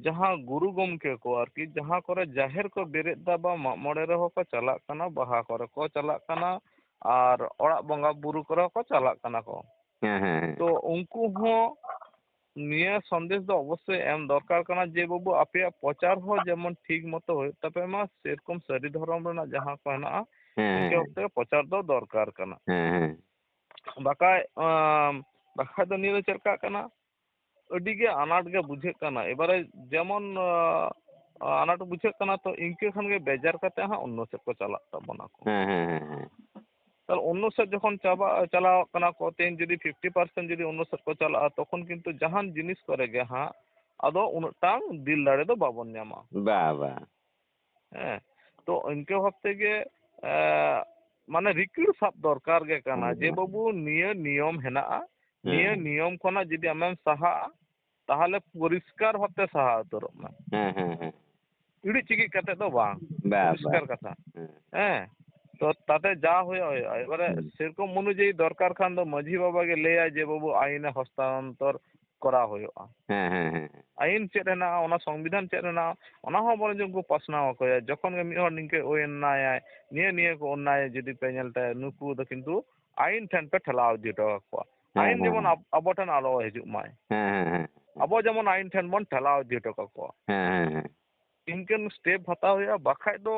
ᱡᱟᱦᱟᱸ ᱜᱩᱨᱩ ᱜᱚᱢᱠᱮ ᱠᱚ ᱟᱨᱠᱤ, ᱡᱟᱦᱟᱸ ᱠᱚᱨᱮ ᱡᱟᱦᱮᱨ ᱠᱚ ᱵᱮᱨᱮᱫ ᱫᱟ, ᱵᱟ ᱢᱟᱜ ᱢᱚᱬᱮ ᱨᱮᱦᱚᱸ ᱠᱚ ᱪᱟᱞᱟᱜ ᱠᱟᱱᱟ, ᱵᱟᱦᱟ ᱠᱚᱨᱮ ᱠᱚ ᱪᱟᱞᱟᱜ ᱠᱟᱱᱟ, ᱟᱨ ᱚᱲᱟᱜ ᱵᱚᱸᱜᱟ ᱵᱩᱨᱩ ᱠᱚᱨᱮ ᱦᱚᱸ ᱠᱚ ᱪᱟᱞᱟᱜ ᱠᱟᱱᱟ ᱠᱚ᱾ ᱦᱮᱸ, ᱦᱮᱸ, ᱦᱮᱸ᱾ ᱛᱚ ᱩᱱᱠᱩ ᱦᱚᱸ ᱱᱤᱭᱟᱹ ᱥᱚᱱᱫᱮᱥ ᱫᱚ ᱚᱵᱚᱥᱥᱳᱭ ᱮᱢ ᱫᱚᱨᱠᱟᱨ ᱠᱟᱱᱟ ᱡᱮ, ᱵᱟᱹᱵᱩ, ᱟᱯᱮᱭᱟᱜ ᱯᱨᱚᱪᱟᱨ ᱦᱚᱸ ᱡᱮᱢᱚᱱ ᱴᱷᱤᱠ ᱢᱚᱛᱚ ᱦᱩᱭᱩᱜ ᱛᱟᱯᱮ ᱢᱟ, ᱥᱮᱨᱚᱠᱚᱢ ᱥᱟᱹᱨᱤ ᱫᱷᱚᱨᱚᱢ ᱨᱮᱱᱟᱜ ᱡᱟᱦᱟᱸ ᱠᱚ ᱦᱮᱱᱟᱜᱼᱟ, ᱦᱮᱸ, ᱤᱱᱠᱟᱹ ᱦᱮᱸ, ᱵᱷᱟᱵᱛᱮ ᱯᱨᱚᱪᱟᱨ ᱫᱚ ᱫᱚᱨᱠᱟᱨ ᱠᱟᱱᱟ᱾ ᱦᱮᱸ, ᱦᱮᱸ᱾ ᱵᱟᱠᱷᱟᱡ, ᱟᱸ, ᱵᱟᱠᱷᱟᱡ ᱫᱚ ᱱᱤᱭᱟᱹ ᱫᱚ ᱪᱮᱫ ᱞᱮᱠᱟᱜ ᱠᱟᱱᱟ? ᱟᱹᱰᱤ ᱜᱮ ᱟᱱᱟᱴ ᱜᱮ ᱵᱩᱡᱷᱟᱹᱜ ᱠᱟᱱᱟ᱾ ᱮᱵᱟᱨᱮ ᱡᱮᱢᱚᱱ, ᱟ, ᱟᱱᱟᱴ ᱵᱩᱡᱷᱟᱹᱜ ᱠᱟᱱᱟ, ᱛᱚ ᱤᱱᱠᱟᱹ ᱠᱷᱟᱱ ᱜᱮ ᱵᱮᱡᱟᱨ ᱠᱟᱛᱮ ᱦᱟᱸᱜ ᱚᱱᱱᱚ ᱥᱮᱫ ᱠᱚ ᱪᱟᱞᱟᱜ ᱛᱟᱵᱚᱱᱟ ᱠᱚ᱾ ᱦᱮᱸ, ᱦᱮᱸ, ᱦᱮᱸ, ᱦᱮᱸ᱾ ᱛᱟᱦᱞᱮ ᱚᱱᱱᱚ ᱥᱮᱫ ᱡᱚᱠᱷᱚᱱ ᱪᱟᱵᱟ, ᱪᱟᱞᱟᱣ ᱠᱟᱱᱟ ᱠᱚ, ᱛᱮᱦᱮᱧ ᱡᱩᱫᱤ ᱯᱷᱤᱯᱴᱤ ᱯᱟᱨᱥᱮᱱᱴ ᱡᱩᱫᱤ ᱚᱱᱱᱚ ᱥᱮᱫ ᱠᱚ ᱪᱟᱞᱟᱜᱼᱟ, ᱛᱚᱠᱷᱚᱱ ᱠᱤᱱᱛᱩ ᱡᱟᱦᱟᱱ ᱡᱤᱱᱤᱥ ᱠᱚᱨᱮ ᱜᱮ ᱦᱟᱸᱜ ᱟᱫᱚ ᱩᱱᱟᱹᱜ ᱴᱟᱝ ᱫᱤᱞ ᱫᱟᱲᱮ ᱫᱚ ᱵᱟᱵᱚᱱ ᱧᱟᱢᱟ᱾ ᱵᱟ, ᱵᱟ᱾ ᱦᱮᱸ, ᱛᱚ ᱤᱱᱠᱟᱹ ᱵᱷᱟᱵ ᱛᱮᱜᱮ, ᱮ, ᱢᱟᱱᱮ ᱨᱤᱠᱤᱲ ᱥᱟᱵ ᱫᱚᱨᱠᱟᱨ ᱜᱮ ᱠᱟᱱᱟ ᱦᱩᱸ, ᱡᱮ, ᱦᱩᱸ᱾ ᱵᱟᱹᱵᱩ, ᱱᱤᱭᱟᱹ ᱱᱤᱭᱚᱢ ᱦᱮᱱᱟᱜᱼᱟ, ᱦᱩᱸ, ᱱᱤᱭᱟᱹ ᱦᱩᱸ᱾ ᱱᱤᱭᱚᱢ ᱠᱷᱚᱱᱟᱜ ᱡᱩᱫᱤ ᱟᱢᱮᱢ ᱥᱟᱦᱟᱜᱼᱟ, ᱛᱟᱦᱚᱞᱮ ᱯᱚᱨᱤᱥᱠᱟᱨ ᱵᱷᱟᱵᱛᱮ ᱥᱟᱦᱟ ᱩᱛᱟᱹᱨᱚᱜ ᱢᱮ᱾ ᱦᱮᱸ, ᱦᱮᱸ, ᱦᱮᱸ᱾ ᱤᱲᱤᱡ ᱪᱤᱠᱤᱡ ᱠᱟᱛᱮ ᱫᱚ ᱵᱟᱝ, ᱵᱟ, ᱯᱚᱨᱤᱥᱠᱟᱨ ᱵᱟ᱾ ᱠᱟᱛᱷᱟ᱾ ᱦᱮᱸ᱾ ᱦᱮᱸ, ᱛᱚ ᱛᱟᱛᱮ ᱡᱟ ᱦᱩᱭᱩᱜᱼᱟ, ᱦᱩᱭᱩᱜᱼᱟ᱾ ᱮᱵᱟᱨᱮ ᱦᱩᱸ᱾ ᱥᱮᱨᱚᱠᱚᱢ ᱚᱱᱩᱡᱟᱭᱤ ᱫᱚᱨᱠᱟᱨ ᱠᱷᱟᱱ ᱫᱚ ᱢᱟᱹᱡᱷᱤ ᱵᱟᱵᱟ ᱜᱮ ᱞᱟᱹᱭᱟᱭ ᱡᱮ, "ᱵᱟᱹᱵᱩ, ᱟᱭᱤᱱᱮ ᱦᱚᱥᱛᱟᱱᱛᱚᱨ ᱠᱚᱨᱟᱣ ᱦᱩᱭᱩᱜᱼᱟ᱾" ᱦᱮᱸ, ᱦᱮᱸ, ᱦᱮᱸ᱾ ᱟᱭᱤᱱ ᱪᱮᱫ ᱦᱮᱱᱟᱜᱼᱟ, ᱚᱱᱟ ᱥᱚᱝᱵᱤᱫᱷᱟᱱ ᱪᱮᱫ ᱦᱮᱱᱟᱜᱼᱟ, ᱚᱱᱟ ᱦᱚᱸ ᱵᱚᱨᱚᱝ ᱩᱱᱠᱩ ᱯᱟᱥᱱᱟᱣ ᱟᱠᱚᱭᱟ᱾ ᱡᱚᱠᱷᱚᱱ ᱜᱮ ᱢᱤᱫ ᱦᱚᱲ ᱱᱤᱝᱠᱟᱹ ᱚᱱᱱᱟᱭᱟᱭ, ᱱᱤᱭᱟᱹ, ᱱᱤᱭᱟᱹ ᱠᱚ ᱚᱱᱱᱟᱭ ᱡᱩᱫᱤ ᱯᱮ ᱧᱮᱞ ᱛᱟᱭᱟ, ᱱᱩᱠᱩ ᱫᱚ ᱠᱤᱱᱛᱩ ᱟᱭᱤᱱ ᱴᱷᱮᱱ ᱯᱮ ᱴᱷᱮᱞᱟᱣ ᱤᱫᱤ ᱦᱚᱴᱚ ᱠᱟᱠᱚᱣᱟ᱾ ᱦᱮᱸ, ᱟᱭᱤᱱ ᱦᱮᱸ, ᱡᱮᱢᱚᱱ ᱦᱮᱸ᱾ ᱟᱵ-, ᱟᱵᱚ ᱴᱷᱮᱱ ᱟᱞᱚ ᱦᱤᱡᱩᱜ ᱢᱟᱭ᱾ ᱦᱮᱸ, ᱦᱮᱸ, ᱦᱮᱸ᱾ ᱟᱵᱚ ᱡᱮᱢᱚᱱ ᱟᱭᱤᱱ ᱴᱷᱮᱱ ᱵᱚᱱ ᱴᱷᱮᱞᱟᱣ ᱤᱫᱤ ᱦᱚᱴᱚ ᱠᱟᱠᱚᱣᱟ᱾ ᱦᱮᱸ, ᱦᱮᱸ, ᱦᱮᱸ᱾ ᱤᱱᱠᱟᱹᱱ step ᱦᱟᱛᱟᱣ ᱦᱩᱭᱩᱜᱼᱟ, ᱵᱟᱠᱷᱟᱡ ᱫᱚ,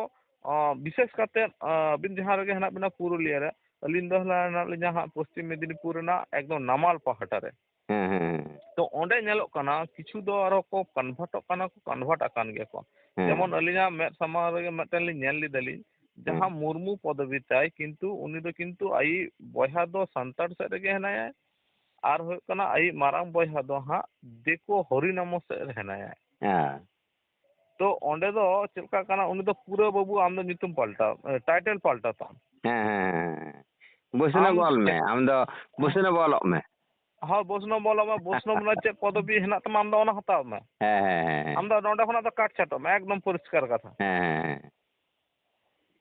ᱟᱸ, ᱵᱤᱥᱮᱥ ᱠᱟᱛᱮ, ᱟᱸ, ᱟᱹᱵᱤᱱ ᱡᱟᱦᱟᱸ ᱨᱮᱜᱮ ᱦᱮᱱᱟᱜ ᱵᱤᱱᱟ ᱯᱩᱨᱩᱞᱤᱭᱟᱹ ᱨᱮ, ᱟᱹᱞᱤᱧ ᱫᱚ ᱦᱮᱱᱟᱜ, ᱦᱮᱱᱟᱜ ᱞᱤᱧᱟ ᱦᱟᱸᱜ ᱯᱚᱥᱪᱤᱢ ᱢᱮᱫᱽᱱᱤᱯᱩᱨ ᱨᱮᱱᱟᱜ ᱮᱠᱫᱚᱢ ᱱᱟᱢᱟᱞ ᱯᱟᱦᱴᱟ ᱨᱮ᱾ ᱦᱮᱸ, ᱦᱮᱸ, ᱦᱮᱸ᱾ ᱛᱚ ᱚᱸᱰᱮ ᱧᱮᱞᱚᱜ ᱠᱟᱱᱟ, ᱠᱤᱪᱷᱩ ᱫᱚ ᱟᱨᱦᱚᱸ ᱠᱚ convertᱚᱜ ᱠᱟᱱᱟ ᱠᱚ, convert ᱟᱠᱟᱱ ᱜᱮᱭᱟ ᱠᱚ᱾ ᱦᱮᱸ᱾ ᱡᱮᱢᱚᱱ ᱟᱹᱞᱤᱧᱟᱜ ᱢᱮᱫ ᱥᱟᱢᱟᱝ ᱨᱮᱜᱮ ᱢᱤᱫᱴᱮᱱ ᱞᱤᱧ ᱧᱮᱞ ᱞᱮᱫᱟᱞᱤᱧ, ᱦᱮᱸ᱾ ᱡᱟᱦᱟᱸ ᱢᱩᱨᱢᱩ ᱯᱚᱫᱚᱵᱤ ᱛᱟᱭ, ᱠᱤᱱᱛᱩ ᱩᱱᱤ ᱫᱚ ᱠᱤᱱᱛᱩ ᱟᱭᱤᱡ ᱵᱚᱭᱦᱟ ᱫᱚ ᱥᱟᱱᱛᱟᱲ ᱥᱮᱫ ᱨᱮᱜᱮ ᱦᱮᱱᱟᱭᱟ, ᱟᱨ ᱦᱩᱭᱩᱜ ᱠᱟᱱᱟ ᱟᱭᱤᱡ ᱢᱟᱨᱟᱝ ᱵᱚᱭᱦᱟ ᱫᱚ ᱦᱟᱸᱜ ᱫᱤᱠᱩ ᱦᱚᱨᱤᱱᱟᱢᱚ ᱥᱮᱫ ᱨᱮ ᱦᱮᱱᱟᱭᱟ᱾ ᱦᱮᱸ᱾ ᱛᱚ ᱚᱸᱰᱮ ᱫᱚ ᱪᱮᱫ ᱞᱮᱠᱟ ᱠᱟᱱᱟ, ᱩᱱᱤ ᱫᱚ ᱯᱩᱨᱟᱹ ᱵᱟᱹᱵᱩ ᱟᱢ ᱫᱚ ᱧᱩᱛᱩᱢ ᱯᱟᱞᱴᱟᱣ, ᱮ, title ᱯᱟᱞᱴᱟᱣ ᱛᱟᱢ᱾ ᱦᱮᱸ, ᱦᱮᱸ, ᱦᱮᱸ, ᱦᱮᱸ᱾ ᱵᱚᱥᱱᱚᱵ ᱟᱢ ᱚᱞ ᱢᱮ, ᱪᱮᱫ ᱟᱢ ᱫᱚ ᱵᱚᱥᱱᱚᱵ ᱚᱞᱚᱜ ᱢᱮ᱾ ᱦᱳᱭ, ᱵᱚᱥᱱᱚᱵ ᱚᱞᱚᱜ ᱢᱮ, ᱵᱚᱥᱱᱚᱵ ᱨᱮᱱᱟᱜ ᱪᱮᱫ ᱯᱚᱫᱚᱵᱤ ᱦᱮᱱᱟᱜ ᱛᱟᱢᱟ, ᱟᱢ ᱫᱚ ᱚᱱᱟ ᱦᱟᱛᱟᱣ ᱢᱮ᱾ ᱦᱮᱸ, ᱦᱮᱸ, ᱦᱮᱸ᱾ ᱟᱢ ᱫᱚ ᱱᱚᱸᱰᱮ ᱠᱷᱚᱱᱟᱜ ᱫᱚ ᱠᱟᱴ ᱪᱷᱟᱴᱚᱜ ᱢᱮ, ᱮᱠᱫᱚᱢ ᱯᱚᱨᱤᱥᱠᱟᱨ ᱠᱟᱛᱷᱟ᱾ ᱦᱮᱸ, ᱦᱮᱸ, ᱦᱮᱸ᱾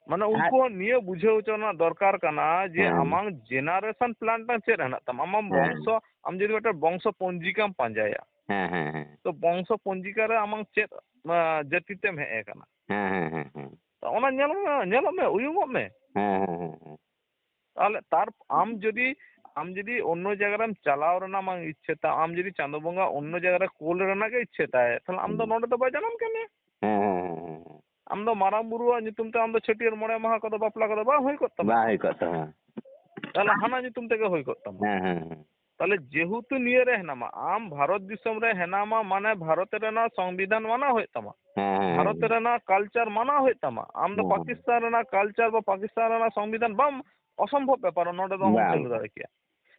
ᱢᱟᱱᱮ ᱟᱨ ᱩᱱᱠᱩ ᱦᱚᱸ ᱱᱤᱭᱟᱹ ᱵᱩᱡᱷᱟᱹᱣ ᱦᱚᱪᱚ ᱨᱮᱱᱟᱜ ᱫᱚᱨᱠᱟᱨ ᱠᱟᱱᱟ ᱡᱮ ᱦᱮᱸ᱾ ᱟᱢᱟᱝ generation plan ᱴᱟᱝ ᱪᱮᱫ ᱦᱮᱱᱟᱜ ᱛᱟᱢᱟ, ᱟᱢᱟᱜ ᱦᱮᱸ᱾ ᱵᱚᱝᱥᱚ, ᱟᱢ ᱡᱩᱫᱤ ᱢᱤᱫᱴᱮᱱ ᱵᱚᱝᱥᱚ ᱯᱚᱧᱡᱤᱠᱟᱢ ᱯᱟᱸᱡᱟᱭᱟ, ᱦᱮᱸ, ᱦᱮᱸ, ᱦᱮᱸ᱾ ᱛᱚ ᱵᱚᱝᱥᱚ ᱯᱚᱧᱡᱤᱠᱟ ᱨᱮ ᱟᱢᱟᱝ ᱪᱮᱫ, ᱟ, ᱡᱟᱹᱛᱤ ᱛᱮᱢ ᱦᱮᱡ ᱟᱠᱟᱱᱟ? ᱦᱮᱸ, ᱦᱮᱸ, ᱦᱮᱸ, ᱦᱮᱸ᱾ ᱛᱚ ᱚᱱᱟ ᱧᱮᱞ ᱢᱮ, ᱧᱮᱞᱚᱜ ᱢᱮ, ᱩᱭᱩᱝᱚᱜ ᱢᱮ᱾ ᱦᱮᱸ, ᱦᱮᱸ, ᱦᱮᱸ, ᱦᱮᱸ᱾ ᱛᱟᱦᱚᱞᱮ ᱛᱟᱨ, ᱟᱢ ᱡᱩᱫᱤ, ᱟᱢ ᱡᱩᱫᱤ ᱚᱱᱱᱚ ᱡᱟᱭᱜᱟ ᱨᱮᱢ ᱪᱟᱞᱟᱣ ᱨᱮᱱᱟᱜ ᱟᱢᱟᱝ ᱤᱪᱪᱷᱟᱹ ᱛᱟᱢ, ᱟᱢ ᱡᱩᱫᱤ ᱪᱟᱸᱫᱳ ᱵᱚᱸᱜᱟ ᱚᱱᱱᱚ ᱡᱟᱭᱜᱟ ᱨᱮ ᱠᱳᱞ ᱨᱮᱱᱟᱜ ᱜᱮ ᱤᱪᱪᱷᱟᱹ ᱛᱟᱭ, ᱛᱟᱦᱚᱞᱮ ᱟᱢ ᱫᱚ ᱦᱩᱸ᱾ ᱱᱚᱰᱮ ᱫᱚ ᱵᱟᱭ ᱡᱟᱱᱟᱢ ᱠᱮᱫ ᱢᱮᱭᱟ᱾ ᱦᱮᱸ, ᱦᱮᱸ, ᱦᱮᱸ, ᱦᱮᱸ᱾ ᱟᱢ ᱫᱚ ᱢᱟᱨᱟᱝ ᱵᱩᱨᱩᱣᱟᱜ ᱧᱩᱛᱩᱢ ᱛᱮ ᱟᱢ ᱫᱚ ᱪᱷᱟᱹᱴᱭᱟᱹᱨ ᱢᱚᱬᱮ ᱢᱟᱦᱟ ᱠᱚᱫᱚ, ᱵᱟᱯᱞᱟ ᱠᱚᱫᱚ ᱵᱟᱝ ᱦᱩᱭ ᱠᱚᱜ ᱛᱟᱢᱟ᱾ ᱵᱟᱝ ᱦᱩᱭ ᱠᱚᱜ ᱛᱟᱢᱟ᱾ ᱛᱟᱦᱚᱞᱮ ᱦᱟᱱᱟ ᱧᱩᱛᱩᱢ ᱛᱮᱜᱮ ᱦᱩᱭ ᱠᱚᱜ ᱛᱟᱢᱟ᱾ ᱦᱮᱸ, ᱦᱮᱸ, ᱦᱮᱸ᱾ ᱛᱟᱦᱞᱮ ᱡᱮᱦᱮᱛᱩ ᱱᱤᱭᱟᱹ ᱨᱮ ᱦᱮᱱᱟᱢᱟ, ᱟᱢ ᱵᱷᱟᱨᱚᱛ ᱫᱤᱥᱚᱢ ᱨᱮ ᱦᱮᱱᱟᱢᱟ, ᱢᱟᱱᱮ ᱵᱷᱟᱨᱚᱛ ᱨᱮᱱᱟᱜ ᱥᱚᱝᱵᱤᱫᱷᱟᱱ ᱢᱟᱱᱟᱣ ᱦᱩᱭᱩᱜ ᱛᱟᱢᱟ, ᱦᱮᱸ, ᱦᱮᱸ, ᱵᱷᱟᱨᱚᱛ ᱦᱮᱸ᱾ ᱨᱮᱱᱟᱜ ᱠᱟᱞᱪᱟᱨ ᱢᱟᱱᱟᱣ ᱦᱩᱭᱩᱜ ᱛᱟᱢᱟ᱾ ᱟᱢ ᱫᱚ ᱦᱮᱸ, ᱦᱮᱸ᱾ ᱯᱟᱠᱤᱥᱛᱟᱱ ᱨᱮᱱᱟᱜ ᱠᱟᱞᱪᱟᱨ ᱵᱟ ᱯᱟᱠᱤᱥᱛᱟᱱ ᱨᱮᱱᱟᱜ ᱥᱚᱝᱵᱤᱫᱷᱟᱱ ᱵᱟᱢ, ᱚᱥᱚᱢᱵᱷᱚᱵ ᱵᱮᱯᱟᱨ, ᱱᱚᱰᱮ ᱫᱚ ᱚᱦᱚᱢ ᱵᱟᱝ, ᱪᱟᱹᱞᱩ ᱵᱟᱝ᱾ ᱫᱟᱲᱮ ᱠᱮᱭᱟ᱾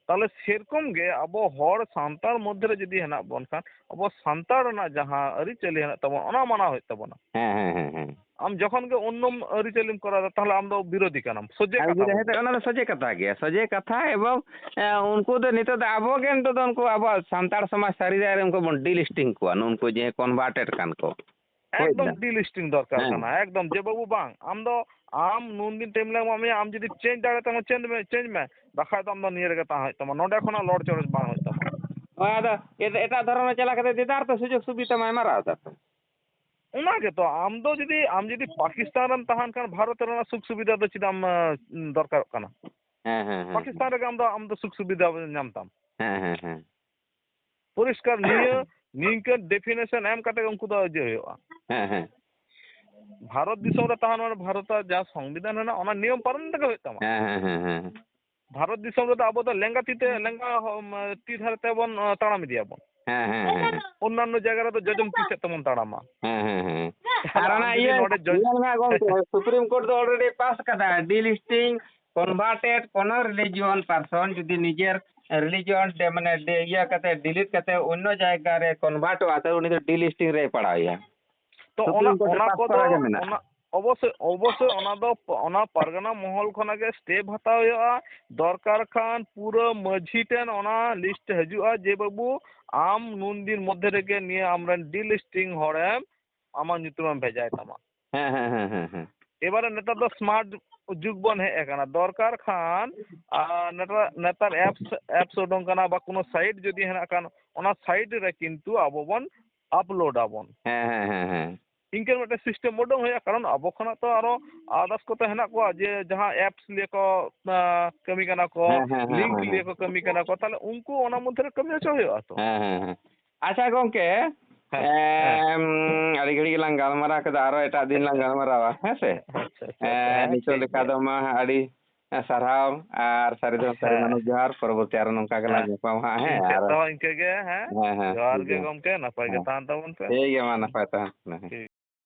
ᱛᱟᱦᱞᱮ ᱥᱮᱨᱚᱠᱚᱢ ᱜᱮ ᱟᱵᱚ ᱦᱚᱲ ᱥᱟᱱᱛᱟᱲ ᱢᱚᱫᱽᱫᱷᱮ ᱨᱮ ᱡᱩᱫᱤ ᱦᱮᱱᱟᱜ ᱵᱚᱱ ᱠᱷᱟᱱ, ᱟᱵᱚ ᱥᱟᱱᱛᱟᱲ ᱨᱮᱱᱟᱜ ᱡᱟᱦᱟᱸ ᱟᱹᱨᱤᱪᱟᱹᱞᱤ ᱦᱮᱱᱟᱜ ᱛᱟᱵᱚᱱᱟ, ᱚᱱᱟ ᱢᱟᱱᱟᱣ ᱦᱩᱭᱩᱜ ᱛᱟᱵᱚᱱᱟ᱾ ᱦᱮᱸ, ᱦᱮᱸ, ᱦᱮᱸ, ᱦᱮᱸ᱾ ᱟᱢ ᱡᱚᱠᱷᱚᱱ ᱜᱮ ᱚᱱᱱᱚᱢ ᱟᱹᱨᱤᱪᱟᱹᱞᱤᱢ ᱠᱚᱨᱟᱣ ᱮᱫᱟ, ᱛᱟᱦᱞᱮ ᱟᱢ ᱫᱚ ᱵᱤᱨᱳᱫᱷᱤ ᱠᱟᱱᱟᱢ, ᱥᱚᱡᱷᱮ ᱟᱨ ᱠᱟᱛᱷᱟ ᱡᱩᱫᱤ ᱵᱚᱱ ᱦᱮᱸ, ᱞᱟᱹᱭᱟ᱾ ᱚᱱᱟ ᱫᱚ ᱥᱚᱡᱷᱮ ᱠᱟᱛᱷᱟ ᱜᱮᱭᱟ, ᱥᱚᱡᱷᱮ ᱠᱟᱛᱷᱟ᱾ ᱮᱵᱚᱝ, ᱮ, ᱩᱱᱠᱩ ᱫᱚ ᱱᱤᱛᱚᱜ ᱫᱚ ᱟᱵᱚ ᱜᱮ ᱱᱤᱛᱚᱜ ᱫᱚ ᱩᱱᱠᱩ ᱟᱵᱚᱣᱟᱜ ᱥᱟᱱᱛᱟᱲ ᱥᱚᱢᱟᱡᱽ ᱥᱟᱹᱨᱤ ᱨᱟᱭ ᱨᱮ ᱩᱱᱠᱩ ᱵᱚᱱ delisting ᱠᱚᱣᱟ, ᱱᱩᱜᱼᱩ ᱱᱩᱠᱩ ᱡᱮ converted ᱠᱟᱱ ᱠᱚ᱾ ᱦᱳᱭ ᱮᱠᱫᱚᱢ ᱥᱮ? Delisting ᱫᱚᱨᱠᱟᱨ ᱦᱮᱸ᱾ ᱠᱟᱱᱟ, ᱮᱠᱫᱚᱢ᱾ ᱡᱮ ᱵᱟᱹᱵᱩ ᱵᱟᱝ, ᱟᱢ ᱫᱚ, ᱟᱢ ᱱᱩᱱ ᱫᱤᱱ time ᱞᱮ ᱮᱢᱟᱜ ᱢᱮᱭᱟ, ᱟᱢ ᱡᱩᱫᱤ change ᱫᱟᱲᱮ ᱛᱟᱢᱟ, change ᱢᱮ, change ᱢᱮ, ᱵᱟᱠᱷᱟᱡ ᱫᱚ ᱟᱢ ᱫᱚ ᱱᱤᱭᱟᱹ ᱨᱮᱜᱮ ᱛᱟᱦᱮᱸ ᱦᱩᱭᱩᱜ ᱛᱟᱢᱟ, ᱱᱚᱰᱮ ᱠᱷᱚᱱᱟᱜ ᱞᱚᱲ ᱪᱚᱲᱚᱡ ᱵᱟᱝ ᱦᱩᱭᱩᱜ ᱛᱟᱢᱟ᱾ ᱦᱳᱭ, ᱟᱫᱚ ᱮᱴ-, ᱮᱴᱟᱜ ᱫᱷᱚᱨᱚᱢ ᱨᱮ ᱪᱟᱞᱟᱣ ᱠᱟᱛᱮ ᱫᱤᱫᱟᱨ ᱛᱚ ᱥᱩᱡᱳᱜᱽ ᱥᱩᱵᱤᱫᱷᱟ ᱢᱟᱭ ᱢᱟᱨᱟᱣ ᱮᱫᱟ ᱛᱚ᱾ ᱚᱱᱟ ᱜᱮᱛᱚ, ᱟᱢ ᱫᱚ ᱡᱩᱫᱤ, ᱟᱢ ᱡᱩᱫᱤ ᱯᱟᱠᱤᱥᱛᱟᱱ ᱨᱮᱢ ᱛᱟᱦᱮᱱ ᱠᱷᱟᱱ ᱵᱷᱟᱨᱚᱛ ᱨᱮᱱᱟᱜ ᱥᱩᱠ ᱥᱩᱵᱤᱫᱷᱟ ᱫᱚ ᱪᱮᱫᱟᱜ ᱮᱢ, ᱮᱸ, ᱫᱚᱨᱠᱟᱨᱚᱜ ᱠᱟᱱᱟ? ᱦᱮᱸ, ᱦᱮᱸ, ᱦᱮᱸ, ᱯᱟᱠᱤᱥᱛᱟᱱ ᱦᱮᱸ᱾ ᱨᱮᱜᱮ ᱟᱢ ᱫᱚ, ᱟᱢ ᱫᱚ ᱥᱩᱠ ᱥᱩᱵᱤᱫᱷᱟ ᱧᱟᱢ ᱛᱟᱢ᱾ ᱦᱮᱸ, ᱦᱮᱸ, ᱦᱮᱸ᱾ ᱯᱚᱨᱤᱥᱠᱟᱨ ᱱᱤᱭᱟᱹ, ᱱᱤᱝᱠᱟᱹ definition ᱮᱢ ᱠᱟᱛᱮ ᱩᱱᱠᱩ ᱫᱚ ᱤᱭᱟᱹ ᱦᱩᱭᱩᱜᱼᱟ᱾ ᱦᱮᱸ, ᱦᱮᱸ᱾ ᱵᱷᱟᱨᱚᱛ ᱫᱤᱥᱚᱢ ᱨᱮ ᱛᱟᱦᱮᱱ ᱢᱟᱱᱮ ᱵᱷᱟᱨᱚᱛ ᱟᱜ ᱡᱟᱦᱟᱸ ᱥᱚᱝᱵᱤᱫᱷᱟᱱ ᱢᱮᱱᱟᱜᱼᱟ, ᱚᱱᱟ ᱱᱤᱭᱚᱢ ᱯᱟᱞᱚᱱ ᱛᱮᱜᱮ ᱦᱩᱭᱩᱜ ᱛᱟᱢᱟ᱾ ᱦᱮᱸ, ᱦᱮᱸ, ᱦᱮᱸ, ᱦᱮᱸ᱾ ᱵᱷᱟᱨᱚᱛ ᱫᱤᱥᱚᱢ ᱨᱮᱫᱚ ᱟᱵᱚ ᱫᱚ ᱞᱮᱸᱜᱟ ᱛᱤ ᱛᱮ, ᱞᱮᱸᱜᱟ ᱦᱚ-, ᱢ-, ᱛᱤ ᱫᱷᱟᱨᱮ ᱛᱮᱵᱚᱱ, ᱟ, ᱛᱟᱲᱟᱢ ᱤᱫᱤᱭᱟᱵᱚᱱ᱾ ᱦᱮᱸ, ᱦᱮᱸ, ᱦᱮᱸ, ᱦᱮᱸ᱾ ᱚᱱᱱᱟᱱᱱᱚ ᱡᱟᱭᱜᱟ ᱨᱮᱫᱚ ᱡᱚᱡᱚᱢ ᱛᱤ ᱥᱮᱫ ᱛᱮᱵᱚᱱ ᱛᱟᱲᱟᱢᱟ᱾ ᱦᱮᱸ, ᱦᱮᱸ, ᱦᱮᱸ᱾ ᱛᱟᱦᱞᱮ ᱟᱨ ᱟᱢ ᱚᱱᱟ ᱡᱩᱫᱤ ᱤᱭᱟᱹ, ᱱᱚᱰᱮ ᱡᱚᱡ- ᱧᱮᱞ ᱢᱮ ᱜᱚᱝᱠᱮ, Supreme Court ᱫᱚ already pass ᱠᱟᱫᱟ, delisting converted ᱠᱳᱱᱳ religion person ᱡᱩᱫᱤ ᱱᱤᱡᱮᱨ religion ᱰᱮ-, ᱢᱟᱱᱮ ᱰᱮ-, ᱤᱭᱟᱹ ᱠᱟᱛᱮ, delete ᱠᱟᱛᱮ ᱚᱱᱱᱚ ᱡᱟᱭᱜᱟ ᱨᱮ convertᱚᱜᱼᱟ, ᱛᱟᱦᱞᱮ ᱩᱱᱤ ᱫᱚ delisting ᱨᱮᱭ ᱯᱟᱲᱟᱣᱮᱭᱟ᱾ ᱛᱚ, ᱚᱱᱟ, Supreme Court ᱨᱮ ᱚᱱᱟ pass ᱠᱚᱫᱚ, ᱠᱚᱨᱟ ᱜᱮ ᱢᱮᱱᱟᱜᱼᱟ᱾ ᱚᱱᱟ, ᱚᱵᱚᱥᱥᱳᱭ, ᱚᱵᱚᱥᱥᱳᱭ ᱚᱱᱟ ᱫᱚ, ᱚᱱᱟ ᱯᱟᱨᱜᱟᱱᱟ ᱢᱚᱦᱚᱞ ᱠᱷᱚᱱᱟᱜ ᱜᱮ step ᱦᱟᱛᱟᱣ ᱦᱩᱭᱩᱜᱼᱟ᱾ ᱫᱚᱨᱠᱟᱨ ᱠᱷᱟᱱ ᱯᱩᱨᱟᱹ ᱢᱟᱹᱡᱷᱤ ᱴᱷᱮᱱ ᱚᱱᱟ list ᱦᱤᱡᱩᱜᱼᱟ ᱡᱮ, "ᱵᱟᱹᱵᱩ, ᱟᱢ ᱱᱩᱱ ᱫᱤᱱ ᱢᱚᱫᱽᱫᱷᱮ ᱨᱮᱜᱮ ᱱᱤᱭᱟᱹ ᱟᱢᱨᱮᱱ delisting ᱦᱚᱲᱮᱢ, ᱟᱢᱟᱜ ᱧᱩᱛᱩᱢᱮᱢ ᱵᱷᱮᱡᱟᱭ ᱛᱟᱢᱟ᱾" ᱦᱮᱸ, ᱦᱮᱸ, ᱦᱮᱸ, ᱦᱮᱸ, ᱦᱮᱸ᱾ ᱮᱵᱟᱨᱮ ᱱᱮᱛᱟᱨ ᱫᱚ smart ᱡᱩᱜᱽ ᱵᱚᱱ ᱦᱮᱡ ᱟᱠᱟᱱᱟ᱾ ᱫᱚᱨᱠᱟᱨ ᱠᱷᱟᱱ, ᱟᱨ ᱱᱮᱛᱟᱨ, ᱱᱮᱛᱟᱨ apps, apps ᱩᱰᱩᱝ ᱠᱟᱱᱟ, ᱵᱟ ᱠᱳᱱᱳ site ᱡᱩᱫᱤ ᱦᱮᱱᱟᱜ ᱠᱷᱟᱱ, ᱚᱱᱟ site ᱨᱮ ᱠᱤᱱᱛᱩ ᱟᱵᱚ ᱵᱚᱱ upload ᱟᱵᱚᱱ᱾ ᱦᱮᱸ, ᱦᱮᱸ, ᱦᱮᱸ, ᱦᱮᱸ᱾ ᱤᱱᱠᱟᱹᱱ ᱢᱤᱫᱴᱮᱱ system ᱩᱰᱩᱝ ᱦᱩᱭᱩᱜᱼᱟ, ᱠᱟᱨᱚᱱ ᱟᱵᱚ ᱠᱷᱚᱱᱟᱜ ᱛᱚ ᱟᱨᱚ others ᱠᱚ ᱛᱚ ᱦᱮᱱᱟᱜ ᱠᱚᱣᱟ, ᱡᱮ ᱡᱟᱦᱟᱸ apps ᱞᱤᱭᱮ ᱠᱚ, ᱟᱸ, ᱠᱟᱹᱢᱤ ᱠᱟᱱᱟ ᱠᱚ, ᱦᱮᱸ, ᱦᱮᱸ, ᱦᱮᱸ, link ᱦᱮᱸ, ᱞᱤᱭᱮ ᱦᱮᱸ᱾ ᱠᱚ ᱠᱟᱹᱢᱤ ᱠᱟᱱᱟ ᱠᱚ, ᱛᱟᱦᱞᱮ ᱩᱱᱠᱩ ᱚᱱᱟ ᱢᱚᱫᱽᱫᱷᱮ ᱨᱮ ᱠᱟᱹᱢᱤ ᱦᱚᱪᱚ ᱦᱩᱭᱩᱜᱼᱟ ᱛᱚ᱾ ᱦᱮᱸ, ᱦᱮᱸ, ᱦᱮᱸ᱾ ᱟᱪᱪᱷᱟ ᱜᱚᱝᱠᱮ, ᱦᱮᱸ, ᱦᱮᱸ᱾ ᱮᱢ, ᱟᱹᱰᱤ ᱜᱷᱟᱹᱲᱤᱡ ᱜᱮᱞᱟᱝ ᱜᱟᱞᱢᱟᱨᱟᱣ ᱠᱮᱫᱟ, ᱟᱨᱚ ᱮᱴᱟᱜ ᱫᱤᱱ ᱞᱟᱝ ᱜᱟᱞᱢᱟᱨᱟᱣᱟ, ᱦᱮᱸ ᱥᱮ? ᱟᱪᱪᱷᱟ, ᱟᱪᱪᱷᱟ, ᱟᱪᱪᱷᱟ, ᱮᱸ, ᱦᱮᱸ, ᱱᱤᱛᱚᱜ ᱴᱷᱤᱠ ᱞᱮᱠᱟ ᱜᱮᱭᱟ᱾ ᱫᱚ ᱢᱟ ᱟᱹᱰᱤ ᱦᱮᱸ, ᱥᱟᱨᱦᱟᱣ ᱟᱨ ᱥᱟᱹᱨᱤ ᱫᱚ ᱥᱟᱹᱨᱤ ᱦᱮᱸ᱾ ᱢᱟᱱᱚᱛ ᱡᱚᱦᱟᱨ᱾ ᱯᱚᱨᱚᱵᱚᱨᱛᱤ ᱟᱨᱚ ᱱᱚᱝᱠᱟ ᱜᱮᱞᱟᱝ ᱦᱮᱸ᱾ ᱧᱟᱯᱟᱢᱟ ᱦᱟᱸᱜ, ᱦᱮᱸ? ᱤᱧ ᱥᱮᱫ ᱟᱨ ᱛᱮᱦᱚᱸ ᱤᱱᱠᱟᱹ ᱜᱮ, ᱦᱮᱸ? ᱦᱮᱸ, ᱦᱮᱸ, ᱡᱚᱦᱟᱨ ᱴᱷᱤᱠ ᱜᱮ ᱜᱮᱭᱟ᱾ ᱜᱚᱢᱠᱮ, ᱱᱟᱯᱟᱭ ᱜᱮ ᱦᱮᱸ᱾ ᱛᱟᱦᱮᱱ ᱛᱟᱵᱚᱱ ᱯᱮ᱾ ᱴᱷᱤᱠ ᱜᱮᱭᱟ, ᱢᱟ ᱱᱟᱯᱟᱭ ᱛᱟᱦᱮᱱ ᱯᱮ᱾ ᱴᱷᱤᱠ᱾